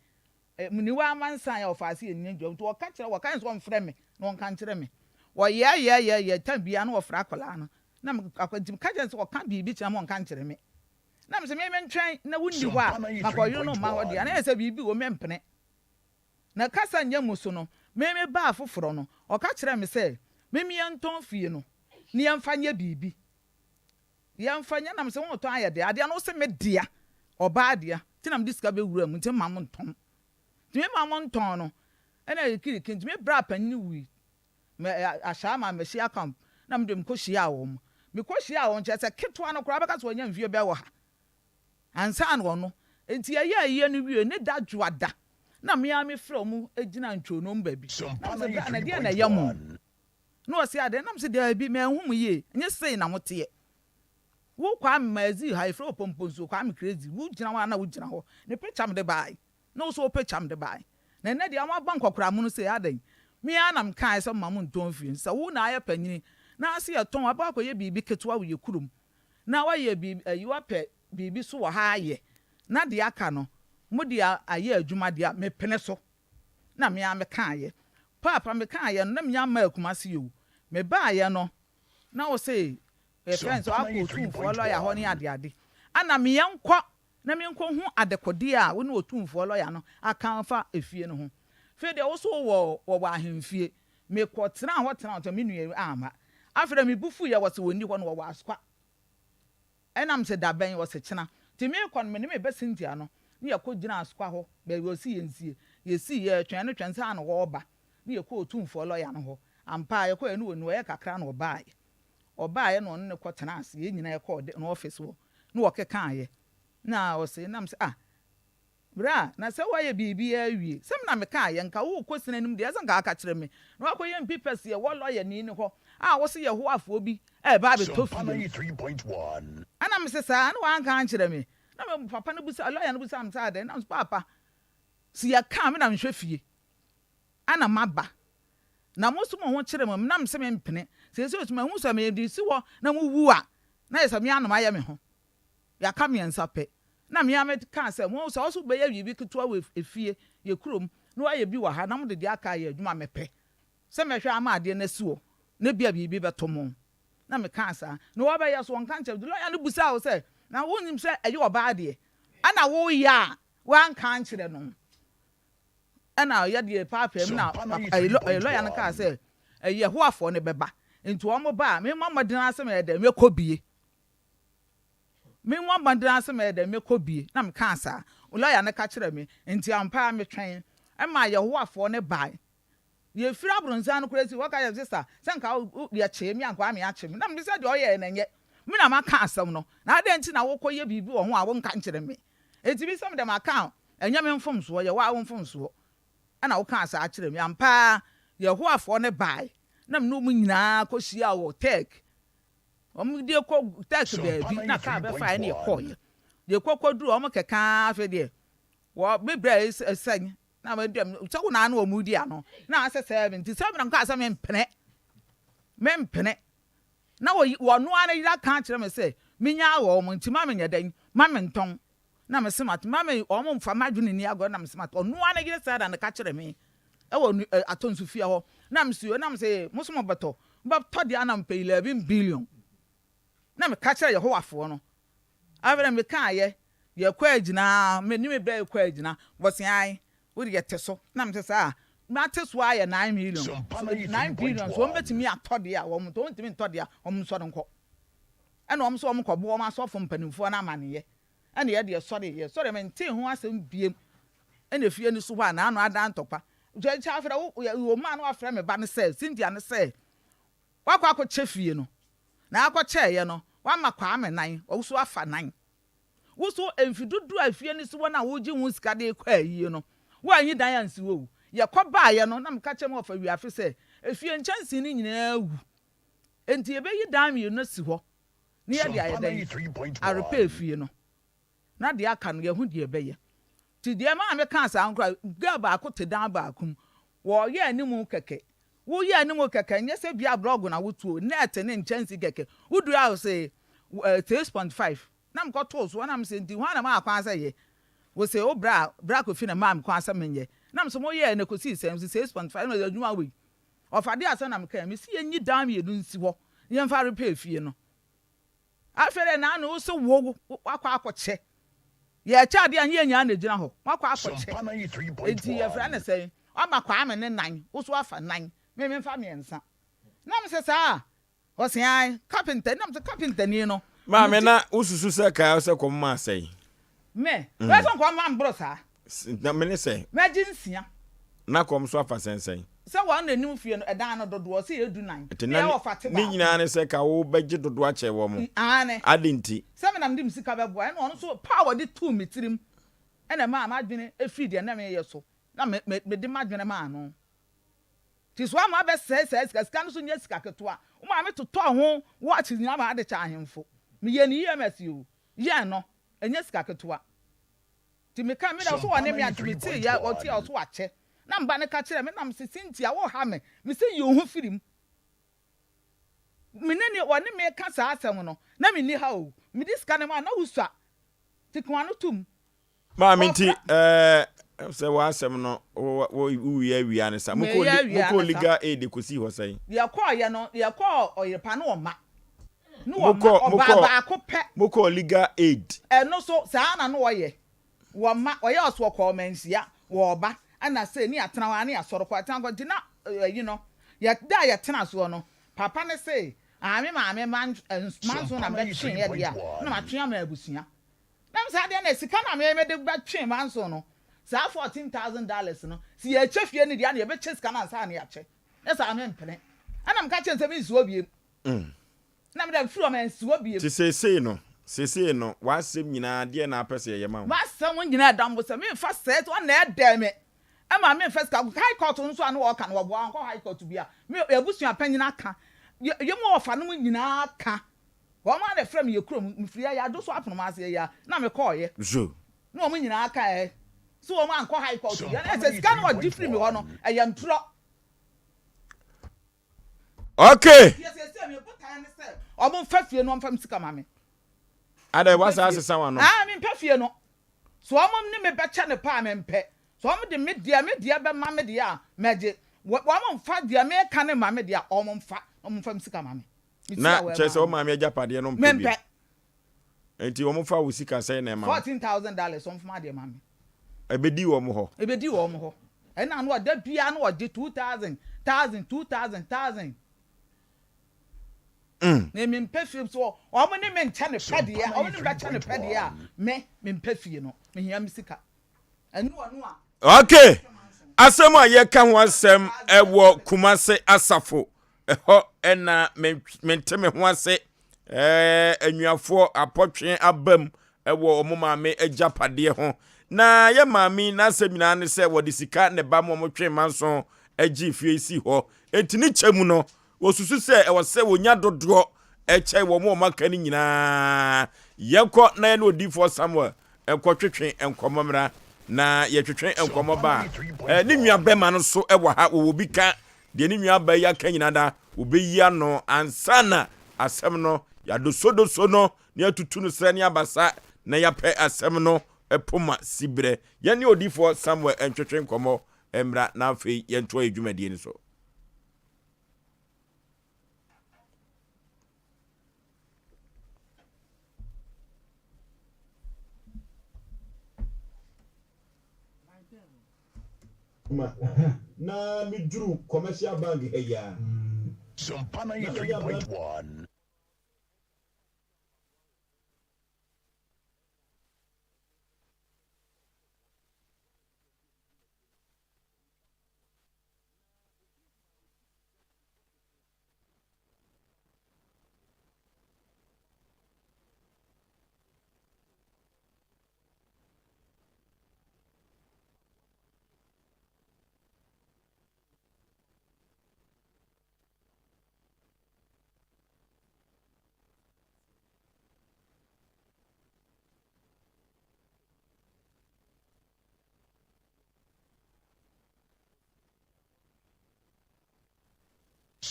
Mniwa amansan a ɔfaa ase yɛ nnyina nti ɔka kyerɛ wo, ɔka sɛ ɔmfrɛ me na ɔnka nkyerɛ me. Ɔyɛɛyɛɛyɛɛyɛ tam biara na ɔfrɛ akwadaa no. Na me akwadaa nti meka kyerɛ no sɛ ɔka biribi kyerɛ me a ɔnka nkyerɛ me. Na mese me mentwɛn na wonni hɔ a makɔyere no mma hɔ deɛ, na ɛyɛ sɛ biribi wɔ mu mempene. Na kasa nyɛ mu so no, me me baa foforɔ no, ɔka kyerɛɛ me sɛ me meɛntɔn fie no na yɛmfa nyɛ biribi. Yɛmfa nyɛ, na mese wotɔn ayɛ dɛn? Adeɛ no wose me dea, ɔbaa dea, nti na mede sika bɛwura mu nti mma montɔn. Nti me mma montɔn no, ɛna kiriki nti me bra panin wui Me ahyɛa ma mehyia camp na mede mekɔ hyiaa wɔn. Mekɔ hyiaa wɔn kyerɛ sɛ ketewa no koraa bɛka sɛ wanya mfie bɛyɛ ɔha ansa na ɔno. Nti yɛyɛɛ ayie no wiei ne da dwoada na me ara mefrɛ wɔn gyinaa ntwonoo mu baabi na mese bra na deɛn na ɛyɛ mo? Na ɔse adɛn? Na mese daabi manhu mo yie nyɛ sei na moteɛ. Wo Kwame Maazii ha yɛfrɛ wo Pomponsuo Kwame Crazy wo gyina hɔ a na wo gyina hɔ ne picture mede baae. Na wo nso wopɛ kyam de bae. Na ɛnnɛ deɛ moaba nkɔkoraa-mono sei, adɛn? Me ara na mekaeɛ sɛ momma montɔn mfie no. Sɛ wo na ayɛ panyini na ase yɛtɔn, waba akɔyɛ biribi ketewa wɔ yɛn kurom, na woayɛ biribi, ayi, woapɛ biribi so wɔ ha ayɛ, na deɛ aka no, mode ayɛ adwuma deɛ a, mepene so. Na me ara mekaeɛ. Paapa, mekaeɛ no, na mennya mmaa Kumasi o. Mebaeɛ no, na wo se, yɛfrɛ no sɛ, woakɔ Otumfoɔ lɔya hɔ ne adeade. Ɛna meɛnkɔ na menkɔhu adekodeɛ a wo ne otumfoɔ lɔya no aka afa efie no ho. Afei deɛ wo nso wowɔ wɔwɔ ahemfie. Mekɔtenaa hɔ tenaa hɔ tenaa hɔ, me nua yi amma. Afei deɛ me bo fuiɛ, wɔse wɔnni hɔ no wɔwɔ Asokwa. Ɛna mese da bɛn? Wɔse kyena. Nti merekɔ no, me ne me ba Cynthia no ne yɛkɔgyinaa Asokwa hɔ, baabi a wɔsi yɛnsie. Yɛsii, yɛretwɛn no twɛn saa na ɔreba. Ne yɛkɔɔ otumfoɔ lɔya no hɔ. Ampa ara yɛkɔeɛ no wɔnni hɔ, ɛyɛ kakra na ɔbaeɛ. Ɔbaeɛ na ɔne no kɔtenaa ase, yɛn nyinaa yɛkɔɔ ne office hɔ na wɔkekaeɛ. Na ɔse, na mese, ah, bra, na sɛ woayɛ biribiara awie, sɛ me na mekaeɛ, nka worekɔ sini anim deɛ, ɛsɛ nka woaka kyerɛ me, na woakɔyɛ mpipɛs yɛwɔ lɔyani no hɔ a wose Yehowafoɔ bi reba abɛtɔ fie no. Ɛna mese, saa, na wanka ankyerɛ me. Na me papa no bisa, lɔya no bisaa me sɛ adɛn, na mese, paapa, sɛ yɛka a, me na mehwɛ fie. Ana maba, na mo nso mo ho kyere mo, na mese mempene. Seesei nso mahu sɛ mede si hɔ na mowu a, na ayɛ sɛ me ara na mayɛ me ho. Yɛaka mmiɛnsa pɛ. Na me ara mekaa sɛ, Mo, sɛ wo nso wobɛyɛ biribi ketewa wɔ efie, yɛn kurom, na woayɛ bi wɔ ha, na mode deɛ aka ayɛ adwuma a, mepɛ sɛ mɛhwɛ ama adeɛ no asi hɔ, na ebia biribi bɛtɔ mo. Na mekaa saa. Na wɔbɛyɛ so, wɔnka nkyerɛ me. Nti lɔya no bisaa wo sɛ, Na wonnim sɛ ɛyɛ ɔbaa deɛ, ɛna woyɛ a woanka ankyerɛ no? Ɛna yɛ deɛ paapaam na ɛyi lɔya no kaa sɛ ɛyi Yehowafoɔ no bɛba nti wɔn ba a memmɔ mmɔden ara sɛ mɛyɛ dɛn mɛkɔ bie memmɔ mmɔden ara sɛ mɛyɛ dɛn mɛkɔ bie na mekaa saa lɔya no ka kyerɛ me nti ampa ara metwɛn ɛma Yehowafoɔ no bae yɛfiri abronsan no koraa si hɔ ka kyerɛ sista sɛ nka wo yɛkyee me a nka ame akye me na mede sɛ deɛ ɔyɛɛ no ɛnyɛ me na maka asɛm no na adɛn nti na wokɔyɛ biribi wɔ ho a wonka nkyerɛ me enti me sɛ mede maka Ɛnyɛ me mfomsoɔ, yɛ wo ara wo mfomsoɔ na wokaa saa kyerɛɛ me. Ampa ara, Yehowafoɔ no baeɛ, na me ne wɔn nyinaa kɔhyiaa wɔ Turk. Wɔde kɔ Turk baabi, na kaa bɛfaeɛ na yɛkɔeɛ. Yɛkɔ kɔduruu hɔ, wɔkeka ara, afei deɛ, wɔ me berɛ sɛn, na me deɛ, sɛ wo na ne wɔn redi ano, na asɛ sɛ me, nti sɛ me na mekaa sɛ mempene, mempene. Na wɔyi, wɔno ara ne yere aka akyerɛ me sɛ menyaa wɔn, nti ma menyɛ dɛn, ma mentɔn. Na mese mate, ma me wɔn mfa m'adwene nni agorɔ, na mese mate. Ɔno ara ne yere Sara na ɛka kyerɛ me wɔ nu ɛ atɔ nsu fie hɔ. Na mese o, na mese mo nso mobɛtɔ, mobɛtɔ deɛ a na mepɛ 11 billion. Na meka kyerɛɛ Yehowafoɔ no. Afei na mekaeɛ, yɛkɔ agyina, me ne me bra kɔ agyina, wɔse ae, wo deɛ te so. Na mese saa a, mate so ara yɛ 9 million, so 9 billion, so wɔn bɛtumi atɔ deɛ a wɔn ntɔ, wɔn ntumi ntɔ deɛ a wɔn nsɔre nkɔ. Ɛna wɔn nso wɔn kɔbɔ wɔn asɔfo mpanimfoɔ no amaneɛ. Ɛna yɛ deɛ sɔre, yɛ sɔre, mentee ho asɛm biem. Ɛna efie no so hɔ a, n'ano adan ntɔkwa. Nti afei na wo, wɔ mu a na wafrɛ me ba no sɛ, Cynthia no sɛ, Wakɔ akɔkyɛ fie no, na akɔkyɛeɛ no, wama Kwame nan, wo nso afa nan. Wo nso, mfe dodoɔ a fie no si hɔ no a wogye ho sika de rekɔ ayie no, woanyi dan ansi hɔ o. Yɛkɔ baeɛ no, na meka kyerɛ me wɔfa Wiafe sɛ, efie nkyɛnsee no nyinaa awu, enti yɛbɛyi dan mmienu asi hɔ na yɛde ayɛ dɛn? Arepɛ fie no. Na deɛ aka no, yɛahu deɛ ɛbɛyɛ. Nti deɛ ɛmaa me kaa saa no koraa, girl baako te dan baako mu, wɔreyɛ anim kɛkɛ. Woyɛ anim kɛkɛ, nyɛ sɛ bia blɔg na wotu o, net ne nkyɛnse kɛkɛ. Woduru a wose 6.5, na mekɔtoo soɔ na mese nti hwan na maa kwan sɛ yɛ? Wose wo bra, bra Kofi na maa me kwan sɛ menyɛ. Na mese moyɛɛ no ɛkɔsii sɛn? Wose 6.5, na mese adwuma wei. Ɔfa deɛ asɛm na mekaeɛ, mese yɛnyi dan mmienu nsi hɔ na yɛmfa repair fie no. Afei deɛ naano wo se wo wakɔ akɔkyɛ. Yɛkyɛ adeɛ a nyɛ yɛn nyinaa na ɛgyina hɔ. Wakɔ akɔkyɛ. Enti yɛfrɛ no sɛn? Wama Kwame ne nan, wo so afa nan, me memfa mmiɛnsa. Na mese saa a? Ɔse ae. Carpenter, na mese carpenter ni no. Maame na wosusu sɛ kaa sɛ kɔm ma asɛe? Me, wei sɛ nkɔm ma mboro saa. Na mene sɛ. Mɛgye nsia. Na kɔm so afa sɛn sɛn? Sɛ wɔn na nim fie no ɛdan no dodoɔ sɛ yɛ du nan. Nti na ne nyinaa ne sɛ ka wo bɛgye dodoɔ akyɛ wɔn. Aane. Ade nti? Sɛ me na mede me sika bɛboa ɛna ɔno nso paa wɔde too me tirim ɛna ɛmaa m'adwene firi deɛ na meyɛ so na me me mede m'adwene maa no. Nti so ama abɛsɛe saa sika sika no nso nyɛ sika ketewa. Wo maame totɔɔ ho watches nyinaa maa de kyɛ ahemfo. Meyɛɛ no EMS o, yɛɛ no ɛnyɛ sika ketewa. Nti meka me na ɔso ɔne me a nti metee yɛ ɔte a ɔso wakyɛ na mba no ka kyerɛ me na mese Cynthia wo ha me mese yi wo ho firi mu me ne ne ɔne me ka saa asɛm no na me nni ha o mede sika no ma na wosua nti ka wano tom. Maame nti ɛɛ sɛ w'asɛm no wo wo wie awia ne sa mokɔ legal aid kɔsii hɔ sɛn? Yɛkɔɔ yɛ no yɛkɔɔ ɔyerepa no ɔma Ne wɔ mma, ɔbaa baako pɛ. Mokɔɔ legal aid. Ɛno so saa na na ɔyɛ. Wɔ mma, ɔyɛ ɔso ɔkɔɔ manhyia, wɔ ɔba, ɛna sei ne yɛatena hɔ ara ne yɛasɔre kɔ, yɛtena kɔ, nti na ɛyi no, yɛ da a yɛtena soɔ no, papa no se, ah me maame mma manso na mebɛtwe yɛ deɛ a, na matwe ama abusua. Na me saa deɛ na sika na me mede bɛtwe manso no, saa $14,000 no, sɛ yɛkyɛ fie no deɛ a na yɛbɛkyɛ sika no ansa na yɛakyɛ. Nyɛ saa a mempene. Ɛna meka kyerɛ no sɛ mensi hɔ bio. Na mede mfiri hɔ mansi hɔ bio. Nti seesei no, seesei no, w'asɛm nyinaa, deɛn na wopɛ sɛ yɛyɛ ma wo? M'asɛm nyinaa da mo sɛ memfa sɛɛ, wɔn na ɛdɛɛ me ma memfa sika. High court nso a na wɔka no, wɔboa, wɔnkɔ high court biara. Me abusua panyin aka, yɛn mu ɔfa nom nyinaa aka. Wɔn ara na ɛfrɛ me yɛ kurom, mefiri ha yi, Adwo so aponom ase yi ara na mekɔeɛ. Na wɔn nyinaa ka ɛ, sɛ wɔn ankɔ high court biara. Na ɛsɛ sika no a wɔgye firi me hɔ no, ɛyɛ ntorɔ. Okay. Ɔmo nfa fie no ɔmfa me sika ma me. Adɛ wasa asesa wano. Ah me mpɛ fie no. So ɔmo ne me bɛkyɛ no paa me mpɛ. So ɔmo de me deɛ me deɛ bɛma me deɛ a mɛgye. Ɔmo nfa deɛ meka no ma me deɛ a ɔmo nfa ɔmo nfa me sika ma me. Na kyerɛ sɛ wo maame agyapadeɛ no mpɛ bi. Nti wɔn fa wo sika sɛn na ɛma wo? $14,000 wɔn fa m'adeɛ ma me. Ɛbɛdi wɔn hɔ? Ɛbɛdi wɔn hɔ. Ɛna no ɔda biara no ɔgye 2,000, thousand, 2,000, thousand. Na me mpɛ fie so wɔn ne me nkyɛ no pɛ deɛ, wɔn ne me bɛkyɛ no pɛ deɛ a, me me mpɛ fie no, me hia me sika. Ɛne ɔno a. Okay, asɛm a yɛka ho asɛm ɛwɔ Kumase Asafo ɛhɔ ɛna mente me ho ase ɛɛ anuafoɔ apɔtwe abam ɛwɔ wɔn maame agyapadeɛ ho na yɛ maame n'asɛm nyinaa ne sɛ wɔde sika ne ba ma wɔn twe manso agye fie si hɔ enti ne kyɛ mu no wɔsusu sɛ ɛwɔ sɛ wɔnya dodoɔ ɛkyɛ wɔn a wɔaka no nyinaa yɛnkɔ na yɛne odiifoɔ Samuel nkɔtwetwe nkɔmmɔ mmra na yɛtwetwe nkɔmmɔ ba a ne nua bɛma no so wɔ ha wɔwɔ bi ka Deɛ ne nuabaa yi aka nyinaa da, wɔbɛyi ano ansa na asɛm no, yɛadosodoso no na yɛatutu no serɛ ne abasa na yɛapɛ asɛm no poma siberɛ. Yɛne odiyifoɔ Samuel ntwetwe nkɔmmɔ mmra na afei yɛntoa yɛn dwumadie no so. Ma na me duru commercial bank ha yi ara. Sompa Na me ne abran.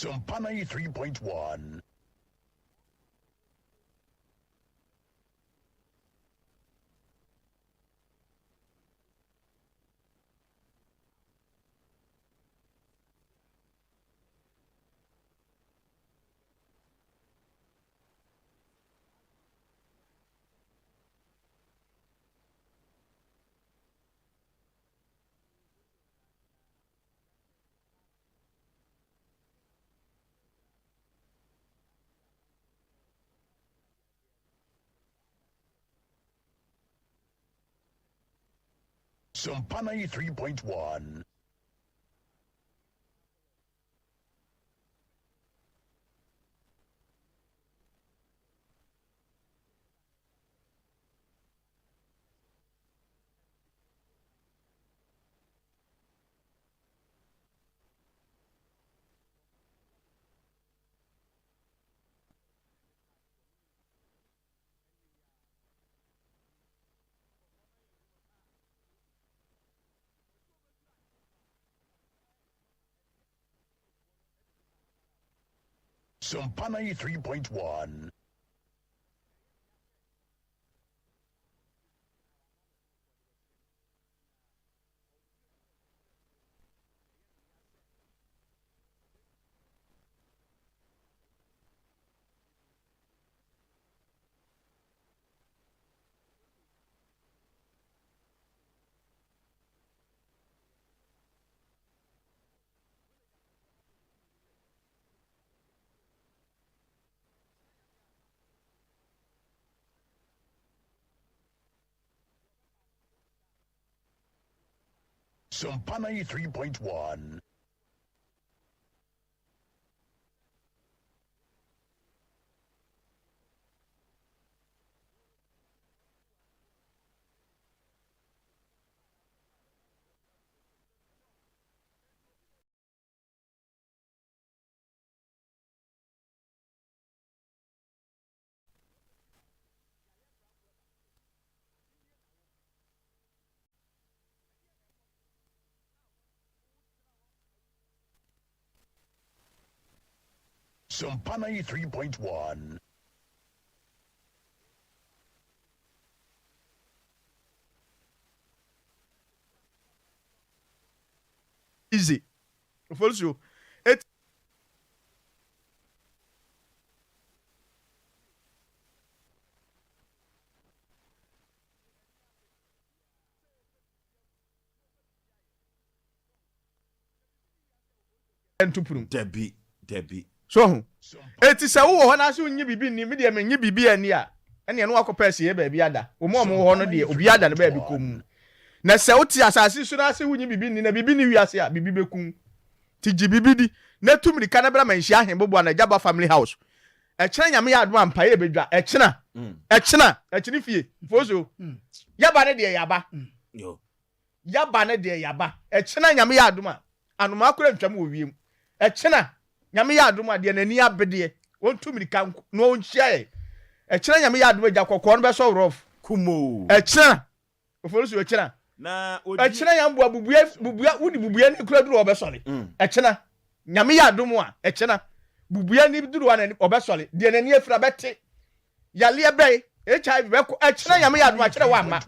93.1. Sompa 93.1. Sompa 93.1. Sompa 93.1. Sompa 93.1. Sompa 93.1. Easy. Ofosuo. Eti. Nto pono mu. Dabi, dabi. So ho? Eti sɛ wowɔ hɔ na sɛ wonnye biribi nni, me deɛ mennye biribi anni a, ɛnneɛ na woakɔpɛ asieeɛ baabi ada. Wɔn a wɔwɔ hɔ no deɛ, obiara da ne baabi komm. Na sɛ wote asase so na sɛ wonnye biribi nni, na biribi nni wiase a, biribi bɛku wo. Nti gye biribi di, na tu mmirika na bra Manhyia Ahemboboa no Agyaba Family House. Ɛkyena Nyame yɛ adom a, mpaeɛ bɛdwa. Ɛkyena, ɛkyena, ɛkyene fie, Foso. Yɛba no deɛ yɛaba. Yaba no deɛ yaba. Ɛkyena Nyame yɛ adom a, anomaa koraa ntwam wɔ wiem. Ɛkyena Nyame yɛ adom a, deɛ n'ani abedeɛ, ɔntu mirika nko na ɔnhyia yɛn. Ɛkyena Nyame yɛ adom a, gya kɔkɔɔ no bɛsɔ rough. Kumoo. Ɛkyena, Ofosu, ɛkyena. Na odi. Ɛkyena Nyamboa bubua, bubua, wode bubua ni koraa duru hɔ ɔbɛsɔre. Ɛkyena Nyame yɛ adom a, ɛkyena bubua ni duru hɔ a n'ani, ɔbɛsɔre. Deɛ n'ani afira bɛte. Yareɛ bɛn, HIV bɛkɔ. Ɛkyena Nyame yɛ adom a, kyerɛ wamma.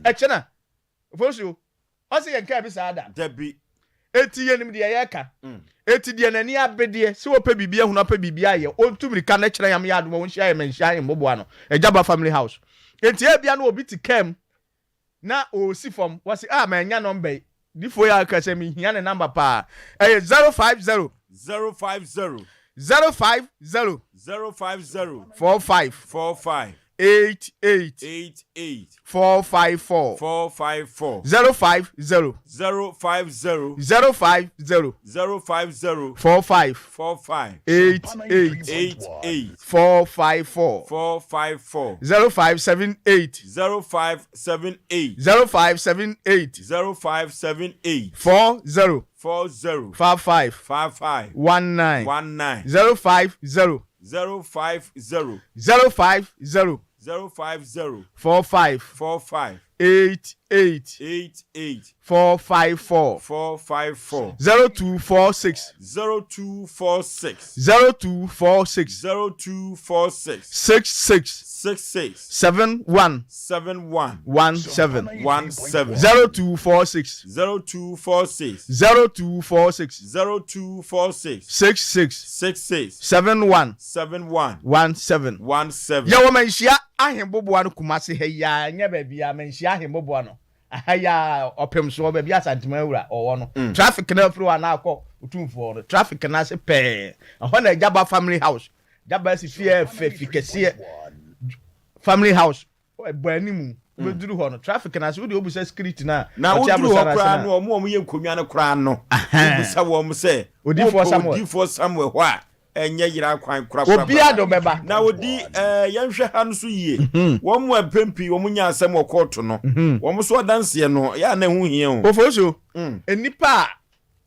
Ɛkyena. Ofosuo, ɔse yɛn kaa bi saa da. Dabi. Eti yɛnim deɛ yɛka. Eti deɛ n'ani abedeɛ sɛ ɔpɛ biribi ahunu apɛ biribi ayɛ ɔntu mirika na kyerɛ Nyame yɛ adom a ɔnhyia yɛn manhyia yɛn mmoboa no Agyaba family house. Enti ebia na obi te kaa mu na ɔresi fam wɔse ah mannya number yi. Difoɔ yi aka sɛ mehia ne number paa. Ɛyɛ 050. 050. 050. 050. 45. 45. 88. 88. 454. 454. 050. 050. 050. 050. 45. 45. 88. 88. 454. 454. 0578. 0578. 0578. 0578. 40. 40. 55. 55. 19. 19. 050. 050. 050. 050. 45. 45. 88. 88. 454. 454. 0246. 0246. 0246. 0246. 66. 66. 71. 71. 17. 17. 0246. 0246. 0246. 0246. 66. 66. 71. 71. 17. 17. Yɛwɔ Manhyia Ahemboboa no Kumasi ha yi ara, ɛnyɛ baabiara, Manhyia Ahemboboa no, aha yi ara, ɔpem soɔ, baabi a Asanteman Wura ɔwɔ no. Traffic no afiri hɔ anaa akɔ Otumfoɔ no, traffic no ase pɛɛ, ɛhɔ na Agyaba Family House, Gyaba asi fie a ɛfɛ, fi kɛseɛ, Family House, Bɔ anim, wobɛduru hɔ no, traffic no ase, wode wobisa security no a, Na ɔte woduru hɔ aborosan ase koraa no no, a. wɔn a wɔyɛ nkonnwa no koraa no, wobisa wɔn sɛ, Odiyifoɔ Wopɛ Samuel. Odiyifoɔ Samuel hɔ a, ɛnyɛ yera kwan korakora. Obiara de wobɛba. Na odi ɛɛ yɛnhwɛ ha no so yie. Wɔn a mpɛn pii wɔn nya asɛm wɔ kɔɔto no, wɔn nso adanseɛ no, ɛyɛ a na ɛho hia o. Ofosuo, nnipa a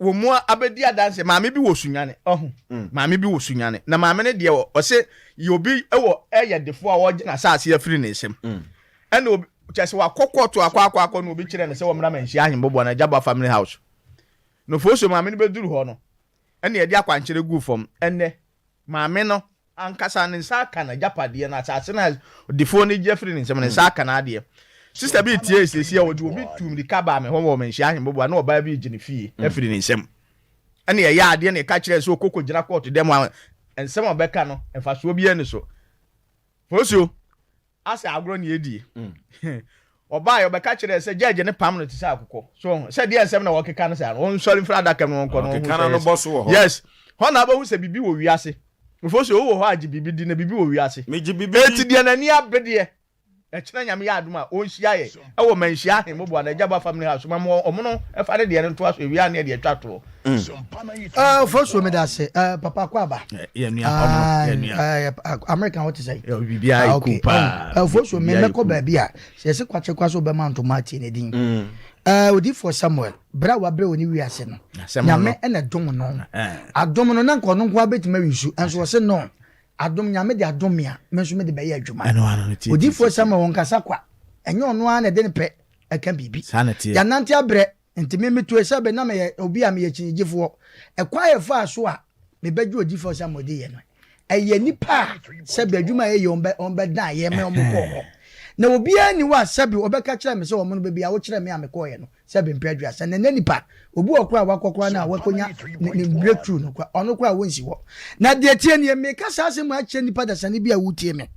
wɔn mu abɛdi adanseɛ, maame bi wɔ Sunyani, ɔho, maame bi wɔ Sunyani, na maame no deɛ ɔse yɛ obi wɔ ɛyɛ defoɔ a ɔregye n'asaase afiri ne nsam. Ɛna obi, kyerɛ sɛ wakɔ kɔɔto akɔ akɔ akɔ na obi kyerɛ no sɛ wɔmmra manhyia ahemboboa no Agyaba family house. Na Ofosuo maame no bɛduru hɔ no, ɛna yɛde akwankyerɛ guu fam. Ɛnnɛ, maame no ankasa ne nsa aka n'agyapadeɛ no, asase no a ɔdefoɔ no gye afiri ne nsam no, ne nsa aka n'adeɛ. Sista bi retie seesei a ɔde obi tuu mmirika baa me hɔ wɔ Manhyia Ahemboboa na ɔbaa bi regye ne fie afiri ne nsam. Ɛna yɛyɛ adeɛ na yɛka kyerɛɛ sɛ ɔkɔ kɔgyina kɔɔto dɛm a nsɛm a ɔbɛka no mfasoɔ biara nni so. Fosuo, Asɛ agorɔ na yɛdie. Ɔbaeɛ ɔbɛka kyerɛɛ sɛ gyɛɛgye no pam no te sɛ akokɔ. So ɔho sɛ deɛ nsɛm na wɔkeka no saa no, ɔnsɔre mfiri adaka mu na ɔnkɔ na ɔnhu sɛ yes. Yes. Hɔ na wobɛhu sɛ biribi wɔ wiase. Mfosuo, wowɔ hɔ a gye biribi di na biribi wɔ wiase. Enti deɛ n'ani abe deɛ, ɛkyena Nyame yɛ adom a, ɔnhyia yɛ ɛwɔ Manhyia Ahemmoboa no Agyaba Family House ma mo ɔmono ɛfa ne deɛ no ntoa so ɛwie a ne yɛde atwa toɔ. Uh, Fosuo mi da ase. Uh, Papa Kwaba. Yeah, nua. Ah, yeah, nua. Uh, America what is say? Yeah, bibia ah, okay. pa. Uh, Fosuo mi mekɔ baabi a. Sɛ sɛ kwakyɛ kwa so bɛma ntoma atie ne din. Mm. Uh, Odifoɔ Samuel, bra wa brɛ wɔ ne wiase no. Nyame ɛna dom no. Adom no na nka ɔno nko abɛtumi awi su. Ɛnso ɔse no. Adom Nyame de adom me a, me nso mede bɛyɛ adwuma. Odifoɔ Samuel wɔn kasa kwa. Ɛnyɛ ɔno ara na ɛde ne pɛ ɛka biribi. Yɛanante abrɛ Nti me metoe sɛ bɛ na meyɛ obi a meyɛ kyinnyegyefoɔ. Ɛkwan a yɛfaa so a mebɛgye odiyifoɔ Samuel diiɛ no, ɛyɛ nnipa a sɛbe adwuma a yɛyɛ wɔn bɛ wɔn bɛdan yɛn ma wɔn kɔɔ hɔ. Na obiara nni hɔ a sɛbe ɔbɛka kyerɛ me sɛ wɔn no baabi a wokyerɛ me a mekɔeɛ no sɛbe mpɛ aduasa. Na ɛnnɛ nipa, obi wɔ koraa a wakɔ koraa no a wakɔnya ne ne breakthrough no koraa, ɔno koraa wɔnsi hɔ. Na deɛ ɛteɛ nie, meka saa asɛm yi akyerɛ nnipa dasani bi a wotie me.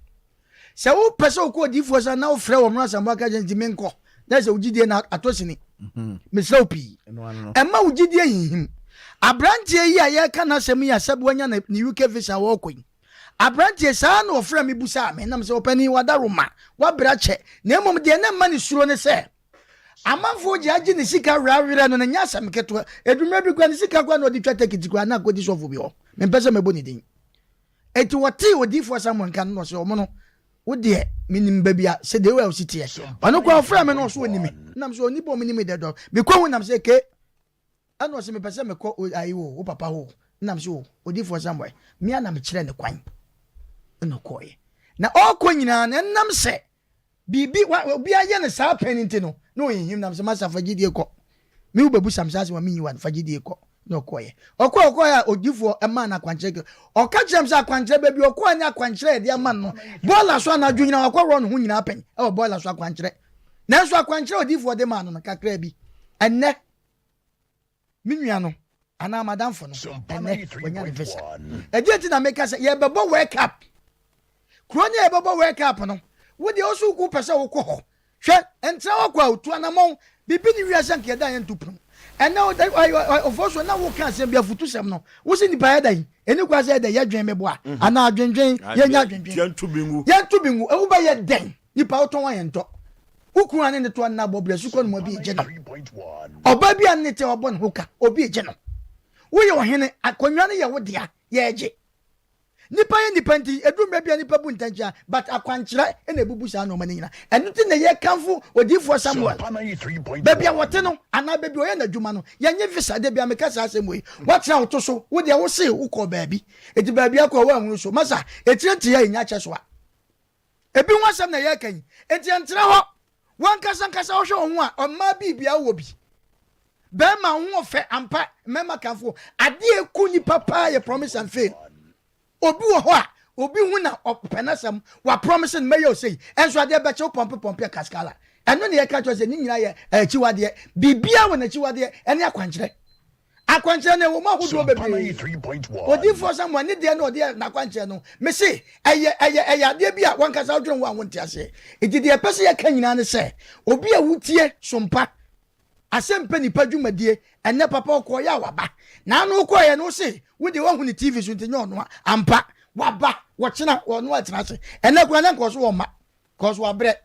Sɛ wopɛ sɛ wokɔ odiyifoɔ sa na wofrɛ wɔn asamoah ka kyerɛ nti menkɔ na sɛ wo gyidie no atɔ sini. Mhm. Mesrɛ wo pii. Ɛma wo gyidie hinhim. Aberanteɛ yi a yɛreka n'asɛm yi a sɛbi wanya ne UK visa a wɔrekɔ yi. Aberanteɛ saa na ɔfrɛ me busaa me nam sɛ ɔpanin wadaroma wabrɛ akyɛ na mmom deɛ na ɛma ne suro ne sɛ amanfoɔ gye agye ne sika werɛawerɛ no na nyɛ asɛm ketewa. Ɛdummerɛ bi koraa ne sika koraa na ɔde twa tekiti koraa na akɔdi sɔfo bi hɔ. Mempɛ sɛ mɛbɔ ne din. Enti wɔtee odiyifoɔ Samuel nka no na ɔse, Ɔmo no, wo deɛ, menim baabi a sɛdeɛ wei a wosi teɛ. Ɔno koraa ɔfrɛɛ me na ɔse ɔnim me. Nam sɛ onipa a ɔmenim me dɛdɔ. Mekɔ hu nam sɛ ke. Ɛna ɔse mepɛ sɛ mekɔ ayi wo, wo papa hɔ o. Nam sɛ o, odiyifoɔ Samuel, me ara na mekyerɛɛ no kwan. Ɛna ɔkɔeɛ. Na ɔrekɔ nyinaa no, ɛnam sɛ Biribi, wa, obi ayɛ no saa pɛn nti no, na ɔhinhim nam sɛ, Masa, fa gyidie kɔ. Me wo bɛbu sam saa asɛm a menyi wa no, fa gyidie kɔ. Na ɔkɔeɛ. Ɔkɔɛ, ɔkɔeɛ a odiyifoɔ maa no akwankyerɛ kɛ. Ɔka kyerɛɛ me sɛ akwankyerɛ, baabi ɔkɔeɛ ne akwankyerɛ a yɛde ama no no, bɔɔla so anadwo nyinaa wakɔworɔ ne ho nyinaa pɛn wɔ bɔɔla so akwankyerɛ. Nanso akwankyerɛ a odiyifoɔ de maa no no, kakraa bi. Ɛnnɛ, Me nua no anaa m'adamfo no, ɛnnɛ wanya ne visa. Ɛdeɛn nti na meka sɛ yɛbɛbɔ World Cup? Kuro no a yɛbɛbɔ World Cup no, wo deɛ wo so wopɛ sɛ wokɔ hɔ. Hwɛ, ntra hɔ kwa o, tu anamɔn. Biribi nni wiase a nka yɛda a yɛnto pono. Ɛnɛ ɔfɔ so na woka asɛm bi afutusɛm no, wo se nipa yɛ dɛn? Ɛni kwa sɛ yɛ dɛn yɛdwen meboa mhm. anaa adwendwen yɛnya adwendwen. Yɛnto bi ngu. Yɛnto bi ngu. Ewu bɛyɛ dɛn? Nipa wotɔn a yɛntɔ. Wo kunu a ne ne to anna bɔ brɛ sukɔ no mu obi egye no. Ɔbaa bi a ne te ɔbɔ ne ho ka obi egye no. Woyɛ ɔhene akonnwa no yɛ wo dea yɛgye. Nipa yɛ nipa nti ɛduru mmerɛ bi a nipa bu ntɛnkyea but akwankyerɛ na ɛbubu saa nnoɔma no nyina. Ɛno nti na yɛkamfo odiyifoɔ Samuel. Baabi a wɔte no anaa baabi a ɔyɛ n'adwuma no yɛnye visa da biara meka saa asɛm wei. Woatena wo to so wo deɛ wo se wokɔɔ baabi enti baabi akɔ a woanhunu so. Masa etire nte a ɛnya kyɛ so a. Ebi ho asɛm na yɛreka yi. Enti ɛntena hɔ. W'ankasa ankasa wohwɛ wo ho a, mmaa biribiara wɔ bi. Bɛrima wo ho ɔfɛ ampa, mmarima kamfo wo. Adeɛ a ɛku nipa paa yɛ promise and fail. Obi wɔ hɔ a, obi hu na ɔpɛ n'asɛm, wa promise no mɛyɛ wo sei, ɛnso adeɛ bɛkye wo pɔmpe pɔmpe a kaskala. Ɛno na yɛka kyerɛ sɛ ne nyinaa yɛ akyiwadeɛ. Biribiara wɔ n'akyiwadeɛ ɛne akwankyerɛ. Akwankyerɛ no, ɛwɔ mu ahodoɔ bebree. Odiyifoɔ Samuel ne deɛ na ɔde yɛ n'akwankyerɛ no, mese ɛyɛ ɛyɛ ɛyɛ adeɛ bi a wankasa wodwene ho a wonte aseɛ. Enti deɛ yɛpɛ sɛ yɛka nyinaa ne sɛ, obi a wotie sompa, asɛmpɛ nipa dwumadie, ɛnnɛ papa ɔkɔɔeɛ a waba. Naano wokɔɔeɛ no wose wo deɛ woahu no TV so nti nyɛ ɔno a, ampa, waba, wɔkyena ɔno atena ase. Ɛnnɛ koraa na nka ɔso ɔmma, cause wabrɛ.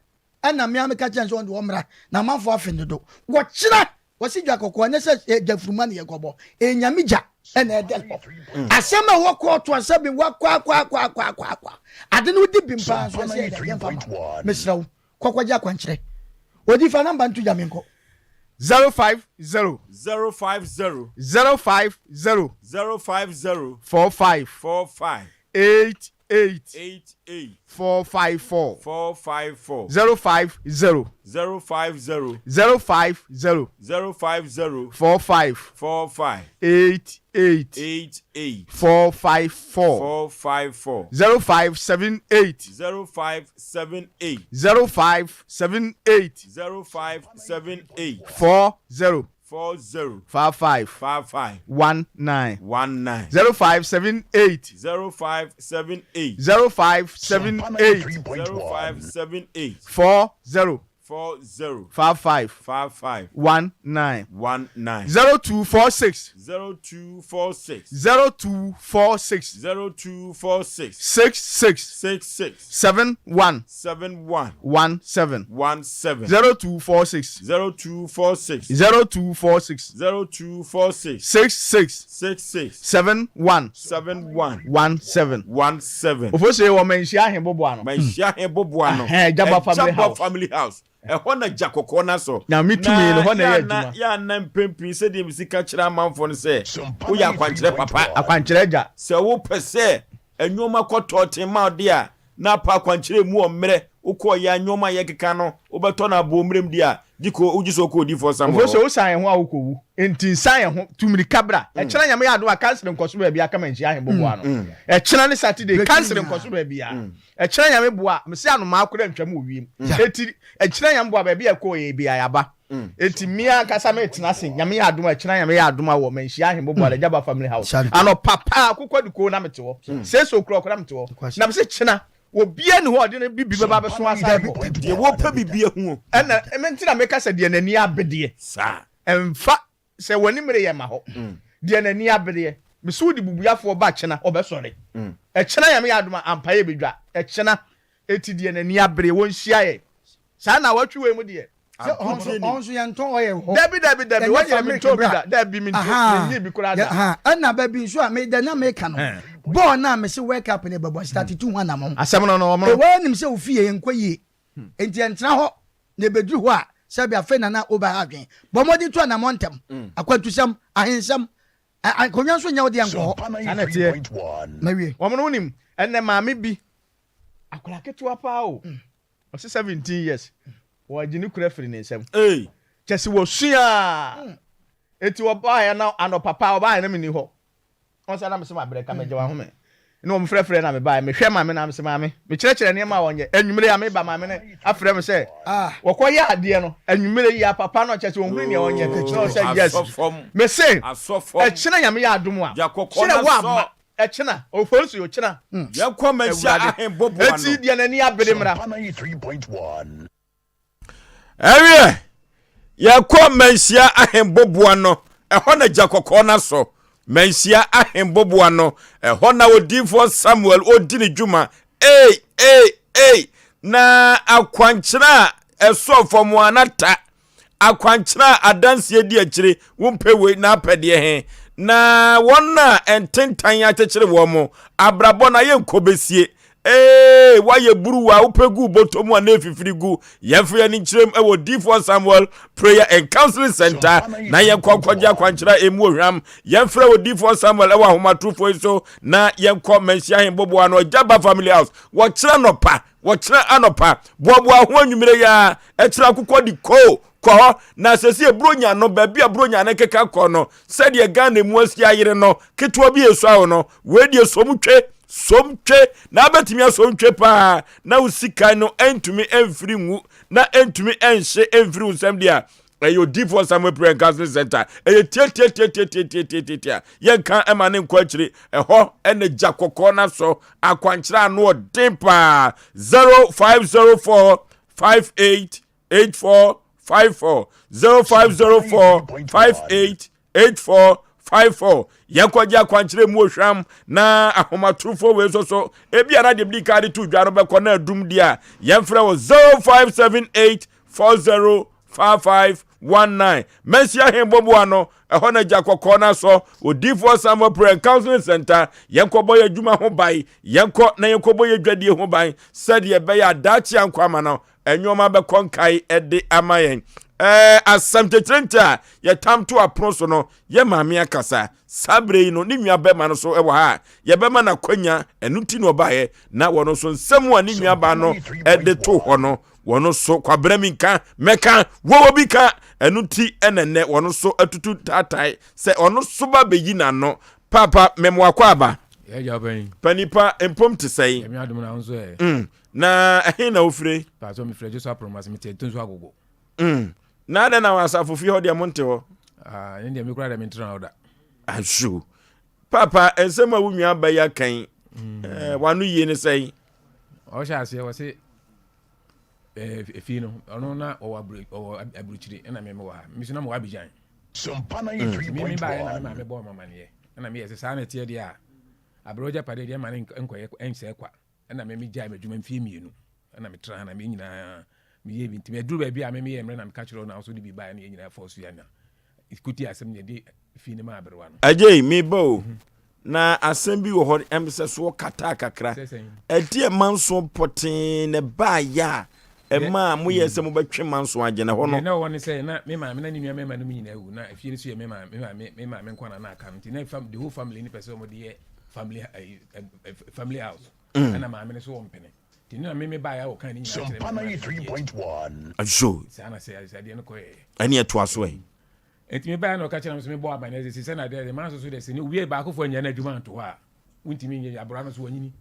Ɛna me ara meka kyerɛ no sɛ ɔno deɛ ɔmmra na amanfoɔ afe no dodo. Wɔkyena Wɔsi dwa kɔkɔɔ ɛnyɛ sɛ eh, gyafuruma ne yɛkɔbɔ ɛyɛ nyame gya ɛna ɛdɛ hɔ mm. asɛm a ɛwɔ kɔɔto asɛ bi wakɔ akɔ akɔ akɔ akɔ akɔ ade no wodi bim paa nso ɛsɛ yɛ yɛmfa ma mesrɛ wo kɔkɔgye akwankyerɛ odi fa namba nto gya menkɔ 050 050 050 050 45 45 8 8 8 8 4 5 4 4 5 4 0 5 0 0 5 0 0 5 0 0 5 0 4 5 4 5 8 8 8 8 4 5 4 4 5 4 0 5 7 8 0 5 7 8 0 5 7 8 0 5 7 8 4 0 4 0 5 5 5 5 1 9 1 9 0 5 7 8 0 5 7 8 0 5 7 8 0 5 7 8 4 0 4 0 5 5 5 5 1 9 1 9 0 2 4 6 0 2 4 6 0 2 4 6 0 2 4 6 6 6 6 6 7 1 7 1 1 7 1 7 0 2 4 6 0 2 4 6 0 2 4 6 0 2 4 6 6 6 6 6 7 1 7 1 1 7 1 7. Ofosu wɔ Manhyia Ahemboboa no. Manhyia Ahemboboa no. Ɛhɛn, Gyaba Family House. Family House. Ɛhɔ na gya kɔkɔɔ no asɔ. Nyame tumi no, ɛhɔ na ɛyɛ adwuma. Yɛ ana mpɛn pii sɛdeɛ mesi ka kyerɛ amanfoɔ no sɛ, woyɛ akwankyerɛ papa. Akwankyerɛ agya. Sɛ wopɛ sɛ nnoɔma kɔ tɔɔten ma wo deɛ a, na apa akwankyerɛ mu wɔ mmerɛ wokɔɔ yɛ a nnoɔma a yɛkeka no wobɛtɔ no aboɔ mmerɛm deɛ a, gye kɔ wogye sɛ wokɔ odiyifoɔ Samuel Ofosu hɔ. wosan yɛn ho a wokɔ wu. Enti nsan yɛn ho, tu mirika bra. Ɛkyena Nyame yɛ adom a kansere nkɔ so baabiara kama nhyia ahemboboa no. Ɛkyena ne Saturday, kansere nkɔ so baabiara. Ɛkyena Nyame boa a, mese anomaa koraa ntwam wɔ wiem. Enti ɛkyena Nyame boa a, baabi a ɛkɔɔ yɛ biara yɛaba. Enti me ankasa metena ase, Nyame yɛ adom a, ɛkyena Nyame yɛ adom a wɔ Manhyia Ahemboboa, the Jaba Family House. Anɔpa paa, Kokwadu na mete hɔ. Six o'clock na mete hɔ. Na mese kyena, obiara nni hɔ a ɔde ne bibi bɛba abɛso asan kɔ. Deɛ wɔpɛ bibi ahu o. Ɛna, ɛno nti na meka sɛ deɛ n'ani abedeɛ. Saa. Ɛmfa Sɛ w'ani mmere yɛ ma hɔ. Deɛ n'ani abereɛ. Mese wode bubuafoɔ ba kyena ɔbɛsɔre. Ɛkyena Nyame yɛ adom a ampa yɛ bɛdwa. Ɛkyena. Eti deɛ n'ani abereɛ wɔnhyia yɛn. Saa naawɔtwe wei mu deɛ. Sɛ ɔno nso ɔno nso yɛntɔn ɔyɛ wɔ hɔ. Dabi dabi dabi Ɛnyɛ wɔn yɛ fa mentɔn milk bi bra. da dabi mentɔn Ahaa. menyii bi koraa Yɛ da. ahaa ɛna baabi nso a me deɛ na meka no bɔɔl no a mese world cup no ɛbɛbɔ start tu ho anamɔn. Asɛm no no wɔn no. Ɛwɔ nim sɛ wo fie ɛnkɔ yie Enti ɛntena hɔ, na ebeduru hɔ a, sɛbe afei na na wobɛha adwene. Bɔ mmɔden tu anammɔn ntɛm. Akwantusɛm, ahensɛm, akonnwa nso nyɛ wo deɛ nkɔ hɔ. Saa na ɛteɛ. Mawie. Wɔn no wonim, ɛnnɛ maame bi, akwadaa ketewa paa o, ɔse 17 years, wɔagye ne kunu afiri ne nsam. Kyɛ sɛ wɔsua Enti wɔbaeɛ na anɔpa paa wɔbaeɛ na menni hɔ. Wɔn sɛ na mese mabrɛ ka megye wahome. Ne wɔn frɛfrɛ na mebaeɛ. Mehwɛ maame na mese maame. Mekyerɛkyerɛ nneɛma a wɔnyɛ. Anwummere a meba maame no afrɛ me sɛ wɔkɔyɛ adeɛ no. Anwummere yi a papa no kyerɛ sɛ wɔhunu nea ɔnyɛ. Na ɔsɛ yes. Mese ɛkyena Nyame yɛ adom a kyerɛ wo amma ɛkyena ofonsu kyena. Yɛnkɔ Manhyia Ahenboboa no. Eti deɛ n'ani abere mmra. Ɛwiɛ. Yɛkɔ Manhyia Ahemboboa no, ɛhɔ na gya kɔkɔɔ no asɔ. Manhyia Ahemboboa no, ɛhɔ na odiyifoɔ Samuel ɔredi ne dwuma. Ei, ei, ei! Na akwankyerɛ a ɛsɔɔ fam a na ta. Akwankyerɛ a adanseɛ di akyire, wompɛ wei na apɛ deɛ he. Na wɔn a ntentan akyekyere wɔn mo, abrabɔ no ayɛ nkɔbɛsie. Ee, woayɛ buruwa a wopɛ gu bɔtɔ mu a na efifiri gu. Yɛmfa yɛn ani nkyerɛ mu wɔ Difoɔ Samuel Prayer and Counseling Center na yɛnkɔ nkɔgye akwankyerɛ a emu ohwam. Yɛmfrɛ Odiyifoɔ Samuel wɔ ahomatorofoɔ yi so na yɛnkɔ Manhyia Ahemboboa no Agyaba Family House. Wɔkyerɛ anɔpa, wɔkyerɛ anɔpa. Boaboa ho anwummere yi ara, ɛkyerɛ akokɔ de koo kɔ hɔ. Na sɛsi Buronya no, baabi a Buronya no keka kɔ no, sɛdeɛ Ghana mu asi ayere no, ketewa bi esua wo no, wei deɛ som twe, som twe, na abɛtumi asom twe paa, na wo sika no ntumi mfiri ngu, na ntumi nhye mfiri wo nsam deɛ a, ɛyɛ odiifoɔ Samuel Prayer and Counseling Center. Ɛyɛ tiatiatiatiatiatiatiatia. Yɛnka ɛma ne nkɔ akyiri. Ɛhɔ ɛna gya kɔkɔɔ no asɔ. Akwankyerɛ ano ɔden paa. 0504 58 84 54 0504 58 84 54 yɛnkɔgye akwankyerɛ mu ohwam na ahomatorofoɔ wei nso so ebi a na deɛ bi ka de to dwa no bɛkɔ na adum deɛ a yɛmfrɛ wɔ 0578 40 55 19 Mansi Ahenboboa no ɛhɔ na gya kɔkɔɔ no asɔ Odiyifoɔ Samuel Prayer and Counseling Center yɛnkɔbɔ yɛ adwuma ho ban yɛnkɔ na yɛnkɔbɔ yɛ dwadie ho ban sɛdeɛ ɛbɛyɛ a daakye ankɔ ama no nneɛma bɛkɔ nkae de ama yɛn. Ɛɛ asɛm tɛkyerɛnkyɛ a yɛtam to apono so no, yɛ maame akasa. Saa berɛ yi no, ne nua bɛrima no so wɔ ha a yɛbɛma no akwanya, ɛno nti na ɔbaeɛ. Na wɔn nso nsɛm a ne nua baa no de to hɔ no, wɔn nso kwabena mi nka mɛka wɔwɔ bi ka. Ɛno nti ɛna nnɛ wɔn nso atutu taatae sɛ ɔno nso ba bɛyi n'ano. Paapa mɛmoakɔ aba. Panipa mpom te sɛn? Na ɛhe na wofire? Paatɔ mefiri Adwo so Aprɔm mete Ntonso Agogo. Na adɛn na wɔ asafo fie hɔ deɛ monte hɔ? Ah, ne deɛ me koraa deɛ mentena hɔ da. Aso. Papa, nsɛm a wo nua ba yi aka yi, eh, wano yie ne sɛn? Ɔhyɛ aseɛ wɔ se eh, efie no, ɔno na ɔwɔ ɔwɔ aburukyiri ɛna me mewɔ ha. Me nso na mewɔ Abidjan. Sumpa Mm. Me me baeɛ na me maame bɔɔ me amaneɛ. Ɛna meyɛ sɛ saa na ɛteɛ deɛ a, aberɛ agyapadeɛ deɛ ɛma no nkɔyɛ ɛnsɛe kwa. Ɛna me megyae m'adwuma mfeɛ mmienu ɛna metra ha na me nyinaa meyɛ bi nti aduru baabi a me meyɛ mmerɛ na meka kyerɛ wo na wo de bi baeɛ na yɛn nyinaa fɔɔ so yɛ na kuti asɛm na yɛde fie no ma aberewa no. Agyei, meba o, na asɛm bi wɔ hɔ ɛm sɛ soɔ kataa kakra. Ɛdeɛ manso pɔtee na ɛbaayɛ a ɛmaa moyɛɛ sɛ mobɛtwe manso agyina hɔ no? Deɛ na ɛwɔ hɔ ne sɛ na me maame na ne nua mmarima nom nyinaa awu na efie no so yɛ me maame me maame me maame nko na na aka no nti na the whole family no pɛ sɛ wɔde yɛ family family house mm. ɛna maame no so wɔ mpene nti ne na meme baeɛ a wɔka ne nyinaa kyerɛ me aso saa na sɛ adeɛ no kɔyɛɛ ɛne ɛtoa so ɛ nti mebaeɛ na ɔka kyerɛ me so mebɔ aba no ɛsɛ sɛ na adeɛ maa nso so deɛ sɛ ne wie baakofoɔ anya no adwuma nto hɔ a wontumi nyɛ abora no so wanyini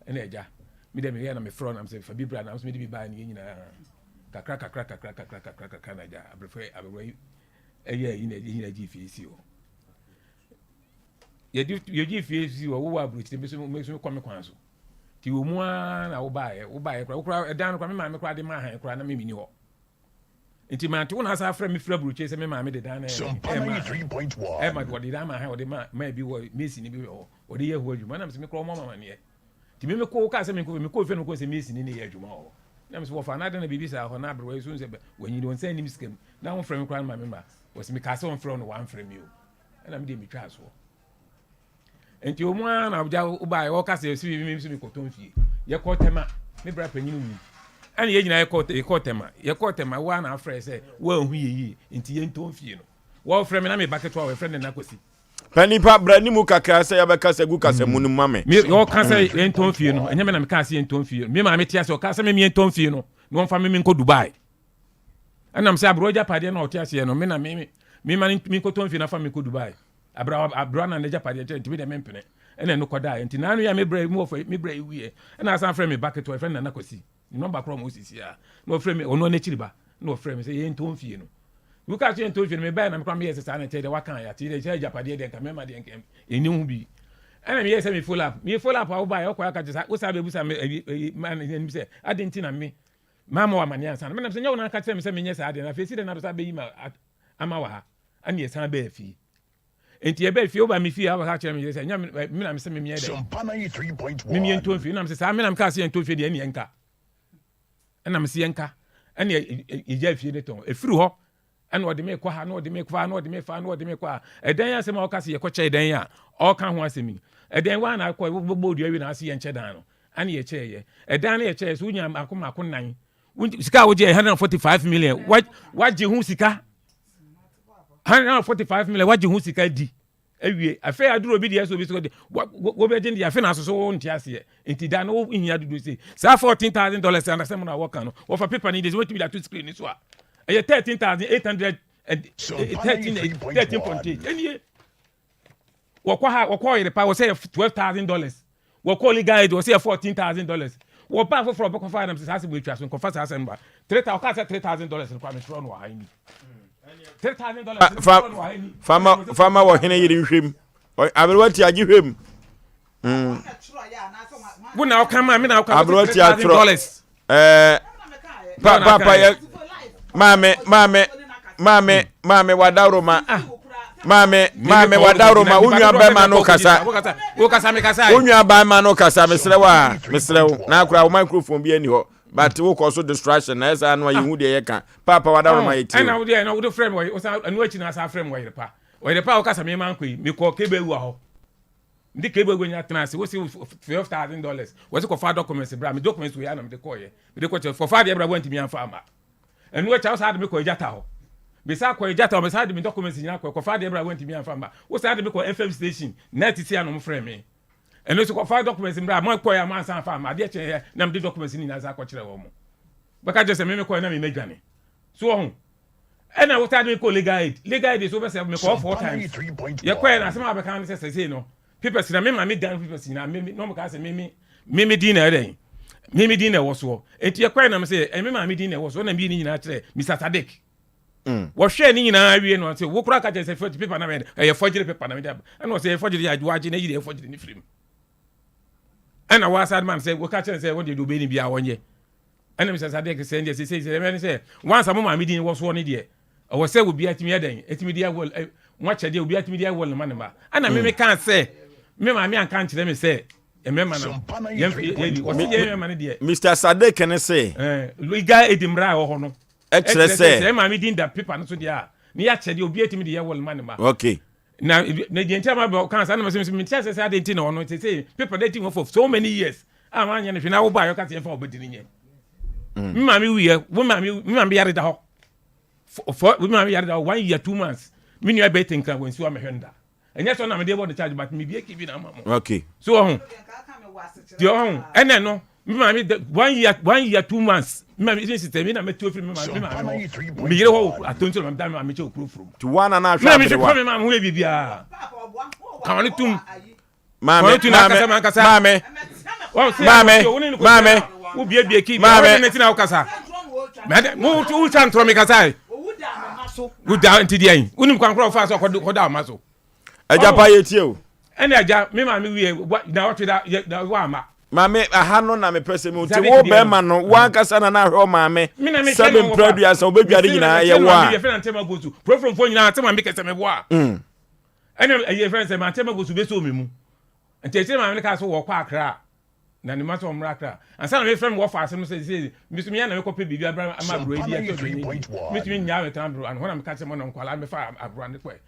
ɛna agya me dɛ meyɛ na mefrɛ nam sɛ fa bi bra nam so mede bi baeɛ no yɛ nyinaa kakra kakra kakra kakra kakra kakra na agya abrɛfo abrɛfo yi ɛyɛ yi na ɛyɛ nyina gye fie si hɔ Yɛde yɛgye fie si hɔ wowɔ aburokyire me so me so kɔ me kwan so nti wɔ mu ara na wobaeɛ wobaeɛ koraa wokora ɛdan no koraa me maame koraa de maa han koraa na me menni hɔ nti mante wo na asa afrɛ me firi aburokyire sɛ me maame de dan no ɛma ɛma wɔde dan ma han wɔde ma ma bi wɔ mesi ne bi wɔ hɔ wɔde yɛ ho adwuma na me sɛ me koraa wɔn amaneɛ nti me mekɔ kaa sɛ menkɔ mekɔ fie no mekɔ sɛ mesi ne ne yɛ adwuma wɔ hɔ na me sɛ wɔfa na adan na biribi saa hɔ na aberewa yi so sɛ wɔnyini wɔn nsa anim sika mu na wɔmfrɛ me koraa no ma me ma wɔsɛ mekaa sɛ wɔmfrɛ wo no wɔamfrɛ me o ɛna me deɛ metwaa soɔ nti wɔn ara na agya wobaeɛ wɔka sɛ ɛsi mi nso mekɔtɔn fie yɛkɔ tɛma me bra panyin wu ɛna yɛn nyinaa yɛkɔ yɛkɔ tɛma yɛkɔ tɛma wo ara na afrɛ sɛ woanhu yɛ yie nti yɛntɔn fie no wɔfrɛ me na me ba ketewa wɔfrɛ ne nana kwasi Panipa bra ne mu kakra sɛ yɛbɛkasa gu kasa mu no ma me. Me ɔka sɛ yɛntɔn fie no ɛnyɛ me na mekaa sɛ yɛntɔn fie no me maame te ase ɔka sɛ me yɛntɔn fie no na wɔmfa me menkɔ Dubai Ɛnam sɛ aberewa agyapadeɛ na ɔte aseɛ no, me na me me ma me nkɔtɔ mfie na fa me kɔ Dubai. Aberewa aberewa na n'agyapadeɛ kyɛ nti me deɛ mempene. Ɛna ɛno kɔdaeɛ nti naano yi a me brɛ mu wɔfa me brɛ wuiɛ ɛna asan frɛ me ba ketewa yɛfrɛ no Nana Kwasi ne nɔmba korɔ ma ɔsisi a na ɔfrɛ me ɔno n'akyiri ba na ɔfrɛ me sɛ yɛntɔ mfie no. Wokaa sɛ yɛntɔ mfie no mebaeɛ na mekora meyɛ sɛ saa na ɛkyɛ deɛ waka yɛ ate deɛ sɛ agyapadeɛ deɛ nka mɛma deɛ nka ɛni ho bi. Ɛna meyɛ sɛ me follow up meyɛ follow up a wobaeɛ wokɔ aka kyɛ sɛ wosan bɛbusa me ɛyi ɛyi ma n'anim sɛ adɛn nti na me. Mammɔ wo amanneɛ ansa na. Menam sɛ nyɛ wo na aka kyerɛ me sɛ menyɛ saa adeɛ no, afei si dɛn na abɛsan abɛyi me ama wɔ ha? Ɛnna yɛsan baa fie. Enti yɛbaa fie, wobaa me fie a wobɛka kyerɛ me sɛ nyɛ me na mesɛ memyɛ dɛn? Memyɛ ntɔ mfie. Nam sɛ saa me na mekaa sɛ yɛntɔ mfie deɛ ɛne yɛnka. Ɛna mese yɛnka. Ɛne yɛgya fie no tɔn. Ɛfiri hɔ ɛna ɔde me kɔ ha na ɔde me kɔ ha na ɔde me fa na ɔde me kɔ ha. Ɛdan asɛm a ɔka sɛ yɛkɔkyɛ ɛdan a ɔka ho asɛm yi. Ɛdan wa na akɔ wobɛbɔ odua wi na ase yɛnkyɛ dan no. Ɛne yɛkyɛɛyɛ. Ɛdan no yɛkyɛɛ so wonya mako mako nan. Sika a wogye 145 million. Wagye ho sika. 145 million wagye ho sika di awie afei aduru obi deɛ sɛ obi so de wobɛgye no deɛ afei na asoso wo nte aseɛ nti da no wohia dodo sei saa 14000 dollars anasɛm no a wɔka no wɔfa paper no deɛ sɛ wɔtumi de ato screen no so a ɛyɛ 13800 13.8 ɛnie Wɔkɔ ha wɔkɔ ɔyere pa wɔsɛ yɛ $12,000. Wɔkɔ legal aid wɔsɛ yɛ $14,000. Wɔba foforɔ wɔbɛkɔ fa nam sɛ saa asɛm atwa so nkɔfa saa asɛm ba. Three thousand ɔka sɛ $3,000 no kora mesrɛ no wɔ ha ni. $3,000 fa fama fama wɔ hene yere nhwɛm. Aberewa ti agye hwɛm. Wo na ɔka ma me na ɔka aberewa ti atwerɛ. Ɛɛ pa papa yɛ maame maame maame maame wadaroma ah. maame maame wadaroma wo nua bɛrima no kasa wo nua bɛrima no kasa mesrɛ wo a mesrɛ wo na akora wo microphone bi ani hɔ but wokɔ so distraction na ɛsɛ ano a yɛhu deɛ yɛka papa wadaroma yɛ tie ɛna wode ɛna wode frɛ me wɔ ɛno akyi na asa frɛ me wɔ yere pa wɔ yere pa a wokasa me ma nkɔ yi mekɔ kebe wɔ hɔ Mede kei bɔ nya tena ase wose $12,000 wɔse kɔfa documents bra me documents wei ana mede kɔɔyɛ mede kɔkyɛ kɔfa adeɛ bra woantumi amfa amma ɛno akyi wo saa de me kɔ agyata hɔ mesa kɔ agyata hɔ mesa de me documents nyina kɔ kɔfa adeɛ bra woantumi amfa amma wo saa de me kɔ FM station na titi ano mo frɛ me ɛno so kɔfa documents bra mo kɔɛ a mo ansa amfa amma adeɛ kyɛn na mede documents nyina sa kɔkyerɛ wɔn mo bɛka kyerɛ sɛ me me kɔɛ na me madwane so wɔ ho Ɛna wo taa de me kɔ legal aid. Legal aid so wobɛsɛ me kɔɔ four times. Yɛkɔɛ na asɛm a bɛka ne sɛ sɛsei no papers na me maame dan papers nyinaa me na ɔmo kaa sɛ me me me me din na ɛdɛn me me din na ɛwɔ soɔ. Enti yɛkɔɛ na me sɛ ɛyɛ me maame din na ɛwɔ soɔ na me yi ne nyinaa kyerɛ Mr. Sadik. Mm. Wɔhwɛɛ ne nyinaa wie no sɛ wo koraa ka kyerɛ sɛ paper na ɛyɛ fɔgyere paper na mede aba. Ɛna ɔsɛ ɛyɛ fɔgyere yɛ wagye na yi deɛ ɛyɛ fɔgyere ne firim. Ɛna wɔasa de ma no sɛ wɔka kyerɛ sɛ wɔn deɛ deɛ ɔbɛyɛ ne biara wɔnyɛ. Ɛna mesɛ sɛ adeɛ kɛsɛ deɛ sesei sɛ ɛbɛyɛ ne sɛ once a mo maame din wɔ soɔ ne deɛ ɛwɔ sɛ obiara tumi yɛ dɛn ɛtumi de awɔ mo akyɛdeɛ obiara tumi de awɔ ne ma ne ma ɛna me me kaa sɛ me maame anka nkyerɛ me sɛ mmarima no yɛn yɛ wɔsi yɛn mmarima no deɛ. Mr Sadek ne se. Ɛɛ legal aid mmara a ɛwɔ hɔ no. Ɛkyerɛ sɛ. Sɛ maame din da paper no so deɛ a ne yɛ akyɛdeɛ obiara tumi de yɛ wɔ ne ma ne ma. Okay. Na na deɛ nti a ma bɛ ɔka saa na ma sɛ me ti asɛ sɛ adeɛ nti na ɔno sɛ sɛ paper da ti hɔ for so many years a ma anyɛ no hwɛ na wo ba yɛ ɔka sɛ yɛmfa ɔbɛdi ne nyɛ mm. me maame wuyɛ wo maame me maame yare da hɔ for me maame yare da hɔ one year two months me nua bɛyɛ tenkra wɔ nsuo amɛhwɛ no da ɛnyɛ sɛ ɔna mede bɔ ne charge but mebie kibi na ama mo okay so ɔho deɛ ɔho ɛnɛ no Me maame da one year one year two months. Me maame even sister mi na mɛtu afiri me maame me maame hɔ. Me yere hɔ wɔ atonto na meda me maame kyɛ okuro furum. Ti wa na na ahwɛ aberewa. Me na me maame ho yɛ biribiara. Ka wɔn tum. Maame maame maame maame maame wo bie bie ki maame ne ti na wo kasa. Mɛ wo wo twa ntorɔ mi kasa yi. Wo da nti deɛ yi. Wo nim kwan korɔ fa so kɔ da ɔma so. Agya pa yɛ tie o. Ɛne agya me maame wie na ɔtwe da yɛ na wa ama. Maame aha no na mepɛ sɛ mehu nti wo bɛrima no wo ankasa na na ahwɛ ɔmaame sɛbe mpra aduasa wobɛdware nyinaa yɛ wo a. Yɛfrɛ no antɛma gosu kurofuromfoɔ nyinaa sɛ maame kɛsɛ meboa ɛne yɛfrɛ no sɛ mantɛma gosu bɛsɔ me mu nti akyire maame no kaa sɛ wɔkɔ akra na ne ma sɛ ɔmmra akra ansa na mefrɛ me wɔfa asɛm sɛ sɛ meso meyɛ na mekɔpɛ biribi abra ama aberewa yi di ɛtɔ dwene metumi nyaa metena aberewa no hɔ na meka kyerɛ mɔ na nkwalaa mɛfa aberewa no kɔɛ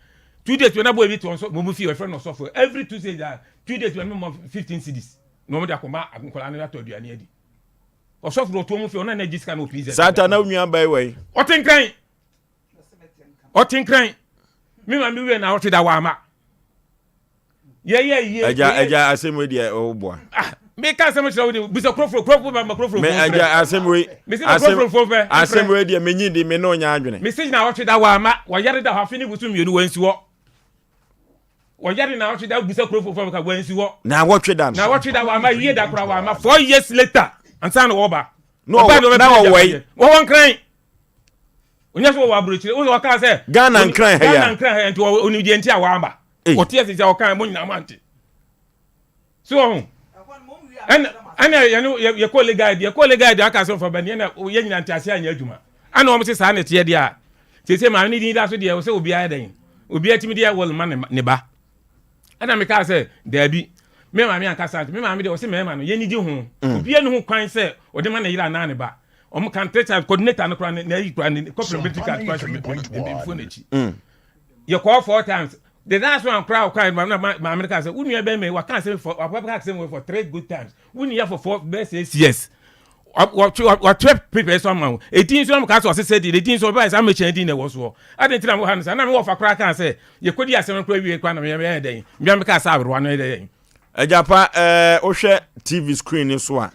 two days na boy bi te wɔn so wɔn fie wɔfrɛ no ɔsɔfo every Tuesday da two days wɔn mɔ 15 cedis na wɔn de akɔma nkwadaa no atɔ aduane adi ɔsɔfo na ɔto wɔn fie ɔno na gye sika na ɔpii sɛ saa ta na onua ba yi wɔ yi ɔte nkran ɔte nkran me maame wie na ɔte da wɔ ama yɛyɛ yie agya agya asɛm wei deɛ ɔboa ah meka asɛm kyerɛ wo de bisa kurofuro kurofuro ba ma kurofuro me agya asɛm wei asɛm asɛm wei deɛ menyi di me ne ɔnya adwene mesi na ɔtwe da wɔ ama wɔyare da hɔ afe ne bosom mmienu wɔnsi hɔ wɔyare na ɔtwe da bisa kurofuro fam ka wɔnsi hɔ na wɔtwe da no na wɔtwe da wɔ ama yie da kora wɔ ama four years later ansa na wɔba na wɔwɔ yi wɔwɔ nkran onye so wɔwɔ aburokyire wosɛ ɔka sɛ Ghana nkran ha ya Ghana nkran ha ya nti onim deɛ nti a wɔaba wɔte ase sɛ ɔka mo nyinaa mo ante so ɔho. Ɛna ɛna yɛne yɛkɔ legal aid yɛkɔ legal aid aka sɛ ɔfa ba ni ɛna yɛn nyinaa ntease anyɛ adwuma. Ɛna wɔn se saa na ɛteɛ deɛ a sese maame ne din da so deɛ sɛ obiara dɛn obiara tumi deɛ wɔl ma ne ba. Ɛna mekaa sɛ daabi me maame ankasa nti me maame deɛ ɔse mmarima no yɛnidi ho mm. obiara ne ho kwan sɛ ɔde ma ne yere anaa ne ba wɔn kan three coordinator no koraa ne ayi koraa ne kɔpem bɛtiri card koraa hyɛ mmefoɔ n'akyi mm. yɛkɔɔ four times the last one koraa ɔkɔ ayɛ na maame no kaa sɛ wo nua bɛn mɛ waka asɛm for waka asɛm for three good times wo nua for four bɛɛ six years wɔtwerɛ paper so ama wo ɛdin nso na mo kaa sɛ ɔsesɛ din ɛdin nso ɔbɛyɛ sɛ amɛkyɛn din na ɛwɔ soɔ adɛn nti na mo ha no saa na mewɔ fa koraa kaa sɛ yɛkɔdi asɛm no koraa wie koraa na meyɛ dɛn mmea mekaa sɛ aberewa no yɛ dɛn Agyapa ɛɛ wohwɛ TV screen no so a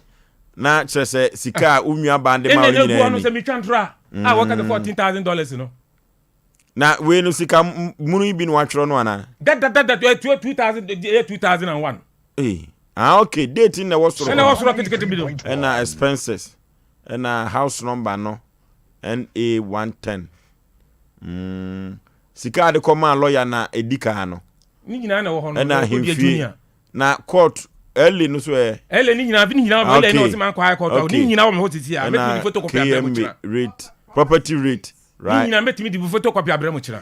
na kyerɛ sɛ sika a wo nua baa de ma wo no nyinaa ni. Ɛna sɛ metwa ntora a wɔka sɛ $14,000 no. Na wei no sika munu yi bi na watwerɛ no anaa? Dadadada 2000 ɛyɛ 2001. Ee ah okay date na ɛwɔ soro. Ɛna ɛwɔ soro ketekete bi no. Ɛna expenses ɛna house number no NA 110. Mm. Sika a de kɔmaa lɔya na ɛdi kaa no. Ne nyinaa na ɛwɔ hɔ no. Ɛna ahemfie na court ɛle no so ɛ. Ɛle ne nyinaa ne nyinaa wɔ ɛle na ɔsɛ man kɔ high court ne nyinaa wɔ me hɔ sisi a mɛtumi de photocopy abrɛ mo kyerɛ. rate property rate right. Ne nyinaa mɛtumi de photocopy abrɛ mo kyerɛ.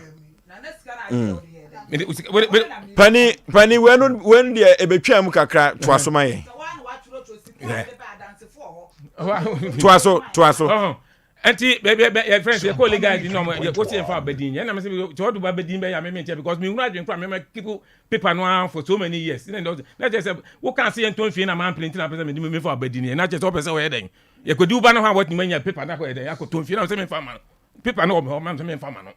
Pani pani wɛnu wɛnu deɛ ebetwa mu kakra toa so ma yɛ. Toa so toa so. Ɛnti bɛ bɛ bɛ yɛ fɛn sɛ yɛkɔ legal aid na ɔmo yɛ kɔsi yɛn fa abɛdin yɛn na mɛ sɛ sɛ ɔdo ba abɛdin bɛ yɛ ameme nkyɛn because mi hunu adwene kora mɛma keep paper no ara for so many years ɛna ɛna na kyerɛ sɛ woka ase yɛn tɔn fie na maa mpene nti na apɛ sɛ mɛ de mi fa abɛdin yɛn na kyerɛ sɛ ɔpɛ sɛ ɔyɛ dɛn yɛkɔdi wo ba no ho a wɔtumi anya paper no akɔ yɛ dɛn akɔ tɔn fie na sɛ mi fa ma no paper no wɔ mi hɔ ma sɛ mi fa ma no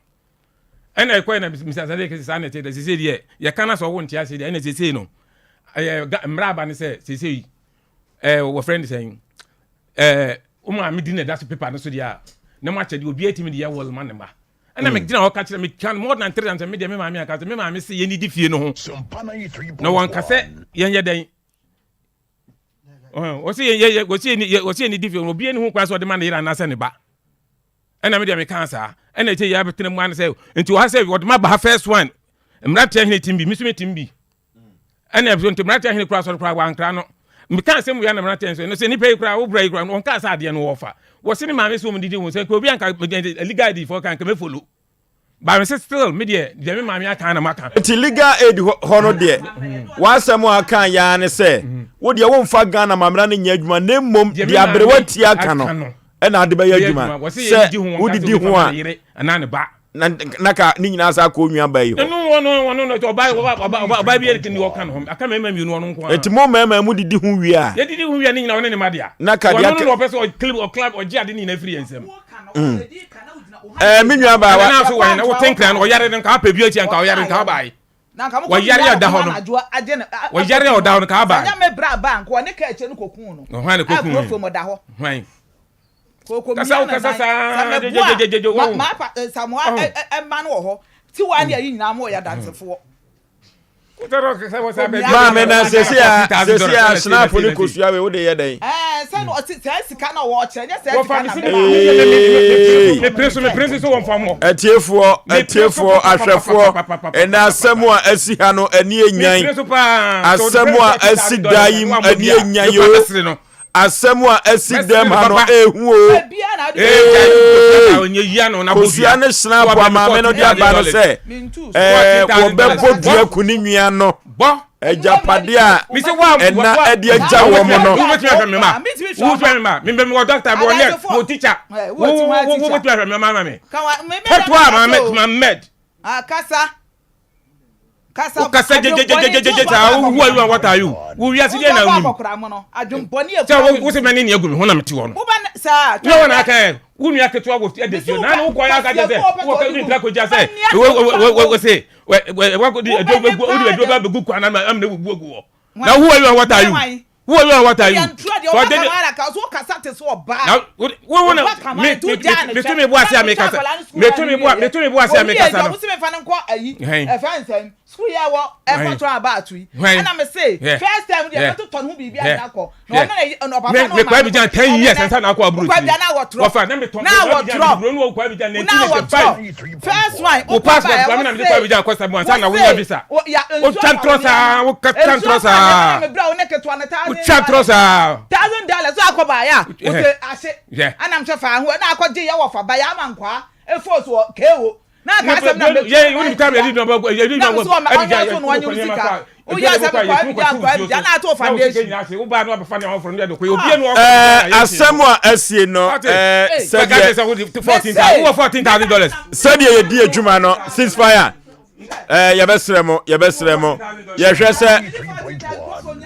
ɛna ɛkɔ yɛ na misa sɛ de saa na ɛte dɛ sese deɛ yɛka na sɛ ɔwo nte ase deɛ ɛna sese no ɛyɛ mmara aba ne sɛ sese yi ɛɛ wɔfrɛ ne sɛn ɛɛ wo maame di na ɛda so paper no so deɛ a na mo akyɛ deɛ obiara tumi de yɛ wɔl ma ne mma ɛna mm. megyina hɔ ka kyerɛ metwa more than three times me deɛ me maame anka sɛ me maame se yɛnidi di fie no ho na wɔnka sɛ yɛnyɛ dɛn wɔsi yɛ wɔsi yɛn di fie no obiara ni ho kwan sɛ ɔde ma ne yere anaasɛ ne ba ɛna me deɛ mekaa saa ɛna ɛkyɛ yɛ abɛtena mu ano sɛ nti wɔha sɛ wɔde ma ba ha first one mmeranteɛ hene tim bi me nso me tim bi ɛna ɛfiri nti mmeranteɛ hene kura asɔre kura wankra no meka asɛm wia na mmeranteɛ nso ɛno sɛ nipa yi kura wo bra yi kura no wɔnka sɛ adeɛ no wɔfa wɔse ne maame sɛ wɔn didi ho sɛ nka obi anka legal aid fɔ ka nka mɛfolo ba me sɛ still me deɛ deɛ me maame aka na maka. Nti legal aid hɔ no deɛ w'asɛm a aka yaa ne sɛ wo deɛ womfa Ghana mamena no nyɛ adwuma na mmom deɛ aberewa ti aka no ɛna ade bɛyɛ adwuma sɛ wodidi ho a na na ka ne nyinaa sa kɔ onua ba yi hɔ. Ɛnu wɔn wɔn no ɔba ɔba ɔba bi yɛ ni ɔka no ho aka mmarima mmienu ɔno nko ara. Eti mo mmarima mu didi ho wie a. Yɛ didi ho wie a ne nyinaa ɔne ne ma dea. Na ka deɛ ɔno no ɔpɛ sɛ ɔkilib ɔkilab ɔgye ade ne nyinaa firi yɛn nsam. Ɛɛ me nua baa wa. Ɛna so wɔn na wote nkran no ɔyare no nka apɛ bi akyi nka ɔyare nka ɔbaa yi. Wɔyare a ɔda hɔ no wɔyare a ɔda hɔ no ka ɔbaa yi. Sɛ nyame bra ba nka ɔne kaa akyire no kɔkuu no. Hwan na kɔkuu no? Hwan? Kasa wo kasa saa gyegyegyegye wo. Ma pa eh, Samoa eh, eh, ɛma no wɔ hɔ. Tiwa ne ayi nyinaa mo yɛ adansefoɔ. Maame na sese a sese a snap ne kosua wei wode yɛ dɛn? Ɛɛ sɛ no ɔte saa sika na wɔkyerɛ nyɛ saa sika na mepere so mepere so so wɔn fa mɔ. Atiefoɔ atiefoɔ ahwɛfoɔ ɛnɛ asɛm a asi ha no ani enyan asɛm a asi da yi ani enyan yoo. Asɛm a asi dɛm ha no ehu o. Ee! Kosua ne Schnapp a maame no de aba no sɛ ɛɛ wɔbɛbɔ dua ku ne nua no agyapadeɛ a ɛna ɛde agya wɔn no. Wobɛtumi ahwɛ me ma wobɛtumi ahwɛ me ma me wɔ dɔkta me wɔ nurse me wɔ teacher wobɛtumi ahwɛ me ma ma me pɛtoa ma ma med. Kasa. Kasa Wokasa gyegyegyegyegye saa wo who are you and what are you? Wo wiase deɛ na wonim. Sɛ wo sɛ mɛne nea gu me ho na mete hɔ no. Nyɛ wɔn aka ɛ wo nua ketewa wɔ ɛda fie na na wokɔ yɛ aka kyɛ sɛ wɔ ka ntra kɔgya sɛ wɔ se wɔ de aduro bɛgu wode aduro bɛ bɛgu kwan na amena wubu agu hɔ. Na who are you and what are you? Who are you and what are you? So did na wo wo na me me me to me bo ase a me kasa. Me to me bo me to me bo ase a me kasa no. Sukuu yi a ɛwɔ ɛkɔtɔ aba ato yi. Ɛna me se first time deɛ mɛtotɔ ne ho biribi ade akɔ. Na ɔno na ɔno ɔpapa na ɔmaame. Mekɔ Abidjan 10 years ansa na akɔ aburo ti. Wɔfa na metɔ na awɔtorɔ na awɔtorɔ first one. Wo passport kura mi na mede kɔ Abidjan kɔ sabu ansa na wonya visa. Wotwa ntorɔ saa wotwa ntorɔ saa. Wotwa ntorɔ saa. $1,000 so akɔ baayɛ a wote ahye. Ɛna mhyɛ fa ho ɛna akɔ gye yɛ wɔfa bayɛ ama nkwaa efo so wɔ kewo. Na aka asɛm na mɛtu yɛ wonim time yɛde dwuma bɔ yɛde na dwuma mso ɔma ɔnyɛ so na ɔnyɛ wo sika woyɛ asɛm kɔ abigya nkɔ abigya na ato foundation asɛm a asie no sɛdeɛ sɛdeɛ yɛdi adwuma no ceasefire yɛbɛsrɛ mo yɛbɛsrɛ mo yɛhwɛ sɛ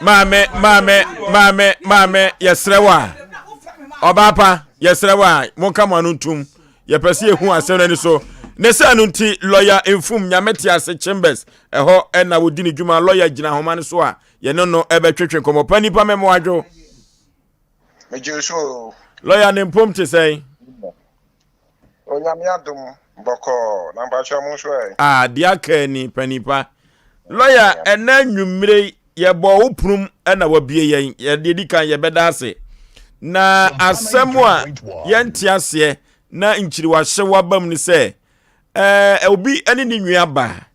maame maame maame maame yɛsrɛ wo a ɔbaa pa yɛsrɛ wo a monka mo ano ntom Yɛpɛ sɛ yɛhu asɛm no ani so. Ne saa no nti, lɔya Mfum Nyametease Chambers, ɛhɔ na wɔdi ne dwuma. Lɔya gyina ahoma no so a yɛne no bɛtwetwe nkɔmmɔ. Pa nipa mɛmo adwo. Megye so o. Lɔya ne mpom te sɛn? Onyame adom bɔkɔɔ na mpakyɛ mo nso ɛ? Ah, deɛ aka ni pa nipa. Lɔya, ɛnɛ anwummere yi yɛbɔɔ wo ponom na wabue yɛn. Yɛde di kan yɛbɛda ase. Na asɛm a yɛnte aseɛ na nkyiriwahyew aba mu ne sɛ, ɛɛ obi ne ne nua ba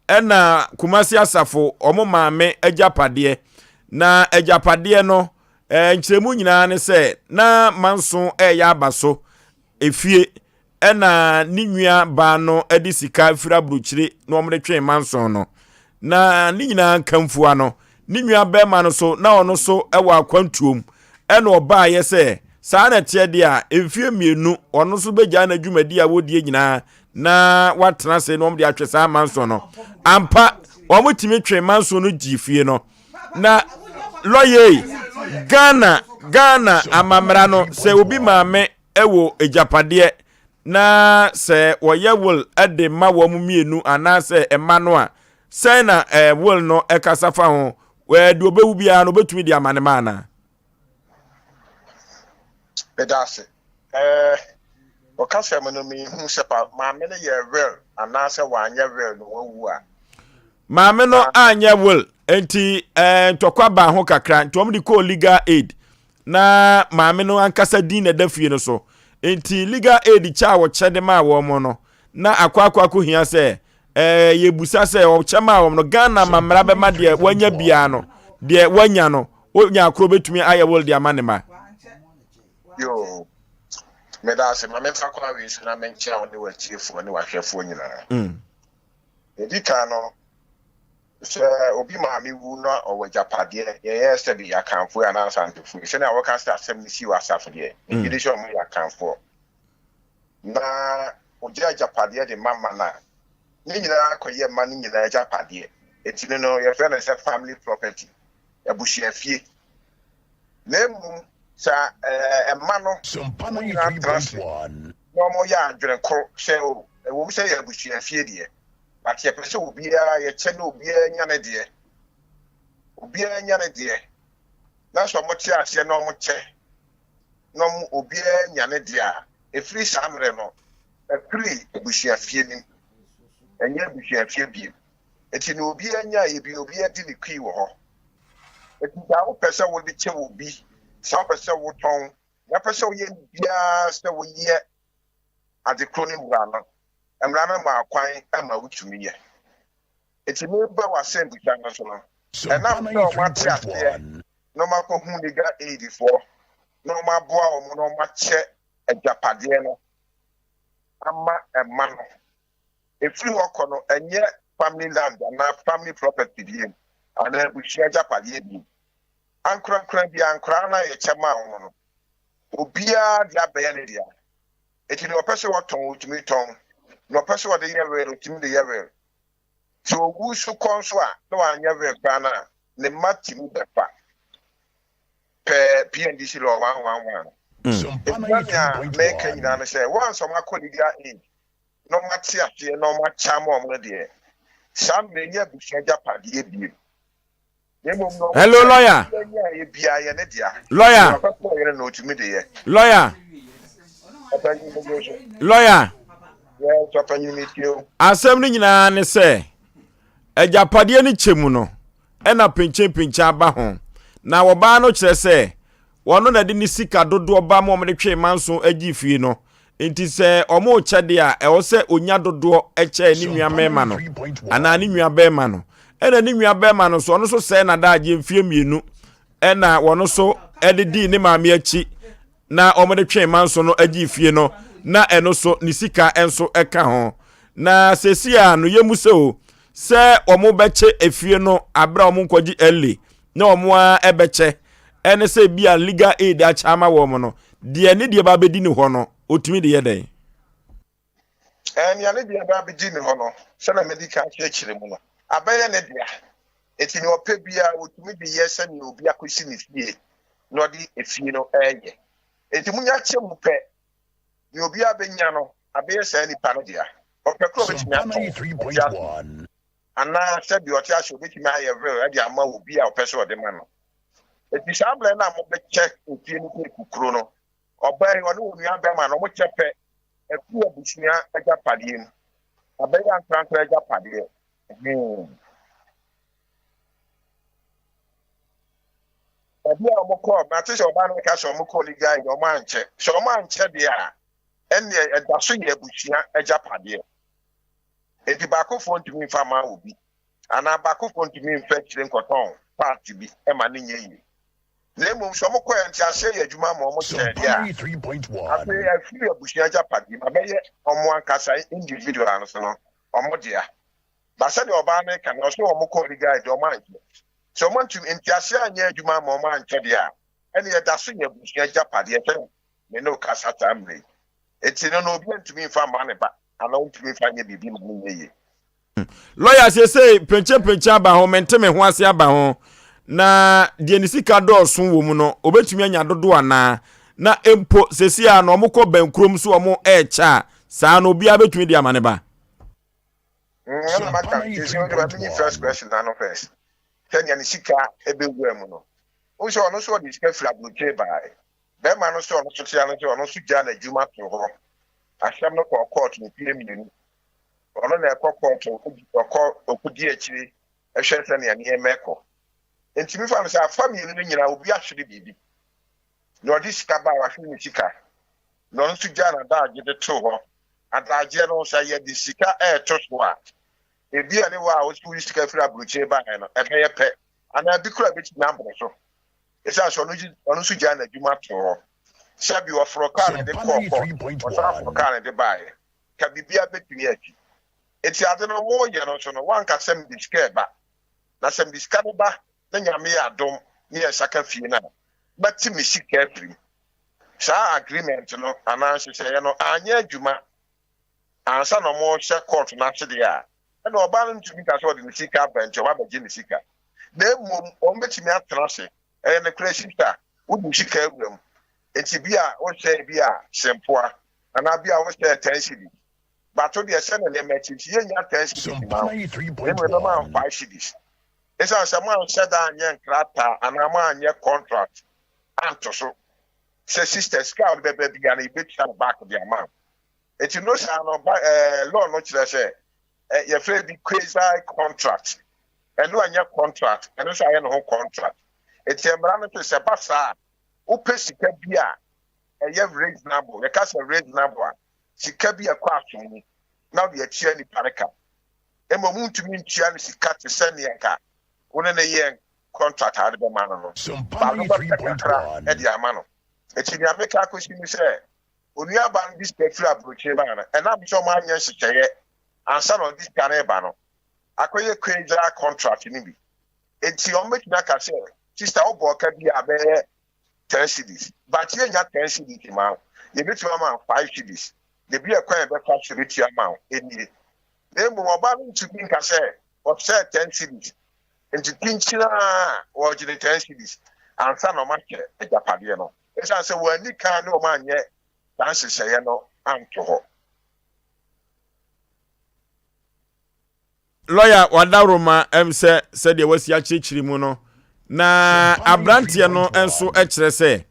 ɛna Kumasi asafo wɔn maame agyapadeɛ. Na agyapadeɛ no ɛɛ nkyerɛmu nyinaa ne sɛ na manso ɛreyɛ aba so efie Ɛna ne nua baa no de sika firi aburokyire na wɔde twee manson no. Na ne nyinaa nkamfua no, ne nua bɛrima no so na ɔno so wɔ akwantuom. Ɛna ɔbaayɛ sɛ saa na ɛteɛ deɛ a, mfeɛ mmienu ɔno nso bɛgyaa n'adwumadi a wɔdie nyinaa na watena ase na wɔde atwe saa manson no. Ampa, wɔtumi twee manson no gyee fie no. Na lɔyei, Ghana, Ghana amammara no, sɛ obi maame wɔ agyapadeɛ na sɛ wɔyɛ will de ma wɔn mmienu anaasɛ mma no a, sɛn na eh, will no kasa fa ho? Eh, deɛ ɔbɛwu biara no ɔbɛtumi de ama ne ma anaa? Meda ase. Eh, ɔkasa mu no mehu sɛ pa maame no yɛ will anaasɛ wanyɛ will no wawu a. Maame no anyɛ will nti eh, ntɔkwa baa ho kakra nti wɔn de kɔɔ legal aid Na maame no ankasa din na ɛda fie no so. Enti legal aid kyɛ a wɔkyɛ de maa wɔn no, na akɔ akɔ akɔhia sɛ ɛɛ yɛbusa sɛ wɔkyɛ maa wɔn no, Ghana ma mmara bɛma deɛ wanya biara no, deɛ wanya no, onya koro bɛtumi ayɛ will de ama ne ma. Yoo, meda ase. Ma memfa kwan wei so na menkyea wo ne w'atiefoɔ ne w'ahwɛfoɔ nyinaa. Mm. Ɛdi kan no, Sɛ obi maame wu na ɔwɔ agyapadeɛ, yɛyɛ sɛbi Akanfoɔ yi anaa Asantefoɔ yi, sɛnea wɔka sɛ asɛm no sii wɔ asafo deɛ, megye di sɛ wɔyɛ Akanfoɔ. Na wɔgya agyapadeɛ de ma mma no a, ne nyinaa kɔyɛ mma no nyinaa agyapadeɛ. Enti no no, yɛfrɛ no sɛ family property, abusuafie. Na mmom sɛ ɛɛ mma no, wɔn nyinaa tena ase na wɔyɛ adwene koro sɛ o, ɛwom sɛ yɛ abusuafie deɛ, But yɛpɛ sɛ obiara yɛkyɛ na obiara nya ne deɛ. Obiara nya ne deɛ. Na sɛ wɔte aseɛ na wɔkyɛ na wɔn obiara nya ne deɛ a, ɛfiri saa mmerɛ no, ɛfiri abusuafie no mu. Ɛnyɛ abusuafie bio. Nti na obiara nyaeɛ bi, obiara di ne kui wɔ hɔ. Nti sɛ wopɛ sɛ wode kyɛ obi, sɛ wopɛ sɛ wotɔn, na wopɛ sɛ woyɛ biribiara sɛ woyɛ ade koro no wura no, mmara no maa kwan ma wotumi yɛ. Enti mereba w'asɛmmisa no so no, ɛnam sɛ wɔate aseɛ na wɔakɔhu legal aid foɔ na wɔaboa wɔn na wɔakyɛ agyapadeɛ no ama mma no, ɛfiri hɔ kɔ no, ɛnyɛ family land anaa family property bio anaa abusua agyapadeɛ bio. Ankorankora biara, nkoraa no a yɛkyɛ maa wɔn no, obiara de abɛyɛ ne dea. Enti nea ɔpɛ sɛ ɔtɔn, otumi tɔn. Nea ɔpɛ sɛ ɔde yɛ will, otumi de yɛ will. Sɛ owu nso kɔ nso a, na wanyɛ will koraa no a, ne mma tumi bɛfa pɛ PNDC Law 111 no. Enti na nea meka nyinaa ne sɛ, once wɔakɔ legal aid na wɔate aseɛ na wɔakyɛ ama wɔn no deɛ, saa mmerɛ yi ɛnyɛ abusua agyapadeɛ bio. Hello lawyer. Lawyer. Lawyer. Lawyer. Asɛm no nyinaa ne sɛ. Agyapadeɛ no kyɛ mu no, ɛna pinkyenpinkyen aba ho. Na ɔbaa no kyerɛ sɛ, ɔno na ɛde ne sika dodoɔ ba ma wɔde twee manso gyee fie no. Nti sɛ wɔrekyɛ deɛ a, ɛwɔ sɛ ɔnya dodoɔ kyɛn ne nua mmarima no anaa ne nua barima no. Ɛna ne nua barima no nso, ɔno nso sɛe n'adaagyeɛ mfeɛ mmienu ɛna wɔn nso de dii ne maame akyi na wɔde twee manso no gyee fie no na ɛno so ne sika nso ka ho. Na seesei a no yɛ mu sɛ o sɛ wɔbɛkyɛ efie no abere a wɔnkɔgye early na wɔn ara ɛbɛkyɛ ɛne sɛ bi a legal aid akyɛ ama wɔn no deɛ ne deɛ ba bɛdi ne hɔ no otumi de yɛ dɛn? Nea ne deɛ ba bɛdi ne hɔ no sɛnea madi kan akyerɛkyerɛ mu no abɛyɛ ne dea. Enti nea ɔpɛ biara otumi de yɛ sɛnea obi akɔsi ne fie na ɔde efie no reyɛ. Enti munya kyɛ mu pɛ, nea obiara benya no abɛyɛ saa nipa no dea. Ɔpɛ koraa obetumi atɔn, ɔte ase, anaa sɛdeɛ ɔte ase obetumi ayɛ will de ama obi a ɔpɛ sɛ ɔde ma no. Enti saa berɛ no a mobɛkyɛ efie no sɛ kukuro no, ɔbaa yi ɔne onua bɛrima no wɔkyɛ pɛ afiri abusua agyapadeɛ mu abɛyɛ ankorankora agyapadeɛ. Baabi a wɔkɔɔ, mate sɛ ɔbaa no ka sɛ wɔkɔɔ legal aid, wɔn ankyɛ. Sɛ wɔn ankyɛ deɛ a, ɛnneɛ ɛda so yɛ abusua agyapadeɛ. Enti baakofoɔ ntumi mfa mma obi, anaa baakofoɔ ntumi mfa akyire nkɔtɔn paati bi ma no nyɛ yie. Na mmom sɛ wɔkɔɛ nteaseɛ yɛ adwuma ma wɔn kyɛɛ deɛ a, afei afiri abusua agyapadeɛ mu abɛyɛ wɔn ankasa individual no so no wɔn dea. Ba sɛdeɛ ɔbaa no reka no, ɔse wɔn kɔɔ legal aid, wɔn ankyɛ. Sɛ wɔn antumi, nteaseɛ anyɛ adwuma ama wɔn ankyɛ deɛ a, ɛnneɛ ɛda so yɛ abusua agyapadeɛ sɛ me ne wo kasa saa mmerɛ yi. Enti no no obi antumi mfa mma ne ba anaa ɔntumi mfa nyɛ biribi ma no nyɛ yie. Lɔya seesei pinkyenpinkyen aba ho, mente me ho ase aba ho. Na deɛ ne sika dɔɔso wɔ mu no, ɔbɛtumi anya dodoɔ anaa? Na mpo seesei a na wɔkɔ bɛnkurom so wɔn ɛrekyɛ a, saa no obiara bɛtumi de ama ne ba? Ɛna maka no nti sɛ wode menyi first question ano first sɛnea ne sika ɛbɛwura mu no wohu sɛ ɔno nso ɔde sika firi aburokyire baeɛ bɛrima no sɛ ɔno nso tea no sɛ ɔno nso gyaa n'adwuma to hɔ asɛm no kɔɔ court mfeɛ mmienu ɔno na ɛkɔ court ɔkɔ ɔkɔdi akyire ɛhwɛ sɛnea nneɛma ɛkɔ nti mefa no sɛ afa mmienu no nyinaa obi ahwere biribi na ɔde sika baa wahwere ne sika na ɔno nso gyaa n'adaagye de too hɔ. Adaagyeɛ no, sɛ yɛde sika reto so a, ebia ne wo a wose wode sika firi aburokyire baeɛ no, ɛbɛyɛ pɛ, anaa bi koraa ɛbɛtumi aboro so. Ɛsiane sɛ ɔno ɔno nso gyaa n'adwuma too hɔ. Sɛbi ɔforoo kaa na ɛde kɔɔ kɔɔto, ɔsan foroo kaa na ɛde baeɛ. Ka biribiara bɛtumi asi. Enti ade no moreyɛ no nso no, woanka sɛ mede sika reba. Na sɛ mede sika no ba na Nyame yɛ adom ne yɛn nsa ka fie no a, mɛte me sika afiri mu. Saa agreement no anaa nhyehyɛeɛ no anyɛ adwuma ansa na wɔrehyɛ court no ase deɛ a, ɛna ɔbaa no ntumi nka sɛ ɔde ne sika aba nti wɔabɛgye ne sika. Na mmom wɔbɛtumi atena ase. Ɛyɛ nokorɛ sista, wode wo sika awura mu. Nti bi a wohyɛɛ bi a sempoa anaa bi a wohyɛɛ ten cedis. But wo deɛ sɛdeɛ nneɛma te nti yɛnnya ten cedis mma wo. Na mmom yɛbɛma wo five cedis. Esiane sɛ moanhyɛ da anyɛ nkrataa anaa moanyɛ contract anto so sɛ sister sika a wode bɛba biara no yɛbɛtua no back de ama wo. Enti no saa no ba eh, law no kyerɛ sɛ eh, yɛfrɛ bi quasi contract. Ɛno ɛnyɛ contract, ɛno nso ayɛ ne ho contract. Enti mmara no sɛ sɛ ba saa a wopɛ sika bi a ɛyɛ reasonable. Yɛka sɛ reasonable a, sika bi a ɛkɔ asom mu na wode atua nipa no ka. Mmom wontumi ntua no sika te sɛ nea nka wo ne no yɛɛ contract a wode bɛma no no. Ba no bɛpɛ kakra de ama no. Enti nea meka akosi ne sɛ, onuabaa no de sika firi aburokyire baa no, ɛnam sɛ wɔanyɛ nhyehyɛeɛ ansa na ɔde sika no reba no, akɔyɛ quasi contract no bi. Enti wɔbɛtumi aka sɛ, sista wobɔɔ ka bi a bɛyɛ ten cedis, but yɛnnya ten cedis mma wo, yɛbɛtumi ama wo five cedis. Na ebi a ɛkwan a yɛbɛfa so yɛbɛtua ama wo nie. Na mmom ɔbaa no ntumi nka sɛ ɔsɛɛ ten cedis nti kyinkyin ara wɔregye ne ten cedis ansa na wɔakyɛ agyapadeɛ no. Ɛsiane sɛ wɔanni kan ne wɔn anyɛ saa nhyehyɛeɛ no anto hɔ. Lɔya Wadaroma m sɛ sɛdeɛ wasi akyerɛkyerɛ mu no, na aberanteɛ no nso kyerɛ sɛ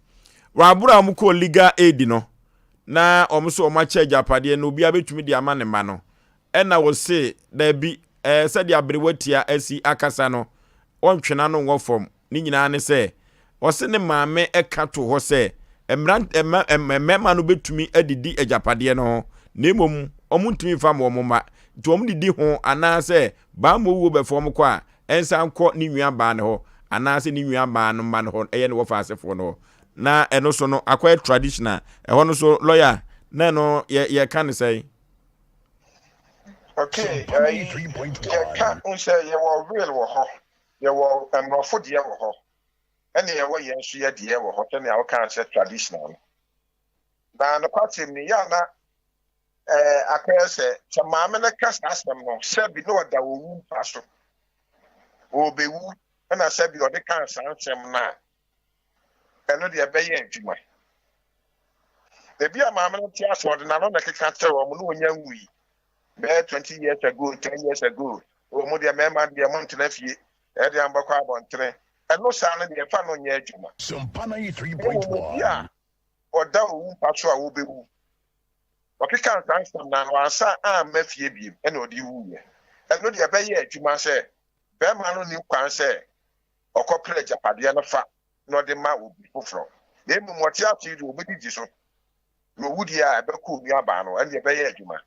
wɔaboro a wɔkɔɔ legal aid no na wɔn nso wɔn akyɛ agyapadeɛ no obiara bɛtumi de ama ne mma no ɛna wɔse daabi. ɛɛ sɛdeɛ aberewa tia asi akasa no, ɔntwe n'ano nwɔ fam. Ne nyinaa ne sɛ, ɔse ne maame ka too hɔ sɛ mmarima no bɛtumi adidi agyapadeɛ no ho, na mmom wɔntumi mfa mma wɔn mma. Nti wɔn didi ho anaasɛ bammɔ wuo bɛfa wɔn kɔ a, ɛnsan nkɔ ne nua baa no hɔ anaasɛ ne nua baa no mma no hɔ, ɛyɛ ne wɔfa asefoɔ no hɔ. Na ɛno so no, akɔyɛ traditional. Ɛhɔ no so, lɔya, na ɛno yɛ yɛka no sɛn? Okay, ɛyi, yɛka n sɛ yɛwɔ will wɔ hɔ. Yɛwɔ mmorɔfo deɛ wɔ hɔ ɛne yɛwɔ yɛn nso yɛ deɛ wɔ hɔ sɛnea wokaa sɛ traditional no. Na nokwasɛm ni yɛ a na ɛɛ akɔyɛ sɛ sɛ maame no ka saa asɛm no sɛbi na ɔda owu mpa so ɔrebɛwu ɛna sɛbi ɔde kaa saa nsɛm no a ɛno deɛ ɛbɛyɛ adwuma. Ebi a maame no te ase ɔde n'ano na ɛkeka kyerɛ wɔn na ɔnya nwui bɛyɛ 20 years ago, 10 years ago, o mo deɛ mmarima deɛ mo ntena fie, ɛyɛ deɛ mobɛkɔ abɔntene. Ɛno saa no deɛ ɛfa no nyɛ adwuma. Mmom obi a ɔda owu mpa so a wobɛwu, ɔkeka saa nsɛm no ano ansa amma fie biem ɛna ɔde wuiɛ. Ɛno deɛ ɛbɛyɛ adwuma sɛ bɛrima no nni kwan sɛ ɔkɔpere agyapadeɛ no fa na ɔde ma obi foforɔ, na mmom ɔte ase yi deɛ ɔbɛdidi so, na ɔwu deɛ a ɛbɛkɔ onuabaa no, ɛnneɛ ɛbɛyɛ adwuma.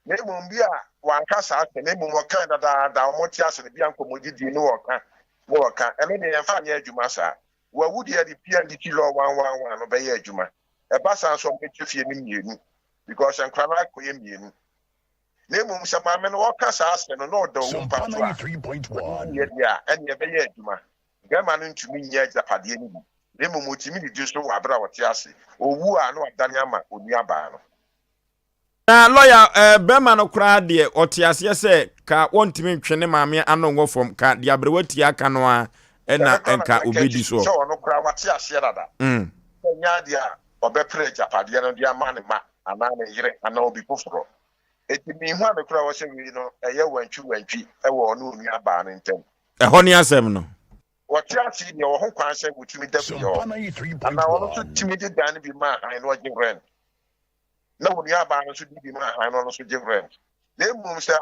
Na mmom bi a wanka saa asɛm, na mmom ɔkae dadaada, wɔte ase no, bi a nkɔmmɔdidie ne wɔka, ne wɔka, ɛno deɛ yɛmfa nyɛ adwuma saa. Wawu deɛ de PNDT law 111 no bɛyɛ adwuma. Ɛba saa nso a wɔbɛkyɛ fie no mmienu, because nkwadaa no akɔyɛ mmienu. Na mmom sɛ maame no ɔka saa asɛm no na ɔda owu mpa so a, ɔde wuiɛ deɛ a, ɛnneɛ ɛbɛyɛ adwuma. Barima no ntumi nyɛ agyapadeɛ no bi, na mmom ɔtumi didi so wɔ aberɛ a ɔte ase. Ɔwu a, na wadane ama onuabaa no. Na lɔya eh, barima no koraa deɛ ɔte aseɛ sɛ ka wɔntumi ntwe ne maame ano nwɔ fam, ka deɛ aberewa tia aka no ara na Ɛno koraa na nka meka ɔbɛdi akyi soɔ. sɛ ɔno koraa wate aseɛ dada Mm. sɛ ɛnyɛ adeɛ a ɔbɛpere agyapadeɛ no de ama ne mma anaa ne yere anaa obi foforɔ. Enti menhu ade koraa a ɛwɔ sɛ wei no ɛyɛ wantwi wantwi wɔ ɔne onuabaa no ntam. Ɛhɔ ne asɛm no. Wɔte ase yi deɛ, ɔwɔ ho kwan sɛ wɔtumi da fie hɔ, anaa ɔno nso tumi de dan no bi ma ahan na ɔgye rent, na onuabaa no nso de bi ma ahan na ɔno nso gye rent. Na mmom sɛ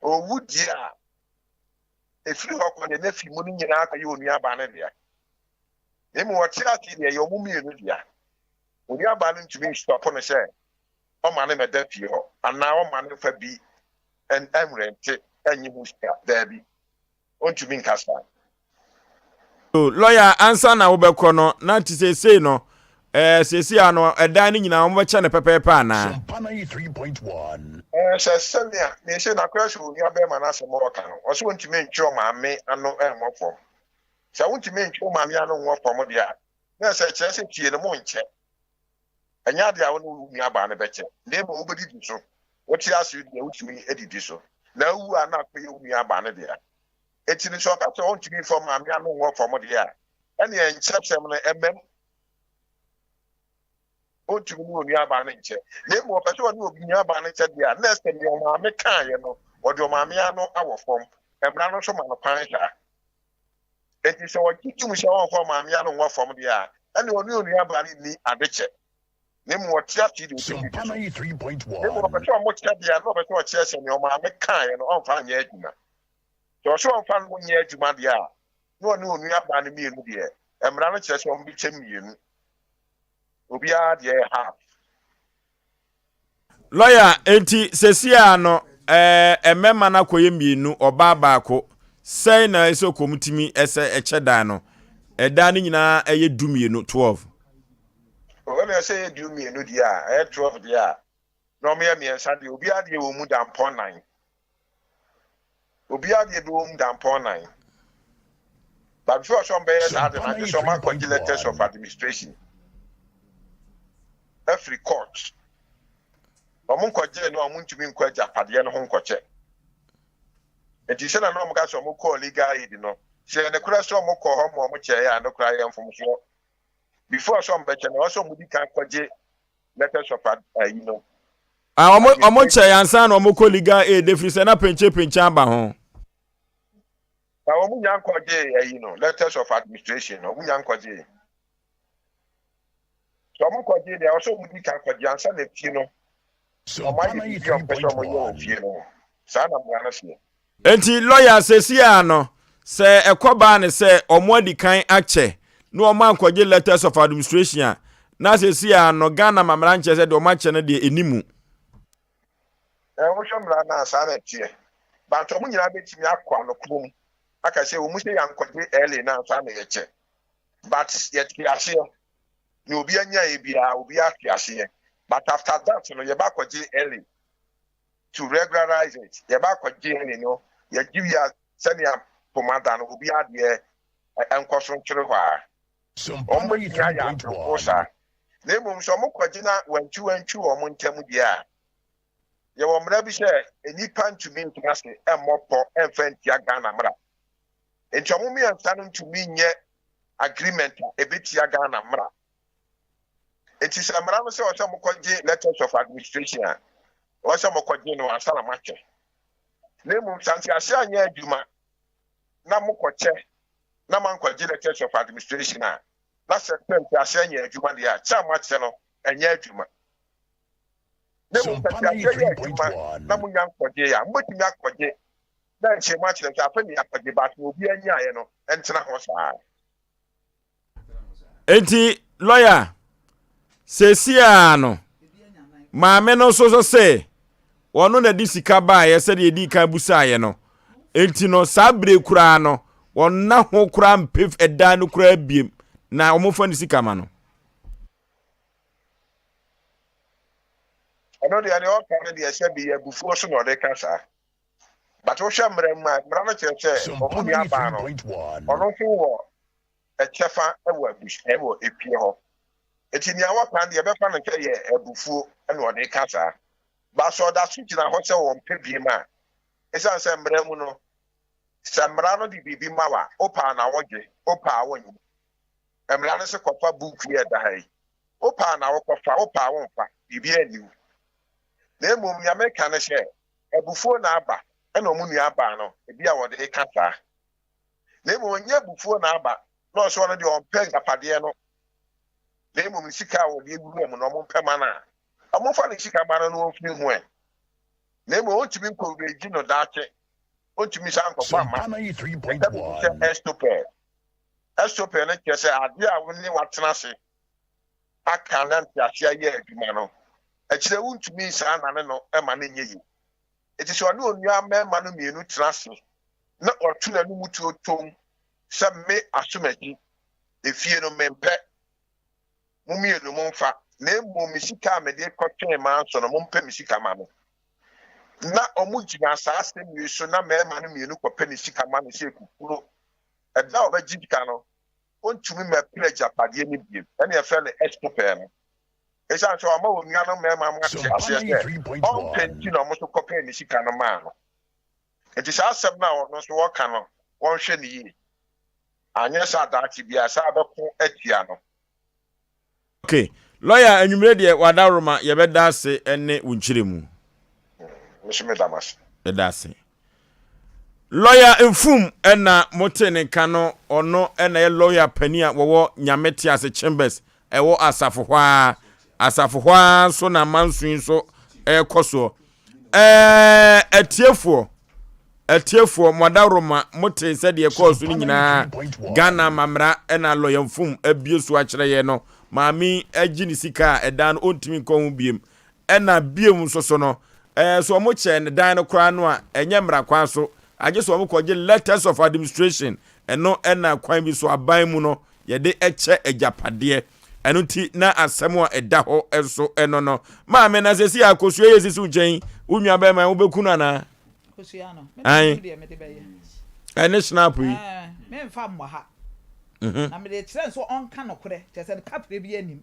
ɔwu deɛ a, ɛfiri hɔ kɔ deɛ na fi mu no nyinaa kɔyɛ onuabaa no dea. Na mmom ɔte ase yi deɛ, ɛyɛ wɔn mmienu dea. Onuabaa no ntumi nstɔpo no sɛ ɔma no mmɛda fie hɔ anaa ɔma no mfa bi nrente nnye ho sika. Daabi, ɔntumi nka saa. So lɔya ansa na wobɛkɔ no na nti seesei no ɛɛ seesei a no ɛdan no nyinaa wɔbɛkyɛ no pɛpɛɛpɛ anaa? Ɛɛ sɛ sɛnea mese no akɔyɛ sɛ onua bɛrima no asɛm a ɔka no ɔsɛ ɔntumi ntwe ɔmaame ano mmɔ fam. Sɛ wontumi ntwe wo maame ano nwɔ fam deɛ a na ɛsɛ kyerɛ sɛ fie no monkyɛ. Ɛnyɛ ade a wo ne wo nuabaa no bɛkyɛ, na mmom wobɛdidi so. Wote ase deɛ, wotumi didi so, na awu a na akɔyɛ wo nuabaa no dea. Enti no, sɛ ɔka sɛ ɔntumi mfa ɔmaame ano nwɔ fam deɛ a, ɛnneɛ nkyerɛsɛm no mmam. Ɔntumi ne onuabaa no nkyɛ. Na mmom ɔpɛ sɛ ɔne onuabaa no kyɛ deɛ a, na ɛsɛ deɛ ɔmaame kaeɛ no, ɔde ɔmaame ano awɔ fam. Mmara no nso ma no kwan saa. Enti sɛ ɔgye tom sɛ ɔmfa ɔmaame ano nwɔ fam deɛ a, ɛnneɛ ɔne onuabaa no nni ade kyɛ, na mmom ɔte ase deɛ ɔdi biribi so. Na mmom ɔpɛ sɛ wɔkyɛ deɛ a, na ɔpɛ sɛ ɔkyerɛ sɛ nea ɔmaame kaeɛ no, ɔmfa nyɛ adwuma. Sɛ ɔsɛ ɔmfa no nyɛ adwuma deɛ a, na ɔne onuabaa no mmienu deɛ, mmara no kyerɛ sɛ wɔbɛkyɛ mmienu. Obiara deɛ yɛ half. Lɔya, enti seesei ara no ɛɛ mmarima no akɔyɛ mmienu, ɔbaa baako. Sɛn na ɛsɛ kɔm tumi ɛsɛ ɛkyɛ dan no? Ɛdan no nyinaa ɛyɛ 12, 12. Wɔn na ɛsɛ yɛ 12 deɛ a, ɛyɛ 12 deɛ a, na wɔyɛ mmiɛnsa deɛ, obiara deɛ wɔ mu dampɔn nan. Obiara deɛ bi wɔ mu dampɔn nan. But before sɛ wɔbɛyɛ saa de no, agye sɛ wɔakɔgye letters of administration afiri court. Wɔn nkɔgyee no a wɔntumi nkɔ agyapadeɛ no ho nkɔkyɛ. Nti sɛ na na wɔka sɛ wɔkɔɔ legal aid no, sɛ yɛ nokorɛ sɛ wɔkɔɔ hɔ ma wɔkyɛeɛ a, no koraa yɛ mfomsoɔ. Before sɛ wɔbɛkyɛ no, ɛwɔ sɛ wɔdi kan kɔgye letters of ayi no. Ah, wɔn wɔn kyɛ ansa na wɔn kɔ legal aid efiri sɛ na penkye penkye aba ho. Na wɔn nya nkɔgye ayi no letters of administration no wɔn nya nkɔgye. Sɛ wɔn kɔgye deɛ wɔsɛ wɔn di kan kɔgye ansa na fie no wɔn ayɛ biribi a wɔn pɛ sɛ wɔn yɛ wɔ fie no. Saa na mmara no seɛ. Enti lɔya seesei ara no, sɛ ɛkɔ baa no sɛ wɔn adi kan akyɛ na wɔn ankɔgye letters of administration a, na seesei ara no Ghana ma mmara nkyerɛ sɛ deɛ wɔn akyɛ no deɛ ɛnni mu. Ɛ, wohwɛ mmara no a, saa na ɛteɛ. But wɔn nyinaa bɛtumi akɔ anokorɔ mu aka sɛ wɔn sɛ yɛankɔgye LA no ansa na yɛkyɛ. But yɛte aseɛ. Nea obi anyaeɛ biara, obiara te aseɛ. But after that no, yɛba akɔgye LA. to regularize it yɛba akɔgye ɛne no yɛgye wie a sɛnea poma da no obi adeɛ nkɔ so nkyere hɔ a wɔn bɛtumi ayɛ adwofo saa na mmom sɛ wɔn kɔgye na wantwi wantwi wɔn ntam deɛ a yɛwɔ mmara bi sɛ nnipa ntumi ntena ase mmɔ pɔ mfa ntia Ghana mmara nti wɔn mmiɛnsa no ntumi nyɛ agreement a ɛbɛtia Ghana mmara Enti sɛ mmara no sɛ ɔsɛ mokɔgye letters of administration a, ɔwɔ sɛ mokɔgye no ansa na moakyɛ. Na mmom sɛ ntease anyɛ adwuma na mokɔkyɛ na moankɔgye letters of administration a, na sɛ sɛ ntease anyɛ adwuma deɛ a, kyɛ a moakyɛ no ɛnyɛ adwuma. Na mmom sɛ nteaseɛ yɛ adwuma na monya nkɔgye a, mobɛtumi akɔgye na nkyerɛmu akyerɛ sɛ afei ne yɛakɔgye but obi anyaeɛ no ntena ho saa. Enti lɔya, seesei ara no, maame no nso so se ɔno na de sika baeɛ sɛdeɛ yɛdii kan busaeɛ no. Enti no, saa bere koraa no, wɔnna ho koraa mpe ɛdan no koraa biem na wɔmfa ne sika ma no. Ɛno deɛ deɛ ɔka no deɛ sɛ bi abufuo so na ɔde ka saa. But wohwɛ mmara mu a, mmara no kyerɛ sɛ wɔn nua baa no, ɔno nso wɔ kyɛfa wɔ abusua wɔ efie hɔ. Eti nea wɔka no deɛ yɛbɛfa no sɛ yɛ abufuo na ɔde ka saa. But sɛ ɔda so gyina hɔ sɛ ɔmpɛ biem a, esiane sɛ mmara mu no, sɛ mmara no de biribi ma wo a, wopɛ a na wogye, wopɛ a wonnye. Mmara no se kɔfa book yi a ɛda ha yi, wopɛ a na wokɔfa, wopɛ a womfa, biribiara nni wo. Na mmom nea meka ne sɛ, abufuo na aba ɛna wɔn nua baa no, ebi a wɔde reka saa. Na mmom ɛnyɛ abufuo na aba na ɔsɛ ɔno deɛ ɔmpɛ agyapadeɛ no, na mmom ne sika a wɔde awura mu no wɔmpɛ ma no a, wɔmfa ne sika ma no na ɔmfiri ho ɛ. Na mmom ɔntumi nkɔwuragyi no daakye, ɔntumi san nkɔfa mma. Yɛka biribi sɛ estopel. Estopel no kyerɛ sɛ adeɛ a wo ne watena ase aka na ntease ayɛ adwuma no, akyire wontumi nsan nane no ma no nyɛ yie. Enti sɛ ɔne onua mmarima no mmienu tena ase na ɔto n'anom tuo tom sɛ me asomakyi, efie no mempɛ, mo mmienu momfa, na mmom me sika a mede kɔtwee manso no mompɛ me sika ma me. Na wɔgyina saa asɛm wei so na mmarima no mmienu kɔpɛ ne sika ma no sɛ kukuro. Ɛda a ɔbɛgye sika no, ɔntumi mmɛpere agyapadeɛ no bio, ɛne yɛfrɛ no estopel no. Esiane sɛ wama onuanom mmarima no ate aseɛ sɛ ɔmpɛ nti na wɔn nso kɔpɛɛ ne sika no maa no. Enti saa asɛm no a ɔno nso ɔka no, wɔnhwɛ no yie. Anyɛ saa daakye biara saa bɛko atia no. Ok lawyer anwummere deɛ wadaworoma yɛbɛda ase ne wo nkyerɛmu. Me nso meda mo ase. Yɛda ase. Lawyer Mfum na mote ne nka no, ɔno na ɛyɛ lawyer panin a wɔwɔ Nyame Te Ase Chambers ɛwɔ asafo hɔ ara. Asafo hɔ ara nso na manso yi nso ɛrekɔ soɔ. Ɛɛ atiefoɔ, atiefoɔ, mo adaworoma mote sɛdeɛ ɛkɔɔ so no nyinaa. Ghana amammerɛ na lawyer Mfum abue so akyerɛ yɛn no. Maame yi agye ne sika a ɛdan no ɔntumi nkɔ ho biem. Ɛna biom nso so no, ɛɛ sɛ wɔn kyɛɛ ne dan no koraa no a, ɛnyɛ mmara kwan so, agye sɛ wɔn kɔgye letters of administration, ɛno ɛna kwan bi so aban mu no yɛde kyɛ agyapadeɛ. Ɛno nti na asɛm a ɛda hɔ nso ɛno no. Maame, na sɛsi a kosua yi esisi wo nkyɛn yi, wo nua bɛrima yi wobɛku no anaa? Kosua no, me na menim deɛ mede bɛyɛ. Ɛne snap yi. Ɛɛ, memfa mmɔ ha. Na mede kyerɛ nso ɔnka nokorɛ, kyerɛ sɛ kaprɛ bi anim.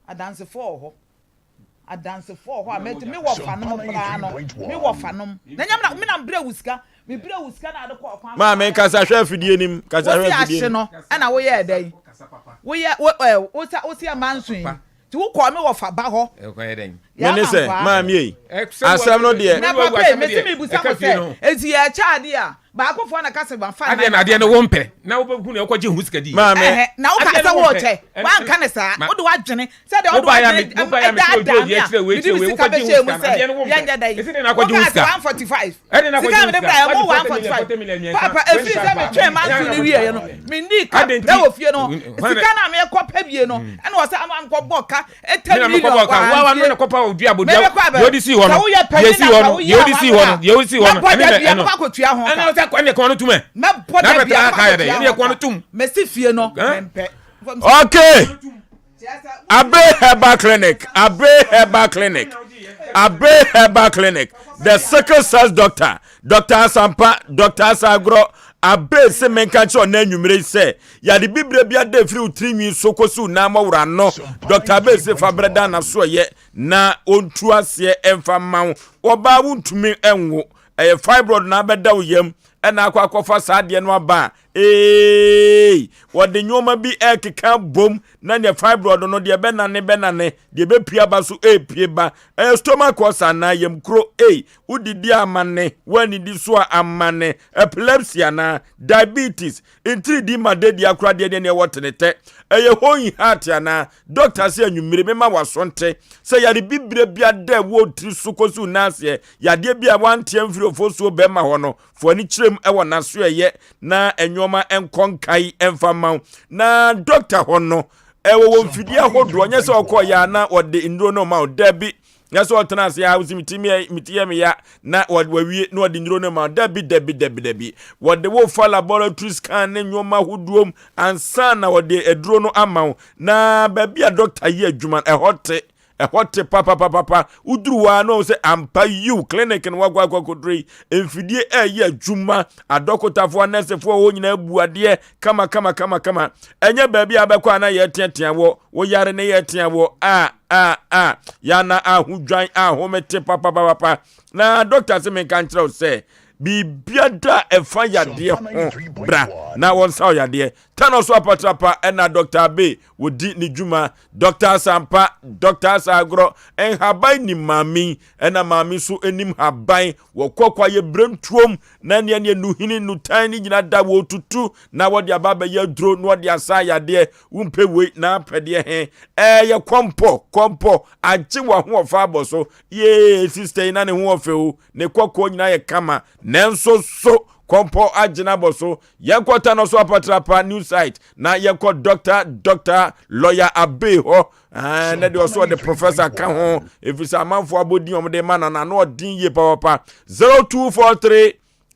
Adansefoɔ wɔ hɔ. Adansefoɔ wɔ hɔ a mɛte me wɔfa nom koraa no me wɔfa nom na nyɛ me na me brɛ wo sika me brɛ wo sika na ade kɔ ɔkwan so. Maame kasa hwɛ afidie nim kasa hwɛ afidie nim. Wosi ahye no ɛna woyɛ ɛdɛn woyɛ wo ɛ wosa wosi ɛma nso yi ti wokɔ me wɔfa ba hɔ. Mene sɛ, maame ei, asɛm no deɛ. Na papa yi, mese mebusa mo sɛ, enti yɛrekyɛ adeɛ a, baakofoɔ na ka sɛ mafa Adeɛ na adeɛ no wompɛ, na wobɛhu nea wokɔgye ho sika di. Maame. Ɛhɛ, na woka sɛ worekyɛ, woanka no saa, wode w'adwene, sɛdeɛ wode w'adwene daadaa me a, mede me sika bɛhyɛɛ mu sɛ yɛnyɛ dɛn? Wokaa sɛ 145, sika a mede brɛɛ wo, 145, papa, ɛfiri sɛ metwee manso no wieeɛ no, mennii ka da wɔ fie no, sika no a merekɔpɛ bie no, ɛna ɔsɛ ama menkɔbɔ ka Mena mekɔ bɔ ka wa wa no kɔpa odua abodua deɛ odi si hɔ no deɛ esi hɔ no deɛ odi si hɔ no deɛ odi si hɔ no ɛne na ɛno ɛna ɔsɛ ɛne kɔn no tum ɛ na bɛ tena aka yɛ dɛ ɛne kɔn no tum. Mesi fie no mempɛ. Okay. Abe Herbal Clinic, Abe Herbal Clinic, Abe Herbal Clinic, the sickle cell doctor, Doctor Asampa, Doctor Asagorɔ, Abe se menka nkyerɛ ɔnɛ anwummere yi sɛ yade bibire bi ada efiri wo tirinwi so kɔsi wo nan mɔwora ano. Doctor Abe se fa brɛ dan n'asoɛyɛ na ɔntu aseɛ ɛmfa mma wo. Ɔbaa wontumi nwo, ɛyɛ fibroid na abɛda wo yam ɛna akɔ akɔfa saa adeɛ no aba a, eeii, wɔde nnoɔma bi ɛrekeka bom na neɛ fibroid no deɛ bɛnane bɛnane, deɛ bɛpue aba so ɛrepue ba. Ɛyɛ stomach ulcer anaa yamkuro ei, Wodidi a amane, woannidi so a amane, epilepsy anaa diabetes, ntiridi ma dadi akora deɛ deɛ ɛwɔ tenetɛ, ɛyɛ hole in heart anaa, doctor se anwummere mema waso nte sɛ yare bibire bi ada ɛwɔ wo tiri so kɔsi wo nan aseɛ, yadeɛ bi a wante amfiri ofosuo bɛrima hɔ no, fa w'ani kyerɛ mu ɛwɔ n'aso ɛyɛ na nnoɔma nkɔ nkae ɛmfa mma wo. Na doctor hɔ no, ɛwɔ wɔ mfidie ahodoɔ, nyɛ sɛ ɔkɔɔ yɛ a na wɔde nnuro no ma wo, dabi. Nyɛ sɛ ɔtena ase a wosi meti me meti yɛ me ya na wawie na ɔde nnuro no ma dabi dabi dabi dabi. Wɔde wo fa laboratory scan ne nneɛma ahodoɔ mu ansa na wɔde aduro no ama wo. Na baabi a dɔkta yɛ adwuma no ɛhɔ te ɛhɔ te papapapapa. Woduru hɔ a na wɔn sɛ ampa yiw clinic no wakɔ akɔ akɔduro yi mfidie ɛreyɛ adwuma adɔkotafoɔ anɛsefoɔ hɔ nyinaa bu adeɛ kama kama kama kama. Ɛnyɛ baabi a bɛkɔ a na yɛteatea wɔ wo yare ne yɛtea wɔ a a a yana ahodwan ahomete papapapa na dɔkta se menka nkyerɛ wo sɛ biribiara a ɛfa yadeɛ ho bra na wɔnsa wo yadeɛ tano so apatrapa ɛna dɔkta abe wɔdi ne dwuma dɔkta asampa dɔkta asagorɔ nhaban nim maame ɛna maame nso nim haban wɔkɔ kwa yɛ berɛntuom na neɛ neɛ nuhini nutan ne nyina da wɔtutu na wɔde aba abɛyɛ aduro na wɔde asa yadeɛ Wompɛ wei na apɛ deɛ he? Ɛyɛ kɔmpɔ, kɔmpɔ, agye w'ahoɔfɛ abɔ so. Yee, sister yi na ne ho ɔfɛ o, ne kɔkɔɔ nyinaa yɛ kama. Nanso so kɔmpɔ agye no abɔ so? Yɛnkɔ Tanoso Apatrapa new site na yɛnkɔ Doctor, Doctor, Lawyer Abbey hɔ. Ɛɛ, na deɛ ɔso ɔde professor ka ho, ɛfiri sɛ amanfoɔ abɔ din wɔn de ma no na ano ɔden yie papapa. 0243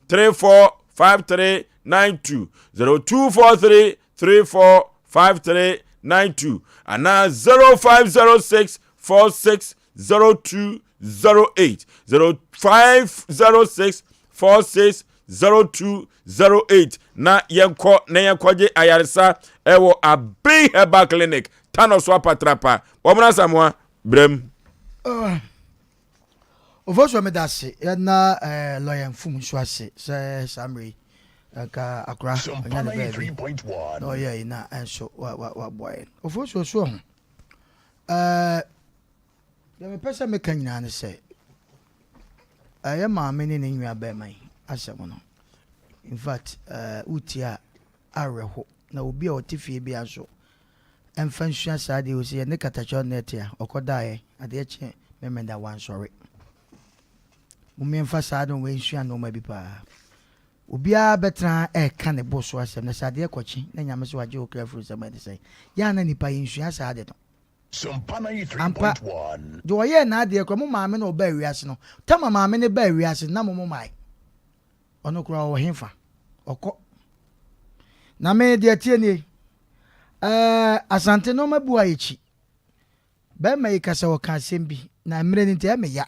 34 53 92 0243 34 53 92 anaa 0506 46 02 08 0506 46 02 08 na yɛnkɔ na yɛnkɔgye ayaresa ɛwɔ Abbey Herbal Clinic Tanoso Apatrapa wɔn asamoa brɛm. Uh. Ofosuo meda ase yɛna eh, lawyer Mfum nso ase sɛ saa mmerɛ yi nka akora ɔnya ne baabi na ɔyɛ yi na ɛnso waboa yɛn. Ofosuo so ho eh, deɛ mepɛ sɛ meka nyinaa ne sɛ ɛyɛ maame ne ne nua bɛrima yi asɛm no in fact eh, wotie a awerɛho na obi a ɔte fie bia nso Ɛmfa nsua saa adeɛ wei sɛ yɛne katakyɛ ɔnnɛ te a ɔkɔdaeɛ adeɛ kye Memenda wansɔre. Mommɛmfa saa nnoɔma yi nsua nnoɔma bi paa. Obiara bɛtena ha ɛreka ne bo so asɛm na sɛ adeɛ kɔkye na Nyame sɛ wagye wo kra afiri nsam a ɛte sɛn? Yɛ a na nnipa yɛnsua saa ade no. Ampa, deɛ ɔyɛɛ n'adeɛ koraa mo maame na ɔbaa wiase no, tam a maame no baa wiase no na mo mo mae. Ɔno koraa ɔwɔ hefa? Ɔkɔ. Na me deɛ ɛteɛ nie, ɛɛ Asante nnoɔma bu a yɛkyi. Bɛrima yi kasa ɔka asɛm bi na mmerɛ no nti ɛyɛ me ya.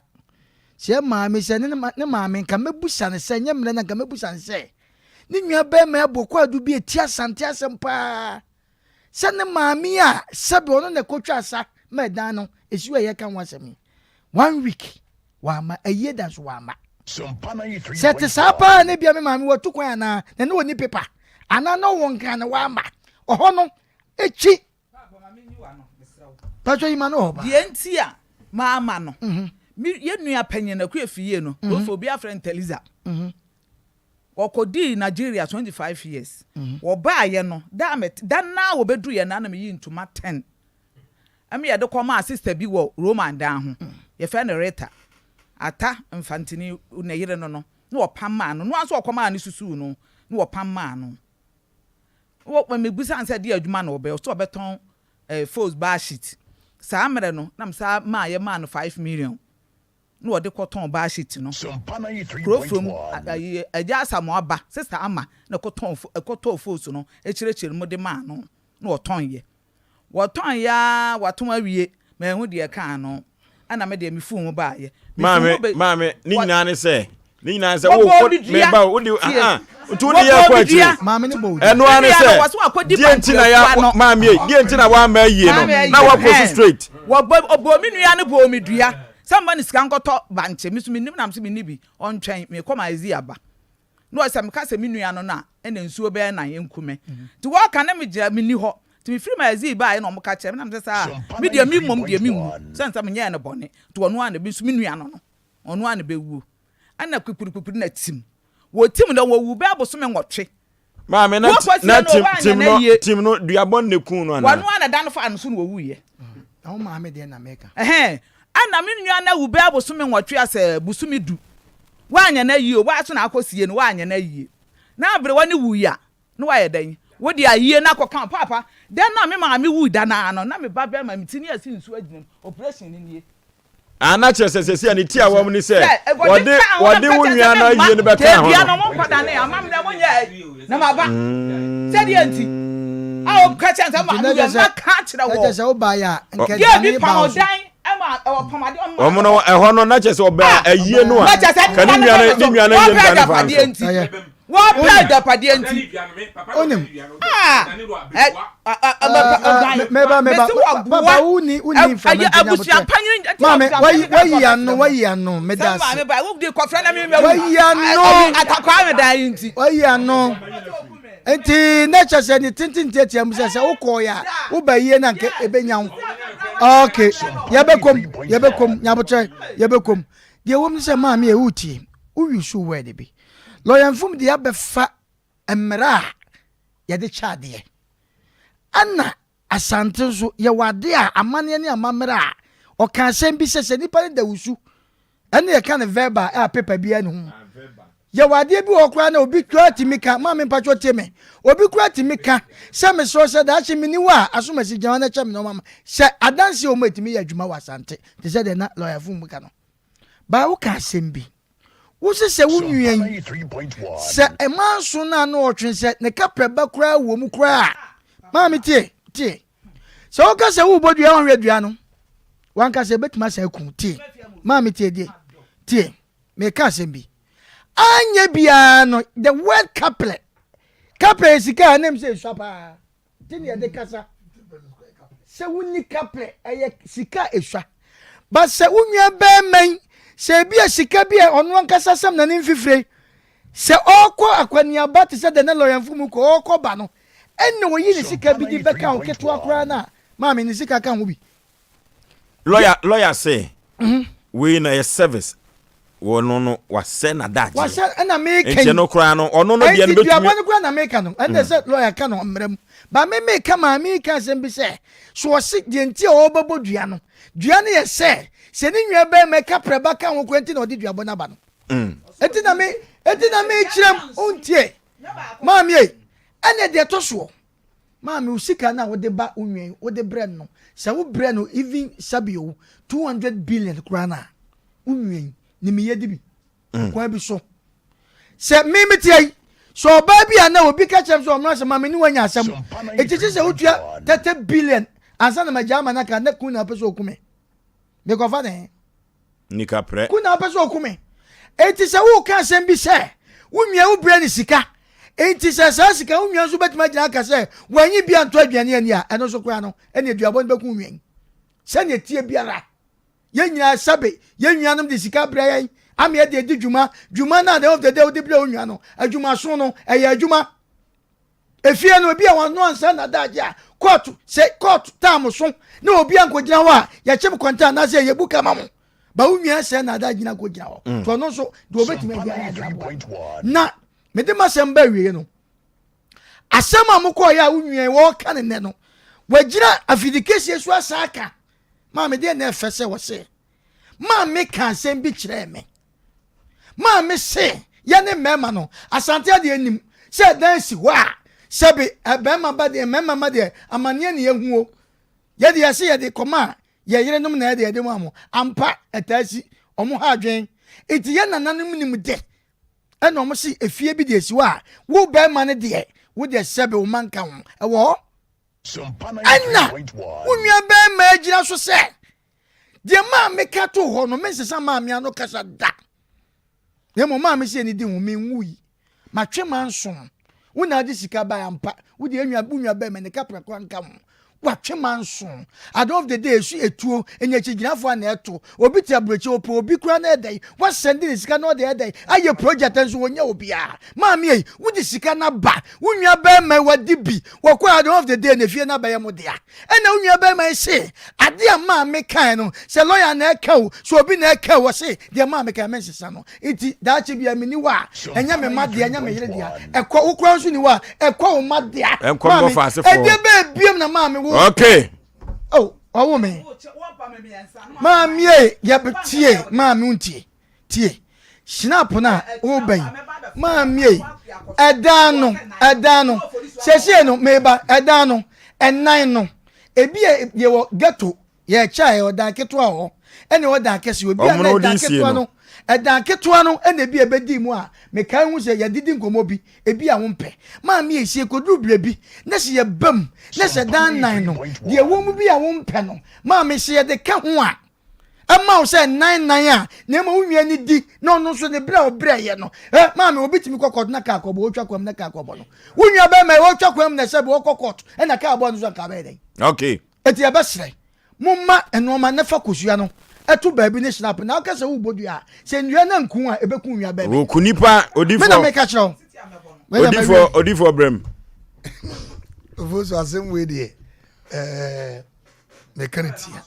Sɛ yɛ maame sɛ ne ne maame nka mɛbusa no sɛ nyɛ mmerɛ no nka mɛbusa no sɛ ne nua bɛrima yi abɔ kwaadu bi ɛti Asante asɛm paa sɛ ne maame a sɛbe ɔno na ɛkɔtwa asa ma ɛdan no ɛsi hɔ a yɛka ho asɛm yi one week Wamma. Ayie da nso wamma. Sɛ ɛte saa paa na ebia me maame watu kwan anaa na ne ɔnni pepa anaa na ɔwɔ nkran na wamma. Ɔhɔ no, ekyi. Patro yi ma no wɔ hɔ paa. Deɛ nti a. Maama no. Me yɛn nua panyin Akua Efiyie no, wɔfrɛ obi afrɛ no Teliza. Wɔkɔdii Nigeria 25 years. Wɔbaeɛ no, da a me da no ara wɔbɛduruiɛ no ara na meyii ntoma 10 ɛma yɛde kɔmaa sister bi wɔ Roman dan ho. Yɛfrɛ no Rita. Atta Mfantini ne yere no no, na wɔpam maa no. Noa nso ɔkɔmaa no susuu no, na wɔpam maa no. Wɔ mebisa no sɛ ɛdeɛn adwuma na ɔbɛyɛ, ɔse ɔbɛtɔn eh, Foles bar sheet. Saa mmerɛ no, na mesan maa yɛmaa no 5 million na wɔde kɔtɔn bar sheet no. Kuro fam, ayi, Agya Asamoah ba, Sister Ama na ɛkɔtɔn, ɛkɔtɔɔ Foles no, kyerɛkyerɛ mu de maa no na ɔtɔnyɛ. Wɔtɔn yɛ ara wɔatɔn awie, manhu deɛ ɛkaa ano, ɛna me deɛ mefuu mu baeɛ. Mefuu Maame, mu bɛ, maame, ne wɔ, nyinaa ne sɛ, ne nyinaa ne sɛ, wo, wɔbɔɔ wo, me dua, meba o, wode, tie, aha, nti wode yɛ wɔbɔɔ kɔ me akyire. dua. Maame ne bɔ wo dua. Ɛno ara Me ne nua no, sɛ, wɔse wakɔdi deɛ nti na ya, bankuakuo ano. maame ei, deɛ nti na woamma ayie no, Maame na ayie, woakɔ so ɛhɛn. straight. Wɔbɔ, ɔbɔɔ me nua no bɔɔ me dua sɛ mma no sika nkɔtɔ bankye, me nso mennim na mese menni bi, ɔntwɛn, merekɔ ma Isaiah aba. Na ɔsɛ meka sɛ me nua no no a, ɛna nsuo bɛyɛ nan nku me. Nti wɔka na megyina, menni hɔ. Nti mefiri magazine baeɛ na wɔka kyerɛ me na mesɛ saa a, me deɛ me mmom deɛ menwu, sɛne sɛ menyɛɛ no bɔne. Nti ɔno ara na, me nso me nua no no, ɔno ara na bɛwuo. Ɛna kpikpirikpikpiri na tim. Wɔtim no, wɔwu bɛyɛ bosome nwɔtwe. Maame, na, Wɔkɔsie na no, tim, wɔanyɛ tim no no, ayie. tim no, duabɔ no na ɛkuu no anaa? Wɔno ara na da no faa no so na wɔwuiɛ. Na wo maame deɛ na meka. Ɛhɛn, ɛna me nua no awu bɛyɛ bosome nwɔtwe asɛ bosome du. Woanyɛ no ayie o, woa so na akɔsie no, woanyɛ no ayie. Na aberewa no wui a, na woayɛ dɛn? Wode ayie no akɔka wo paapa. Da no a me maame wui da no ara no, na me ba bɛrima, me ti no asi nsuo agyina mu, operation no nie. Ah, na kyerɛ sɛ sɛsi a ne ti a wɔm ne sɛ Sɛ, wɔde wɔde kaa ho na wɔde meka wo kyerɛ nua sɛ no memma ayie no bɛka ho tadua no. no monkɔdane amammerɛ monyɛ ayi na maba. Sɛdeɛ nti a wɔka kyerɛ sɛ Nti ma na kyerɛ sɛ maka akyerɛ na wɔ. kyerɛ sɛ wobaeɛ a nka Deɛ bi aduane pam ba wo so. ɔdan ma ɔpam adeɛ ɔma Wɔn no ɛhɔ no na kyerɛ sɛ ɔbɛ ayie no a na kyerɛ sɛ ka ne nipa no nua no bɛn ne so nua no ayie no wɔpɛ dane fa no agyapadeɛ so. nti Ɛyɛ. wɔpɛ agyapadeɛ nti Onim. Ah, ɛ ɛ ɛ Meba meba mesi wɔ papa boa wonni wonni mframa ɛyɛ nti nya abusua abotrɛ. panyin nti Maame abusua wayi panyin ka wayi kɔ ano bɛsrɛ mu wayi ano meda sɛ ase. maame ba wodi kɔfrɛ na mi mɛwu Wayi ano atakwaa me dan yi nti wayi ano. Nti na kyerɛ sɛ ne tenten tiatia mu sɛ sɛ wokɔɔ a woba yie na nka ebenya wo. Okay yɛbɛkɔm yɛbɛkɔm nya abotrɛ yɛbɛkɔm. Deɛ ɛwɔ mu ne sɛ maame yɛ wotie wowi so word bi. Lɔya mfom deɛ abɛfa mmara a yɛde kyɛ adeɛ. Ɛna Asante nso, yɛwɔ adeɛ a amanneɛ ne amammerɛ a ɔka asɛm bi sɛ sɛ nipa no da wusu ɛne yɛka no verbal a paper biara ne ho. Yɛwɔ adeɛ bi wɔ hɔ koraa na obi koraa tumi ka, maame mpakyɛ tie me, obi koraa tumi ka sɛ mesrɛ sɛ daakye menni hɔ a asomasi gyina hɔ na kyɛ me nneɛma ma sɛ adanseɛ wɔ mu a ɛtumi yɛ adwuma wɔ Asante te sɛ deɛ na lɔyafo mu ka no. Baa woka asɛm bi. Wose sɛ wo nua yi, sɛ mma nson no a na ɔtwe sɛ ne kaprɛ ba koraa wɔ mu koraa a, maame tie, tie. Sɛ woka sɛ worebɔ dua wohwɛ dua no, wankasa ebetumi asan aku tie. Maame tie die, tie. Meka asɛm bi. Anyɛ biara no, the word kaprɛ, kaprɛ yɛ sika a ɛnam sɛ esua paa. Nti na yɛde kasa sɛ wonni kaprɛ ɛyɛ sika a esua. But sɛ wo nua bɛrima yi sɛ ebi a sika bi a ɔno ankasa sɛm na ne mfifire sɛ ɔrekɔ akwaniaba te sɛ deɛ na lɔyɛnfo mu kɔ ɔrekɔ ba no ɛna oyi ne sika bi de bɛka ho ketewa koraa no a maame ne sika ka ho bi. Lawyer lawyer se wei na yɛ service wɔ no no wasɛ n'adagyeɛ. Wasɛ ɛna meka yi. Nti ɛno koraa no ɔno no deɛ no Ɛnti bɛtumi. duabɔ no koraa na meka no ɛnna sɛ lawyer ka no mmerɛ mu ba me meka maame yi ka asɛm bi sɛ so ɔse deɛ nti a ɔrebɛbɔ dua no dua no yɛ sɛ sɛ ne nua bɛrima kaprɛba ka ho koraa nti na ɔde duabɔ no aba no ɛnti na me ɛnti na mekyerɛ mu wontie maame ei ɛnna deɛ ɛtɔ soɔ Maame, wo sika no a wode ba wo nua yi, wode brɛ no no, sɛ wo brɛ no even sɛbi o, 200 billion koraa no a, wo nua yi, ne meyɛ di bi. Mm. Kwan bi so. Sɛ me me tia yi, sɛ ɔbaa bi a na obi ka kyerɛ me sɛ ɔmmra sɛ maame ne wanya asɛm, eti kye sɛ wotua 30 billion ansa na magya ama no aka, na kun na ɔpɛ sɛ oku me. Mekɔfa ne he. Nika prɛ. Ku na wopɛ sɛ oku me. Enti sɛ woreka asɛm bi sɛ, wo nua wo brɛ no sika, enti sɛ saa sika wo nua nso bɛtumi agyina aka sɛ wanyi bi antɔ aduane anni a, ɛno nso koraa no, ɛne aduabɔ no bɛku wo nua yi. Sɛnea ɛteɛ biara, yɛn nyinaa sɛbe yɛn nuanom de sika brɛ yɛn ama yɛde adi dwuma. Dwuma no a the end of the day wode brɛ wo nua no, adwumaso no, ɛyɛ adwuma. Efie no, ebi a wɔanoa nsa na daagye a, Kɔɔto sɛ kɔɔto taam so na obi ankɔgyina hɔ a yɛkyem kɔnta anaasɛ yɛbu ka ma mo. Ba wo nua sɛ na ada gyina kɔgyina hɔ. Mm. To ɔno nso deɛ ɔbɛtumi adi ara de aboa. Na mede m'asɛm ba awie no, asɛm a mokɔɔyɛ a wo nua yi wɔreka ne nnɛ no, wagyina afidikesie so asan aka. Maame deɛ na ɛfɛ sɛ wɔse maame ka asɛm bi kyerɛɛ me. Maame se yɛne mmarima no, Asante adeɛ nim sɛ ɛdan si hɔ a, sɛbe barima ba deɛ, mmarima ma deɛ, amaneɛ ne yɛhu o. Yɛde yɛse yɛde kɔma a, yɛ yerenom na yɛde yɛde ma mo. Ampa, ɛtaa si, wɔn ha adwen. Nti yɛ nananom nim de, ɛna wɔn se efie bi deɛ si hɔ a, wo barima no deɛ, wo deɛ sɛbe wo mma nka ho. Ɛwɔ hɔ. Ɛna wo nua barima agyina so sɛ, Deɛ maa meka too hɔ no, mensesa maame ano kasa da. Na mmom maame sɛ ne di ho, menwui. Matwe manso. Wo na ade sika bae ampa. Wo deɛ nua wo nua bɛn ne kapra kora nka ho. Watwe manso. At the end of the day, esu etuo, enya akyigyinafoɔ a na ɛto. Obi te aburokyi, ɔpɛ obi kora na ɛdɛn. Wasɛnde ne sika na ɔde ɛdɛn. Ayɛ project nso wɔnyɛ obiara. Maame ei, wode sika no aba. Wo nua bɛrima yi wadi bi. Wɔkɔ at the end of the day na efie no abɛyɛ mo dea. Ɛna wo nua bɛrima yi se ade a maame kae no sɛ lɔya na ɛka o sɛ obi na ɛka o ɔse deɛ maame kae mensesa no nti daakye bia menni hɔ a ɛnyɛ me mma dea ɛnyɛ me yere dea ɛkɔ wo koraa nso ni hɔ a ɛkɔ wo mma dea maame ɛdeɛ bɛɛ biam na maame wo okay oh ɔwo me maame e yɛ tie maame ntie Tie, Schnapp no a woreba yi, maame ei, ɛdan no, ɛdan no, seesei no, meba, ɛdan no, ɛnan no, ebi a yɛwɔ ghetto, yɛkyɛ a yɛwɔ dan ketewa wɔ hɔ, ɛna ɛwɔ dan kɛse, obi a na ɛdan ketewa no, ɛdan ketewa no ɛna ebi a ɛbɛdi mu a, mekae hu sɛ yɛdidi nkɔmmɔ bi, ebi a wompɛ. Maame ei, sɛ yɛkɔduru berɛ bi, na sɛ yɛba mu, na sɛ dan nan no, deɛ ɛwɔ mu bi a wompɛ no, maame, sɛ yɛde ka ho a, ɛma wo sɛ nan nan a na ɛma wo nua no di na ɔno nso ne berɛ a ɔbrɛeɛ no ɛ maame obi tumi kɔ kɔt na kaa kɔbɔ ɔtwa kwan mu na kaa kɔbɔ no wo nua bɛrima yi ɔtwa kwan mu na sɛ bi ɔkɔ kɔt ɛna kaa bɔ no so anka bɛyɛ dɛn okay eti ɛbɛsrɛ momma nneɛma ne fa kosua no ɛto baabi ne snap na ɔka sɛ wobɔ dua a sɛ nnua no anku a ɛbɛku nua bɛrima ɔku nipa odifoɔ me na meka kyerɛ wo odifoɔ odifoɔ brɛm ofosu asɛm wei deɛ ɛɛ meka ne tia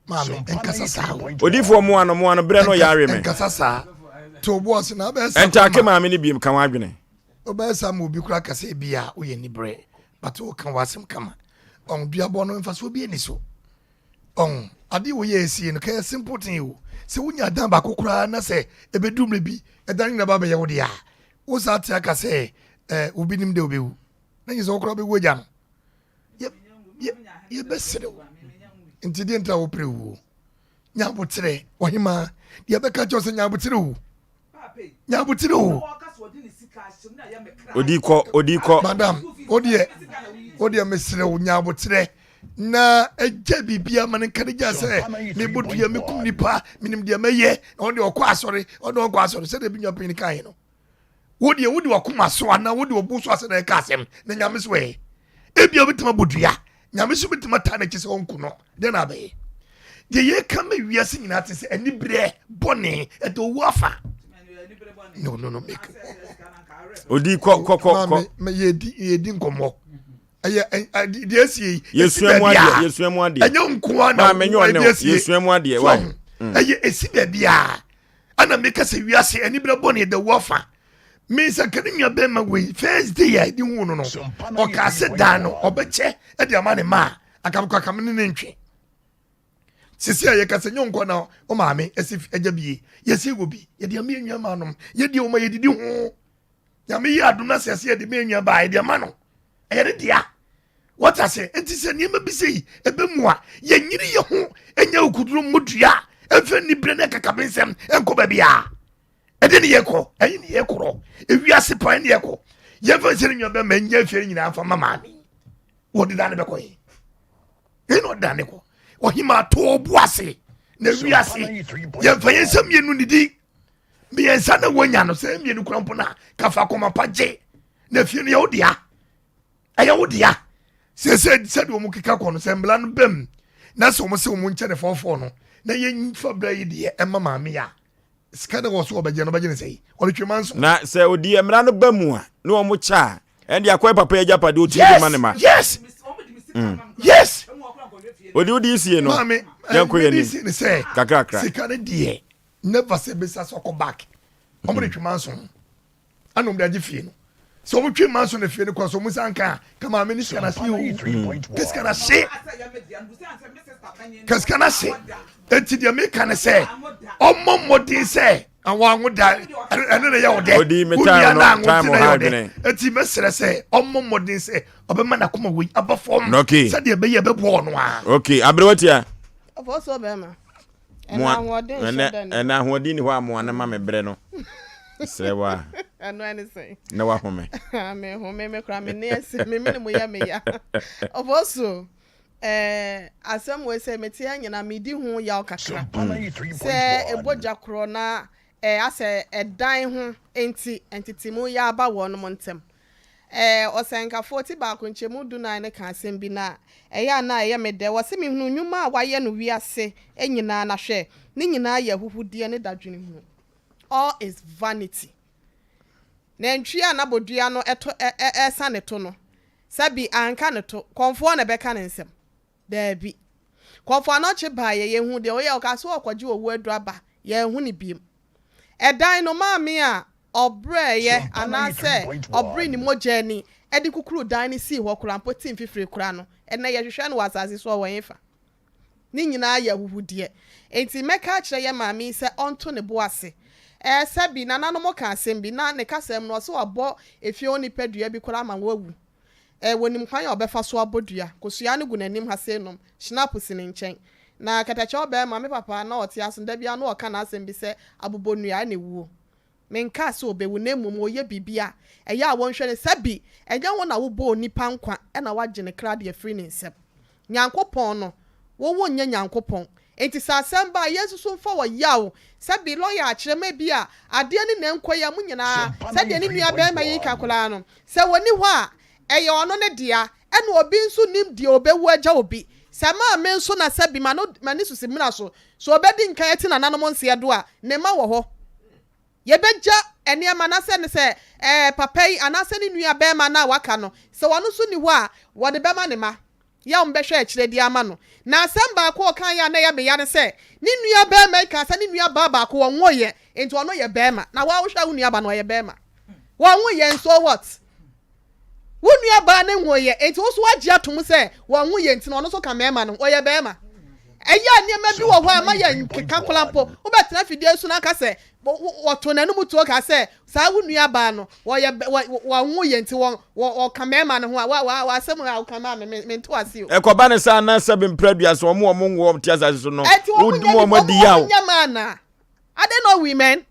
maame nkasa saa o. Odifoɔ mmoa no mmoa no berɛ no yare me. Nkasa saa to bo ase na abɛyɛ saa. Ɛntaake maame no biem ka w'adwene. Wobɛyɛ saa ma obi kora kasa ebi a woyɛ nibrɛ but woka w'asɛm kama. Ɔn duabɔ no mfasoɔ bi ani so. Ɔn adeɛ woyɛ esie no kɛyɛ simple thing o. Sɛ wonya dan baako koraa na sɛ ebedu mmerɛ bi ɛdan no nyinaa ba bɛyɛ wo deɛ a wo saa te aka sɛ ɛɛ obi nim dɛ obewu na nyɛ sɛ wo koraa bɛwu agya no. Yɛbɛsere wo. Nti deɛ nti a wopere wuo? Nya aboterɛ, ɔhemaa. Deɛ bɛka kyerɛ sɛ nya aboterɛ o. Nya aboterɛ o. Odi kɔ, odi kɔ. Madam, o deɛ, o deɛ mesrɛ wo nya aboterɛ na ɛgya biribi ama no nka ne gya sɛ mebɔ dua mekum nipa menim deɛ mɛyɛ na ɔde ɔkɔ asɔre ɔde ɔkɔ asɔre sɛdeɛ bi nua panyin kaeɛ no Wo deɛ wode wakoma so anaa wode ɔbo so asɛ na ɛka asɛm na nyame so ɛ ebia wobɛtumi abɔ dua nyame so bɛtumi ataa n'akyi sɛ ɔnku no deɛ na abɛyɛ deɛ yɛka ma wiase nyinaa te sɛ aniberɛ bɔne ɛde owu afa no no no make odi kɔ kɔ kɔ kɔ yɛdi yɛdi nkɔmmɔ ɛyɛ deɛ ɛsie yi yɛsua mu adeɛ yɛsua mu adeɛ ɛnyɛ nkoa na ɛde ɛsie yɛsua mu adeɛ wa ɛyɛ ɛsi baabi a Ɛna meka sɛ wiase anibere bɔne ɛda wu afa. Me nsa ka ne nua bɛrima wei first day a ɛde hu no no ɔkaa sɛ daa no ɔbɛkyɛ ɛde ama ne ma a akamkɔ akam ne ne ntwe. Sisi a yɛka sɛ nyɛ nkɔ na o maame ɛsi agya bie yɛsi wɔ bi yɛde ama yɛn nua maa nom yɛdeɛ wɔma yɛdidi ho nyame yɛ adom na sɛ ɛsɛ yɛde ma yɛn nua baa yɛde ama no ɛyɛ ne dea. Wɔte ase? Nti sɛ nneɛma bi sei ɛbɛ mu a, yɛnyini yɛ ho nyɛ okuduro mmɔ dua ɛmfa nibere ne akakabensɛm nkɔ baabi a ɛde ne yɛkɔ ɛyi ne yɛkorɔ ewiase pan ne yɛkɔ yɛmfa nsɛ ne nua bɛma nyɛ afie no nyinaa mfa ma maame wɔde da ne bɛkɔ yɛ ɛna ɔda ne kɔ ɔhema to bo ase na wiase yɛmfa yɛn nsa mmienu nidi mmiɛnsa na wɔnya no sɛ mmienu kura mpo no a kafa kɔma pa gye na afie no yɛ wo dea ɛyɛ wo dea sese sɛdeɛ wɔn keka kɔ no sɛ mbla no bɛm na sɛ wɔn sɛ wɔn nkyɛn ne fɔɔfɔɔ no na yɛn fa bra yi deɛ ɛma maame a sika na wɔ so ɔbɛgye no ɔbɛgye ne sɛ yi ɔde twema nso. Na sɛ odi mmara no ba mu a na wɔn kyɛ a. Ɛnde akɔyɛ papa yi agyapadeɛ ɔtumi de ma ne ma. Yes. Yes. Odi wodi sie no. Maame, yɛnkɔ yɛn nim. Sɛ kakrakra. Sika no deɛ never sɛ bɛsa sɛ ɔkɔ back. Wɔn de twe manso ho. Ɛna wɔn de agye fie no. Sɛ wɔn twe manso na fie no kɔ so wɔn nsa nka a, ka maame ne sika no ase o. Ka sika no ase. Ka sika no ase. Eti deɛ meka ne sɛ ɔmmɔ mmɔden sɛ Awɔ anwo da ɛno na ɛyɛ wo dɛ. Odi me Wo nua time no no anwo time nti na ɔha ɛyɛ wo dɛ. adwene. Eti mɛsrɛ sɛ ɔmmɔ mmɔden sɛ ɔbɛma n'akoma wei aba fam Okay. sɛdeɛ ɛbɛyɛ ɛbɛboa ɔno ara. Okay, aberewa tia. Ɔfɔ so bɛrima. Ɛna Moa ahoɔden nhyɛ ɛnɛ da ni. ɛnɛ ahoɔden ni hɔ a moa no ma me brɛ no. Srɛ wo a Ɛno ɛne sɛn. na wahome. Me ho me me kora me ne asi me mene mu yɛ me ya. Ɔfɔ so ɛɛ asɛm wei sɛ mete ha nyina medi ho yaw kakra. Sɛ ɛbɔ gya korɔ na ɛɛ asɛ ɛdan ho nti ntetemu yɛ aba wɔnom ntɛm. Ɛɛ ɔsɛnkafoɔ ti baako nkyɛmu dunan no ka asɛm bi na ɛyɛ a na ɛyɛ me dɛ. Wɔse mehunuu nnwuma a wɔayɛ no wiase nyinaa na hwɛ, ne nyinaa yɛ ahuhudeɛ ne dadwene hunu. All is vanity. Nantwie a n'abɔdua no ɛto ɛ ɛ ɛsa ne to no, sɛbi anka ne to, kɔmfoɔ na ɛbɛka ne nsɛm? Daabi. Kɔmfoɔ Anɔkye baeɛ, yɛhuu deɛ ɔyɛɛ, ɔkaa sɛ ɔrekɔgye owuo aduro aba, yɛanhu no biom. Ɛdan no, maame a ɔbrɛeɛ anaasɛ ɔberee ne mogya ani de kukuruu dan no sii hɔ koraa mpo te mfifire koraa no, ɛnnɛ yɛhwehwɛ no wɔ asase so, ɔwɔ hefa? Ne nyinaa yɛ ahuhudeɛ. Enti mɛka akyerɛ yɛn maame yi sɛ ɔnto ne bo ase. Ɛɛ, sɛbi, nananom ka asɛm bi, na ne kasa mu no, ɔse wabɔ efie hɔ nipa dua bi koraa ma wawu. Ɛɛ, wɔnim kwan a ɔbɛfa so abɔ dua. Kosua no gu n'anim ha sei nom, Schnapp si ne nkyɛn. Na kɛtɛkyɛw barima, me papa, na ɔte ase no, da biara na ɔka n'asɛm bi sɛ, abobɔnnua na ɛwuo. Menkaa sɛ ɔbɛwu, na mmom ɔreyɛ biribi a ɛyɛ a wɔnhwɛ no. Sɛbi, ɛnyɛ wo na wobɔɔ onipa nkwa na woagye ne kra de afiri ne nsam. Nyankopɔn no, wo wonyɛ Nyankopɔn. Enti sɛ asɛm ba a, yɛnsusu mfa ɔyaw. Sɛbi, lɔya akyerɛ mu, ebia adeɛ no na ɛnkɔ yie a, mo nyinaa, sɛdeɛ ne nua barima yi reka koraa no, sɛ ɔnni hɔ a, ɛyɛ ɔno ne dea, ɛna obi nso nnim deɛ ɔbɛwu agya obi. Sɛ maame nso na sɛbi, m'ano, m'ani so simina so, sɛ ɔbɛdi nkan ati nananom nseɛ do a, ne mma wɔ hɔ. Yɛbɛgya nneɛma na sɛ ne sɛ ɛɛ papa yi anaasɛ ne nua barima no a waka no, sɛ ɔno nso nni hɔ a, wɔde bɛma ne mma. Yɛ a wɔbɛhwɛ akyire de ama no. Na asɛm baako a ɔkaeɛ a na ɛyɛ me ya ne sɛ, ne nua barima yi kaa sɛ ne nua baa baako ɔnwoeɛ, enti ɔno yɛ barima. Na wo ara wohwɛ a wo nua ba no ɔyɛ barima? Wɔnwoeɛ and so what? Wo nua baa no nwoeɛ, enti wo nso woagye atom sɛ wɔnwoeɛ nti no ɔno nso ka mmarima no ho, ɔyɛ barima. Ɛyɛ a nneɛma bi wɔ hɔ a ɛma yɛn nkeka koraa mpo. Wobɛtena afidie so na aka sɛ wɔto n'anom tuo ka sɛ saa wo nua baa no wɔyɛ wɔnwoeɛ nti wɔka mmarima no ho a, wa wa asɛm a woka maa me mente wase o. Ɛkɔba ne saa na sɛbe mprɛdua so wɔn a wɔn nwoɔ te asase so no, Ɛnti wɔn wodi nyɛ wɔn adi yaw. wɔn nyɛ maa na. Are they not women?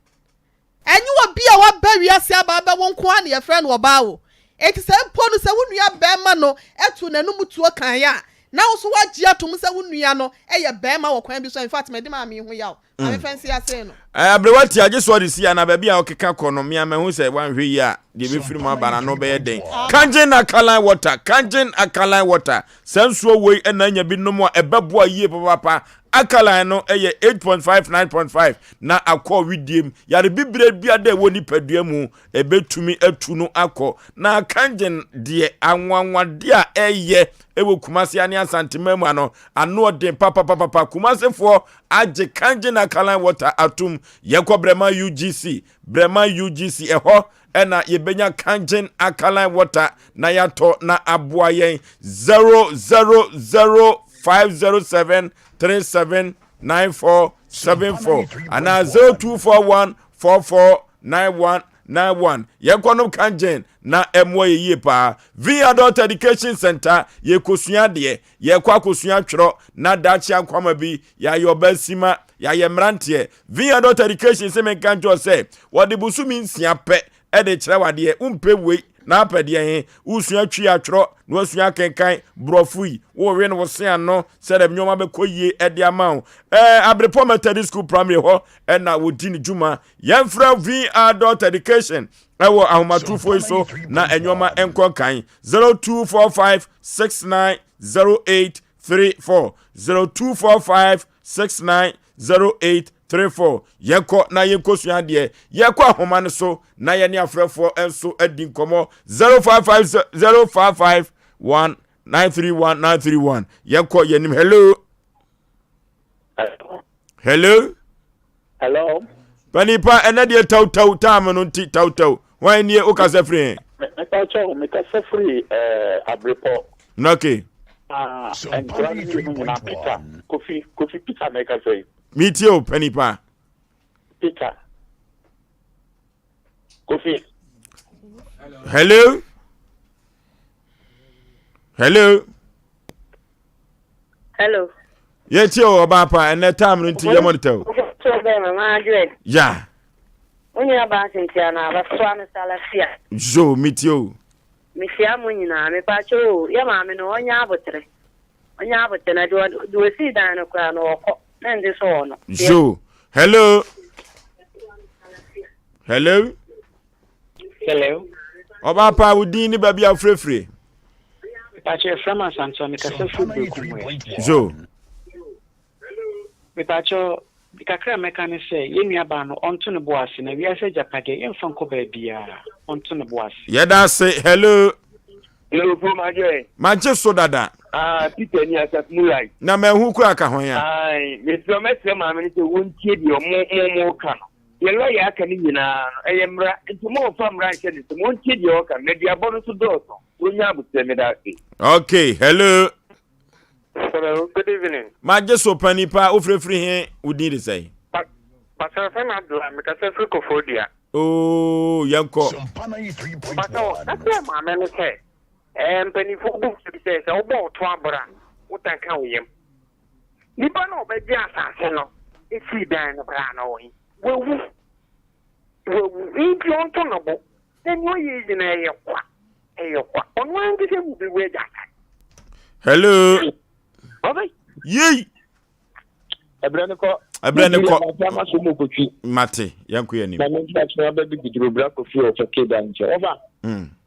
Ɛnyɛ obi a waba wiase aba abɛwo nko ara na yɛfrɛ no ɔbaa o. Enti sɛ mpo no sɛ wo nua barima no to n'anom tuo kan a, na wo nso woagye atom sɛ wo nua no yɛ barima wɔ kwan bi so a, in fact, madi maame yi ho yaw. Maame fa nsi ase no. Eh, aberewa ti agye so ɔde si ana baabi a ɔkeka kɔ no mmea mahu sɛ wanhwɛ yi a deɛ ɛbɛfiri mu aba no ano bɛyɛ den. Kangen alkaline water, Kangen alkaline water. Saa nsuo wei na anya bi nom a ɛbɛboa yie papaapa. Alkaline no yɛ 8.5 9.5 na akɔ widiem. Yare bibire biara a ɛwɔ nipadua mu ɛbɛtumi atu no akɔ. Na Kangen deɛ anwanwadeɛ a ɛyɛ ɛwɔ Kumasi ne Asanteman mu ano ano ɔden papapapapa. Kumasefoɔ agye Kangen alkaline water atum. Yɛkɔ Brɛma UGC, Brɛma UGC ɛhɔ ɛna yɛbɛnya Kangen alkaline water na yɛatɔ na aboa yɛn 000 507 37 9474 anaa 0241 44 91 91 yɛnkɔnom Kangen na ɛmmoa yɛ yie paa. V Adult Education Center yɛkɔsua adeɛ yɛkɔ akɔsua twerɛ na daakye ankwama bi yɛayɛ ɔbaa yɛayɛ mmeranteɛ. V Adult Education sɛ menka nkyerɛ sɛ wɔde bosome nsia pɛ de kyerɛ wadeɛ wompɛ wei na apɛ deɛ he wosua twi atwerɛ na wasua akenkan borɔfo yi wowe no wo se ano sɛdeɛ nneɛma bɛkɔ yie de ama wo. Ɛɛ Abrepɔ Methodist School Primary hɔ ɛna wɔdi ne dwuma. Yɛmfrɛ V Adult Education ɛwɔ ahomatorofoɔ yi so na nneɛma nkɔ kan 0245 69 08 34 0245 69. 0834. Yɛnkɔ na yɛnkɔsua adeɛ. Yɛkɔ ahoma no so na yɛne afrɛfoɔ nso adi nkɔmmɔ. 055 055 1 931 931. Yɛnkɔ yɛnim. Hello. Hello. Hello. Panipa ɛnɛ deɛ tawtaw taam no nti tawtaw. Hwan nie wokasa firi he? Mepakyɛw mekasa firi eh, Abrepɔ. Okay. Ah, nkura no mmienu nyinaa Peter, Kofi, Kofi Peter na ɛkasa yi. Metie o panipa. Peter. Kofi. Hello. Hello. Hello. Yɛtie o ɔbaa pa ɛnɛ time no nti yɛ monitor o. Wofo bɛn mama adwene. Ya. Wo nua baa Cynthia na abɛsoa no Salafia. Zo metie o. Mehyia mo nyinaa mepakyɛ o yɛ maame no ɔnyɛ abotere ɔnyɛ abotere na deɛ ɔsii dan no koraa no ɔkɔ na nde so ɔno. Zo hello hello. Hello. Ɔbaa paa wo din ne baabi a wofirefire. Mepakyɛ yɛfrɛ me Asantewa mekasa firi Berekum ɛ. Zo. Mepakyɛ kakra a mɛka ne sɛ yɛn nua baa no ɔnto ne bo ase na wiase agyapadeɛ yɛmfa nkɔ baabiara ɔnto ne bo ase. Yɛda ase hello. Hello bro madwɛn. Magye so dada. Ah Peter ni asaf mu right. Na mahu kura ka hwan a. Ae mesrɛ mɛsrɛ maame no sɛ wɔntie deɛ ɔmo mo mo ka no. Deɛ lɔya aka no nyinaa no, ɛyɛ mmara, nti momfa mmara nhyɛ ne nsam, ɔntie deɛ ɔka no, na duabɔ no nso dɔɔso, ɔnya aboterɛ, meda ase. Okay, hello. Hello, good evening. Magye so panin pa, wofirefiri he, wo din de sɛn? Pastor yɛfrɛ me Abdullah, mekasa firi Koforidua. Oh, yɛnkɔ. Pastor, ka kyerɛ maame no sɛ, ɛɛ mpanimfoɔ bu bi sɛ sɛ wobɔ wo to aboro a, wotan ka wo yam. Nipa no a ɔbɛgye asase no sii dan no koraa no ɔwɔ he? Wawu. Wawu. Enti ɔnto ne bo. Na nea ɔyɛ yi nyinaa ɛyɛ kwa. Ɛyɛ kwa. Ɔno ankasa mu bɛwu agya asase. Hello. Ɔbɛ. Yei. Ɛbrɛ no kɔ. Ɛbrɛ no kɔ. Mate yɛn kɔ yɛn nim. Na ne ntina kyerɛ abɛ bi gidiro bra kofi wɔ fɛ keda nkyɛn. Ɔfa.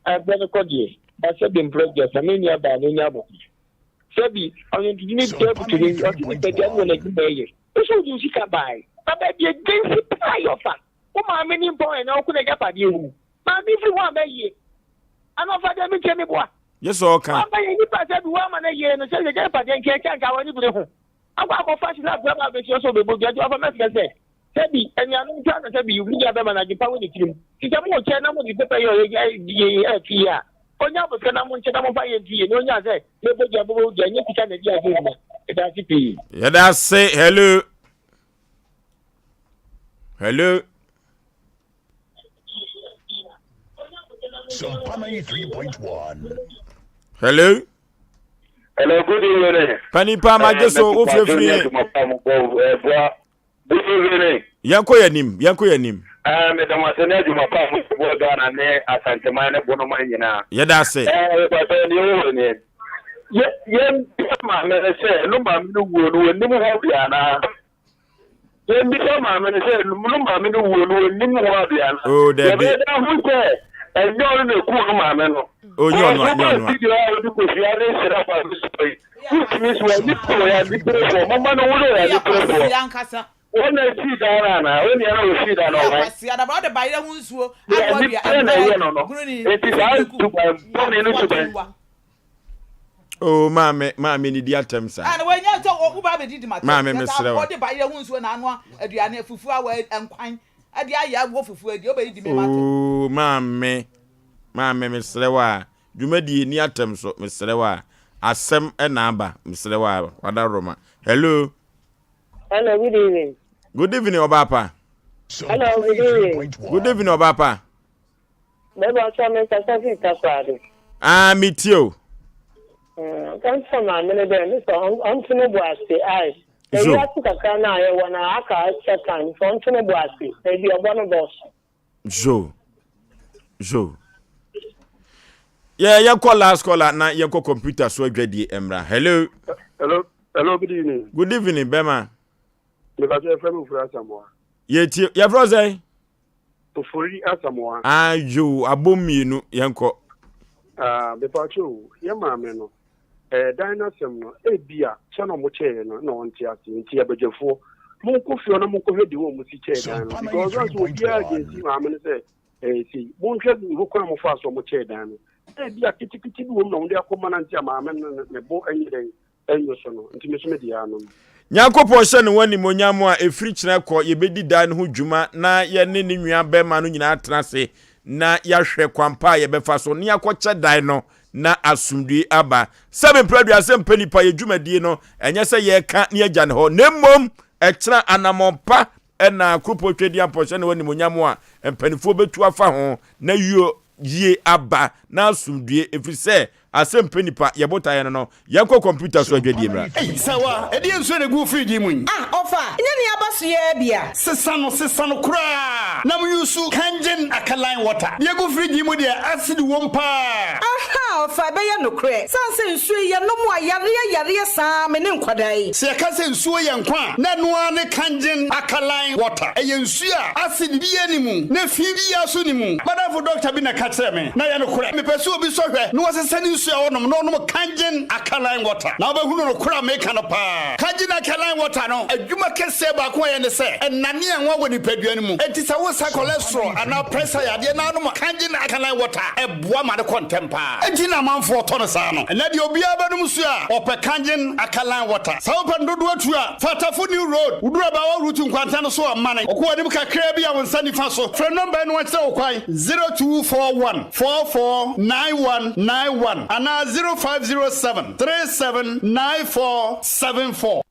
Ɛbrɛ no kɔ deɛ. Basɛ de mprɛ gya sɛ me nua baa no nya abɔfra. Sɛbi, ɔnwontoni biara butu ne ɔse nipadua no wɔ n'adwuma ɛyɛ. Wo so wode wo sika bae. Na baabi agensi paa yɛ ɔfa. Wo maame ne mpɔn ɛnɛ ɔko n'agyapadeɛ ho. Maame firi hɔ aba yie. Ana ɔfa deɛ menkyɛ me boa. Gye sɛ ɔka. Wamma yɛn nipa sɛbi woama no yie no sɛ yɛgyapadeɛ nka ɛkyɛ anka w'ani bere ho. Akɔ akɔfa hyena abura ba abɛsi hɔ sɛ ɔbɛbɔ dua nti wafa mɛsrɛ sɛ sɛbi anuanom nti ana sɛbi me nua bɛma no adwempa wɔ ne tirim nti sɛ mokyɛ na mode pɛpɛ yɛ ɔyɛ yɛ ɛto yie a ɔnya abotire na monkyɛ na momfa yɛ nto yie na ɔnya sɛ mɛbɔ dua mɛbɔ dua nyɛ sika na ɛdi adeɛ nyina ɛda ase pii. Yɛda ase hello hello. Sompa 93.1. Hello. Hello, good evening. Panipa magye so wo firefiri yɛ. Good evening. Yɛnkɔ yɛn anim, yɛnkɔ yɛn anim. Ɛɛ meda mo ase ne adwuma pa a mo bɔ Ghana ne Asanteman ne Bonoman nyinaa. Yɛda ase. Ɛɛ papa ni wo wɔ ne. Yɛ yɛn maame no sɛ no maame no wuo no wɔnim ho bi anaa. Yɛmmisa maame no sɛ, No maame no wuo no, ɔnnim ho ade anaa? Oh, dabi. Yɛbɛyɛ dɛn ahu sɛ ɛnyɛ ɔno na ɛkuu no maame no? Oh, nyɛ ɔno a, nyɛ ɔno a. Video a wode kosua ne nsra fa no so yi, wotumi so aniberefoɔ yɛ aniberefoɔ. Momma no nworo yɛ aniberefoɔ. Wɔn na esii dan no anaa? Wɔn nua na osii dan no ɔwan? Yɛ anibere na ɛyɛ no no. Enti saa suban bɔne no suban. Oh, maame, maame ni di atɛm saa. Ana wanya sɛ wo ba bɛdi di ma tɛm. Maame mesrɛ wo. Ɔde bayerɛ ho nsuo na anoa aduane fufuo awɔ nkwan ɛde ayɛ awɔ fufuo adi wobɛdi di me ma tɛm. Oh, maame, maame mesrɛ wo a, dwumadie ni atɛm so mesrɛ wo a, asɛm ɛna aba mesrɛ wo a, wada roma. Hello. Hello, good evening. Good evening, ɔbaapa. Hello, good evening. Good evening, ɔbaapa. Bɛbɔ sɛ me nkasa fi Takoradi. Ah, me tie o. Nka nkyerɛ maame no dɛ me sɛ ɔnto no bo ase ae. Na wiase kakra no a yɛwɔ no aka extra time nti ɔnto no bo ase na ebi ɔbɔ no dɔɔso. Zo. Zo. Yɛ yɛnkɔ last caller na yɛnkɔ computer so adwadie mmra. Hello. Hello. Hello, good evening. Good evening, bɛma. Mepatwa yɛfrɛ me Ofori Asamoah. Yɛtie yɛfrɛ wo sɛn? Ofori Asamoah. Ah yoo, abom mmienu, yɛnkɔ. Ah, mepatwa o, yɛ maame no, ɛɛ dan no asɛm no, ebia kyɛ na ɔmo kyɛɛ no na ɔnte aseɛ, nti abadwafoɔ. Monkɔ fie hɔ na monkɔhwɛ de wɔn si kyɛɛ dan no because wɔn sɛ obiara against maame no sɛ ɛyɛ sei. Monhwɛ ho kwan a mofaa so a mokyɛɛ dan no. Ebi a ketekete bi wɔ mu na wɔde akɔma no nti a maame no ne bo nyɛ dɛn ɛnyɛ so no nti me nso me deɛ ano no. Nyankopɔn hyɛ ne ho animuonyam a ɛfiri kyena kɔ yɛbɛdi dan no ho dwuma na yɛne ne nua bɛrima no nyinaa atena ase na yɛahwɛ kwan pa a yɛbɛfa so na yɛakɔkyɛ dan no na asomdwoe aba. Sɛbe mprɛ aduasa mpɛ nipa yɛ dwumadie no ɛnyɛ sɛ yɛreka ne agya ne hɔ na mmom ɛkyena anamɔn pa na kuropɔn Twedeampɔn hyɛ ne ho animuonyam a mpanifoɔ bɛtu afa ho na yio yie aba na asomdwoe ɛfiri sɛ Asɛm pɛ nipa, yɛ botaeɛ no no, yɛnkɔ kɔmputa so adwadie mmra. Ei, Sawa, ɛdeɛn nsuo na ɛgu wo fridge yi mu yi? Ah, ɔfa, nyɛ nea aba so yi ara bi a? Sesa no, sesa no koraa na mo use Kangen alkaline water. Deɛ ɛgu fridge yi mu deɛ, acid wom paa. Ahaa, ɔfa, ɛbɛyɛ nokorɛ. Sane sɛ nsuo yi, yɛnom a, yareɛ yareɛ saa me ne nkwadaa yi. Sɛ yɛka sɛ nsuo yɛ nkwa a, na ɛno ara ne Kangen alkaline water. Ɛyɛ nsuo a acid biara nni mu, na fi biara nso nni mu. M'adamfo dɔkta bi na ɛka kyerɛɛ me. Na ɛyɛ nokorɛ. Mepɛ sɛ obi sɔ hwɛ na ɔsesa ne nsuo a ɔnom na ɔnom Kangen alkaline water na wobɛhunu nokorɛ a meka no paa. Kangen alkaline water no adwuma kɛseɛ baako a ɛyɛ ne sɛ ɛnane anwa wɔ nipadua no mu. Enti sɛ wosa cholesterol anaa pressure yadeɛ na wonom Kangen alkaline water a, ɛboa ma no kɔ ntɛm paa. Enti na amanfoɔ tɔ no saa no. Ɛnnɛ deɛ obiara bɛnom nsuo a, ɔpɛ Kangen alkaline water. Sɛ wopɛ no dodoɔ tu a, fa Tafo New Road, woduru Abaawa Route nkwanta no so a, mane. Wokɔ w'anim kakraa bi a wo nsa nifa so. Frɛ nɔmba yi na wɔnkyerɛ wo kwan. 0241 44 9191 anaa 0507 37 94 74.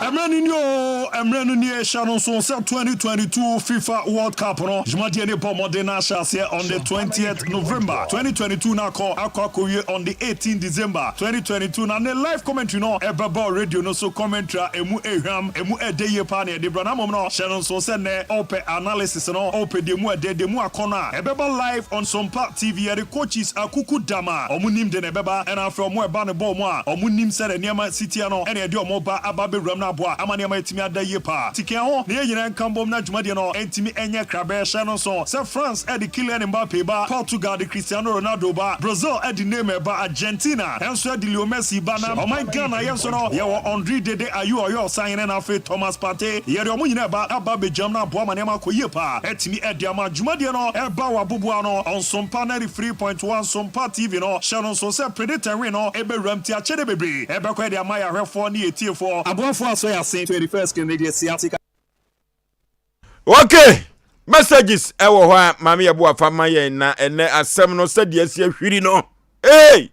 Mmerɛ no nie oo, mmerɛ no nie, hyɛ no nso sɛ 2022 FIFA World Cup no dwumadie no rebɔ mmɔden na ahyɛ aseɛ on the 20th November 2022 na akɔ akɔ akɔwie on the 18 December 2022 na ne live commentary no ɛbɛba wɔ radio no so, commentary a ɛmu ɛhwam, ɛmu ɛdɛ yie paa na yɛde brɛ na mmom no hyɛ no nso sɛ nnɛ wopɛ analysis no, wopɛ deɛ ɛmu ɛdɛ, deɛ ɛmu akɔnnɔ a ɛbɛba live on Sompa TV, yɛde coaches akuku dam a wɔn nim de na ɛbɛba ɛna afei wɔn a ɛba no bɔ wɔn a wɔn nim sɛdeɛ nneɛma si teɛ no ɛna yɛde wɔn ba aba abɛwuram no aboa ama nneɛma atumi ada yie paa. Ti ka ho na yɛn nyinaa nka mbom na dwumadie no ntumi nyɛ krabɛ. Hyɛ no nso sɛ France de Kylian Mbappe ba, Portugal de Cristiano Ronaldo ba, Brazil de Neymar ba, Argentina nso de Leo Messi ba na ɔman Ghana yɛn nso no yɛwɔ Andre Dede Ayew ɔyɛ ɔsahene na afei Thomas Partey. Yɛde wɔn nyinaa ba aba abɛgyam na aboa ma nneɛma akɔ yie paa atumi de ama dwumadie no ba wɔ aboboano Ɔnsompa 93.1 Sompa TV no. Hyɛ no nso sɛ Predict and Win no bɛwuram nti akyɛdeɛ bebree ɛbɛkɔ de ama yɛn ahwɛfoɔ ne yɛn atiefoɔ. Aboafoɔ asɔ yɛn ase. 21st Kennedy Sciatica. Ok, messages ɛwɔ hɔ a maame yɛ boafa ma yɛn na ɛnɛ asɛm no sɛdeɛ asi ahwiri no. Hey!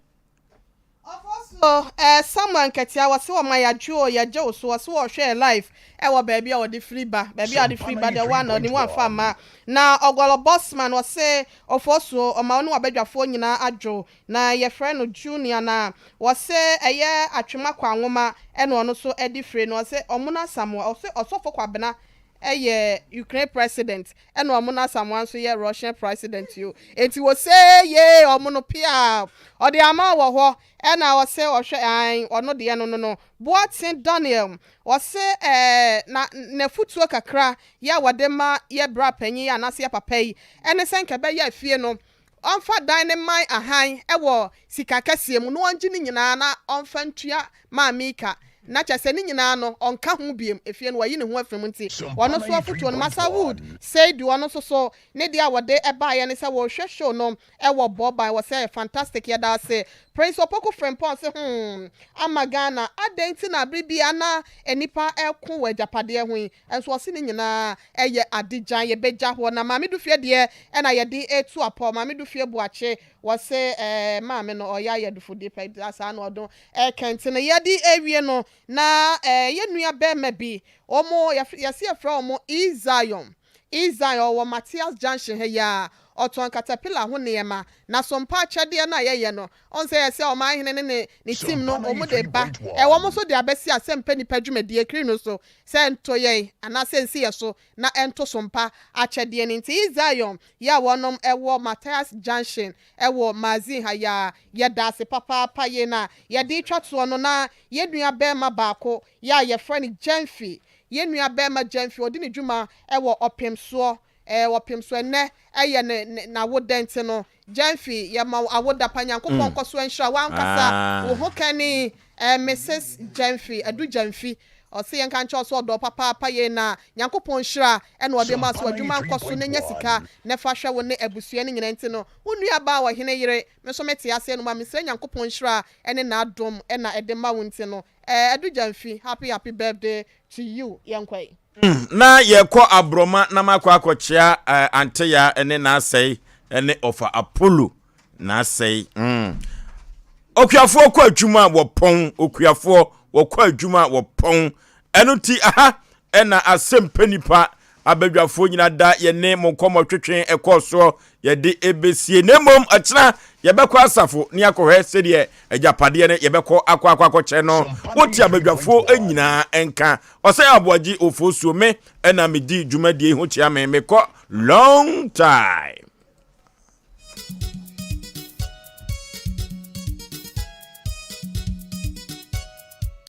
So eh, Samuel Nketia wɔse wɔma yɛadwo o yɛgye wo so wɔse wɔhwɛɛ live ɛwɔ baabi a wɔde firi ba baabi a wɔde firi ba deɛ wɔn na ɔnim wɔamfa amma na Ɔgɔlɔ Bossman wɔse Ofosuo ɔma wo ne w'abadwafoɔ nyinaa adwo na yɛfrɛ no Junior na wɔse ɛyɛ Atwema Kwanwoma ɛna ɔno nso ɛde firi no ɔse Ɔmono Asamoah ɔse Ɔsɔfo Kwabena yɛ Ukraine president ɛna ɔmo no Asamoah nso yɛ Russian president yo enti wɔ se yee ɔmo no piaa ɔde ama wɔ hɔ ɛna ɔse ɔhwɛ ae ɔno deɛ no no no Boateng Daniel ɔse ɛɛ na nafutuo kakra yɛ a wɔde ma yɛ bra panyin yi anaase yɛ papa yi ɛne sɛ nka ɛbɛyɛ afie no ɔmfa dan no mman ahan wɔ sika kɛseɛ mu na ɔngye ne nyinaa na ɔmfa ntua maame yi ka, na kyerɛ sɛ ne nyinaa no ɔnka ho biom, efie no wayi ne ho afiri mu nti ɔno nso afotuo no Masa Wood Seidu ɔno nso so ne deɛ a wɔde baeɛ ne sɛ wɔrehwɛ show no wɔ Bɔban wɔ sɛ fantastic yɛda ase Prince Opoku Frimpong se hmm ama Ghana adɛn nti na bere biara na nnipa reko wɔ agyapadeɛ ho yi Nso ɔse ne nyinaa yɛ ade gyan yɛbɛgya hɔ na Maame Dufie deɛ na yɛde retu apɔ Maame Dufie Boakye wɔse eh maame no ɔyɛ ayɛ adufudie pɛ saa na ɔdo ɛkɛ nti no yɛde rewie no na eh yɛ nua bɛɛma bi wɔn yɛse yɛfrɛ wɔn E Zion E Zion ɔwɔ Matthias Junction ha yi ara ɔtɔn katapila ho nneɛma na sompa akyɛdeɛ no a yɛyɛ no Ɔn sɛ yɛsɛ ɔman hene ne ne ne team no wɔn de ba ɛ wɔn nso de abɛsi asɛmpɛ nipa dwumadie kiri no so sɛ ɛnto yɛn anaasɛ ɛnsi yɛ so na ɛnto so mpa akyɛdeɛ no nti East Zion yɛ a wɔnom wɔ Matthias Junction wɔ Mazin ha yi ara yɛdaase papaapa yei na yɛde retwa toɔ no na yɛn nua bɛɛma baako yɛ a yɛfrɛ no Gyamfi yɛn nua bɛɛma Gyamfi ɔdi ne dwuma wɔ ɔpem soɔ. Eh, wɔpem so ɛnnɛ ɛyɛ ne ne n'awoda nti no, Gyamfi, yɛma wo awoda pa, Nyankopɔn nkɔ so nhyira wo ankasa, wo ho kani, eh, Mrs. Gyamfi, Adu Gyamfi, ɔse yɛnka nkyerɛ wo sɛ ɔdɔ wo papaapa yei na Nyankopɔn nhyira ɛna ɔde ma wo sɛ w'adwuma nkɔ so na nya sika na fa hwɛ wo ne abusua no nyinaa nti no, wo nua baa ɔhene yere, me nso mete aseɛ nom a mesrɛ Nyankopɔn nhyira ɛne n'adom ɛna ɛde ma wo nti no, eh, Adu Gyamfi, happy happy birthday to you, yɛnkɔ yi. Na yɛkɔ aborɔma na makɔ akɔkyea eh, Anteya ne n'asɛe ne ɔfa Apollo n'asɛe. Mm. Okuafoɔ kɔ adwuma a wɔpɔn, okuafoɔ wɔkɔ adwuma a wɔpɔn. Ɛno nti aha ɛna asɛmpɛ nipa abadwafoɔ nyina da yɛne mo nkɔmmɔ twetwe ɛkɔɔ soɔ yɛde ɛbɛsie na mmom ɛkyena yɛbɛkɔ asafo ne akɔhwɛ sɛdeɛ agyapadeɛ no yɛbɛkɔ akɔ akɔ akɔkyɛ no wote abadwafoɔ nyinaa nka ɔsɛ aboagye ofosuo me ɛna medi dwumadie ho kyea me mekɔ long time.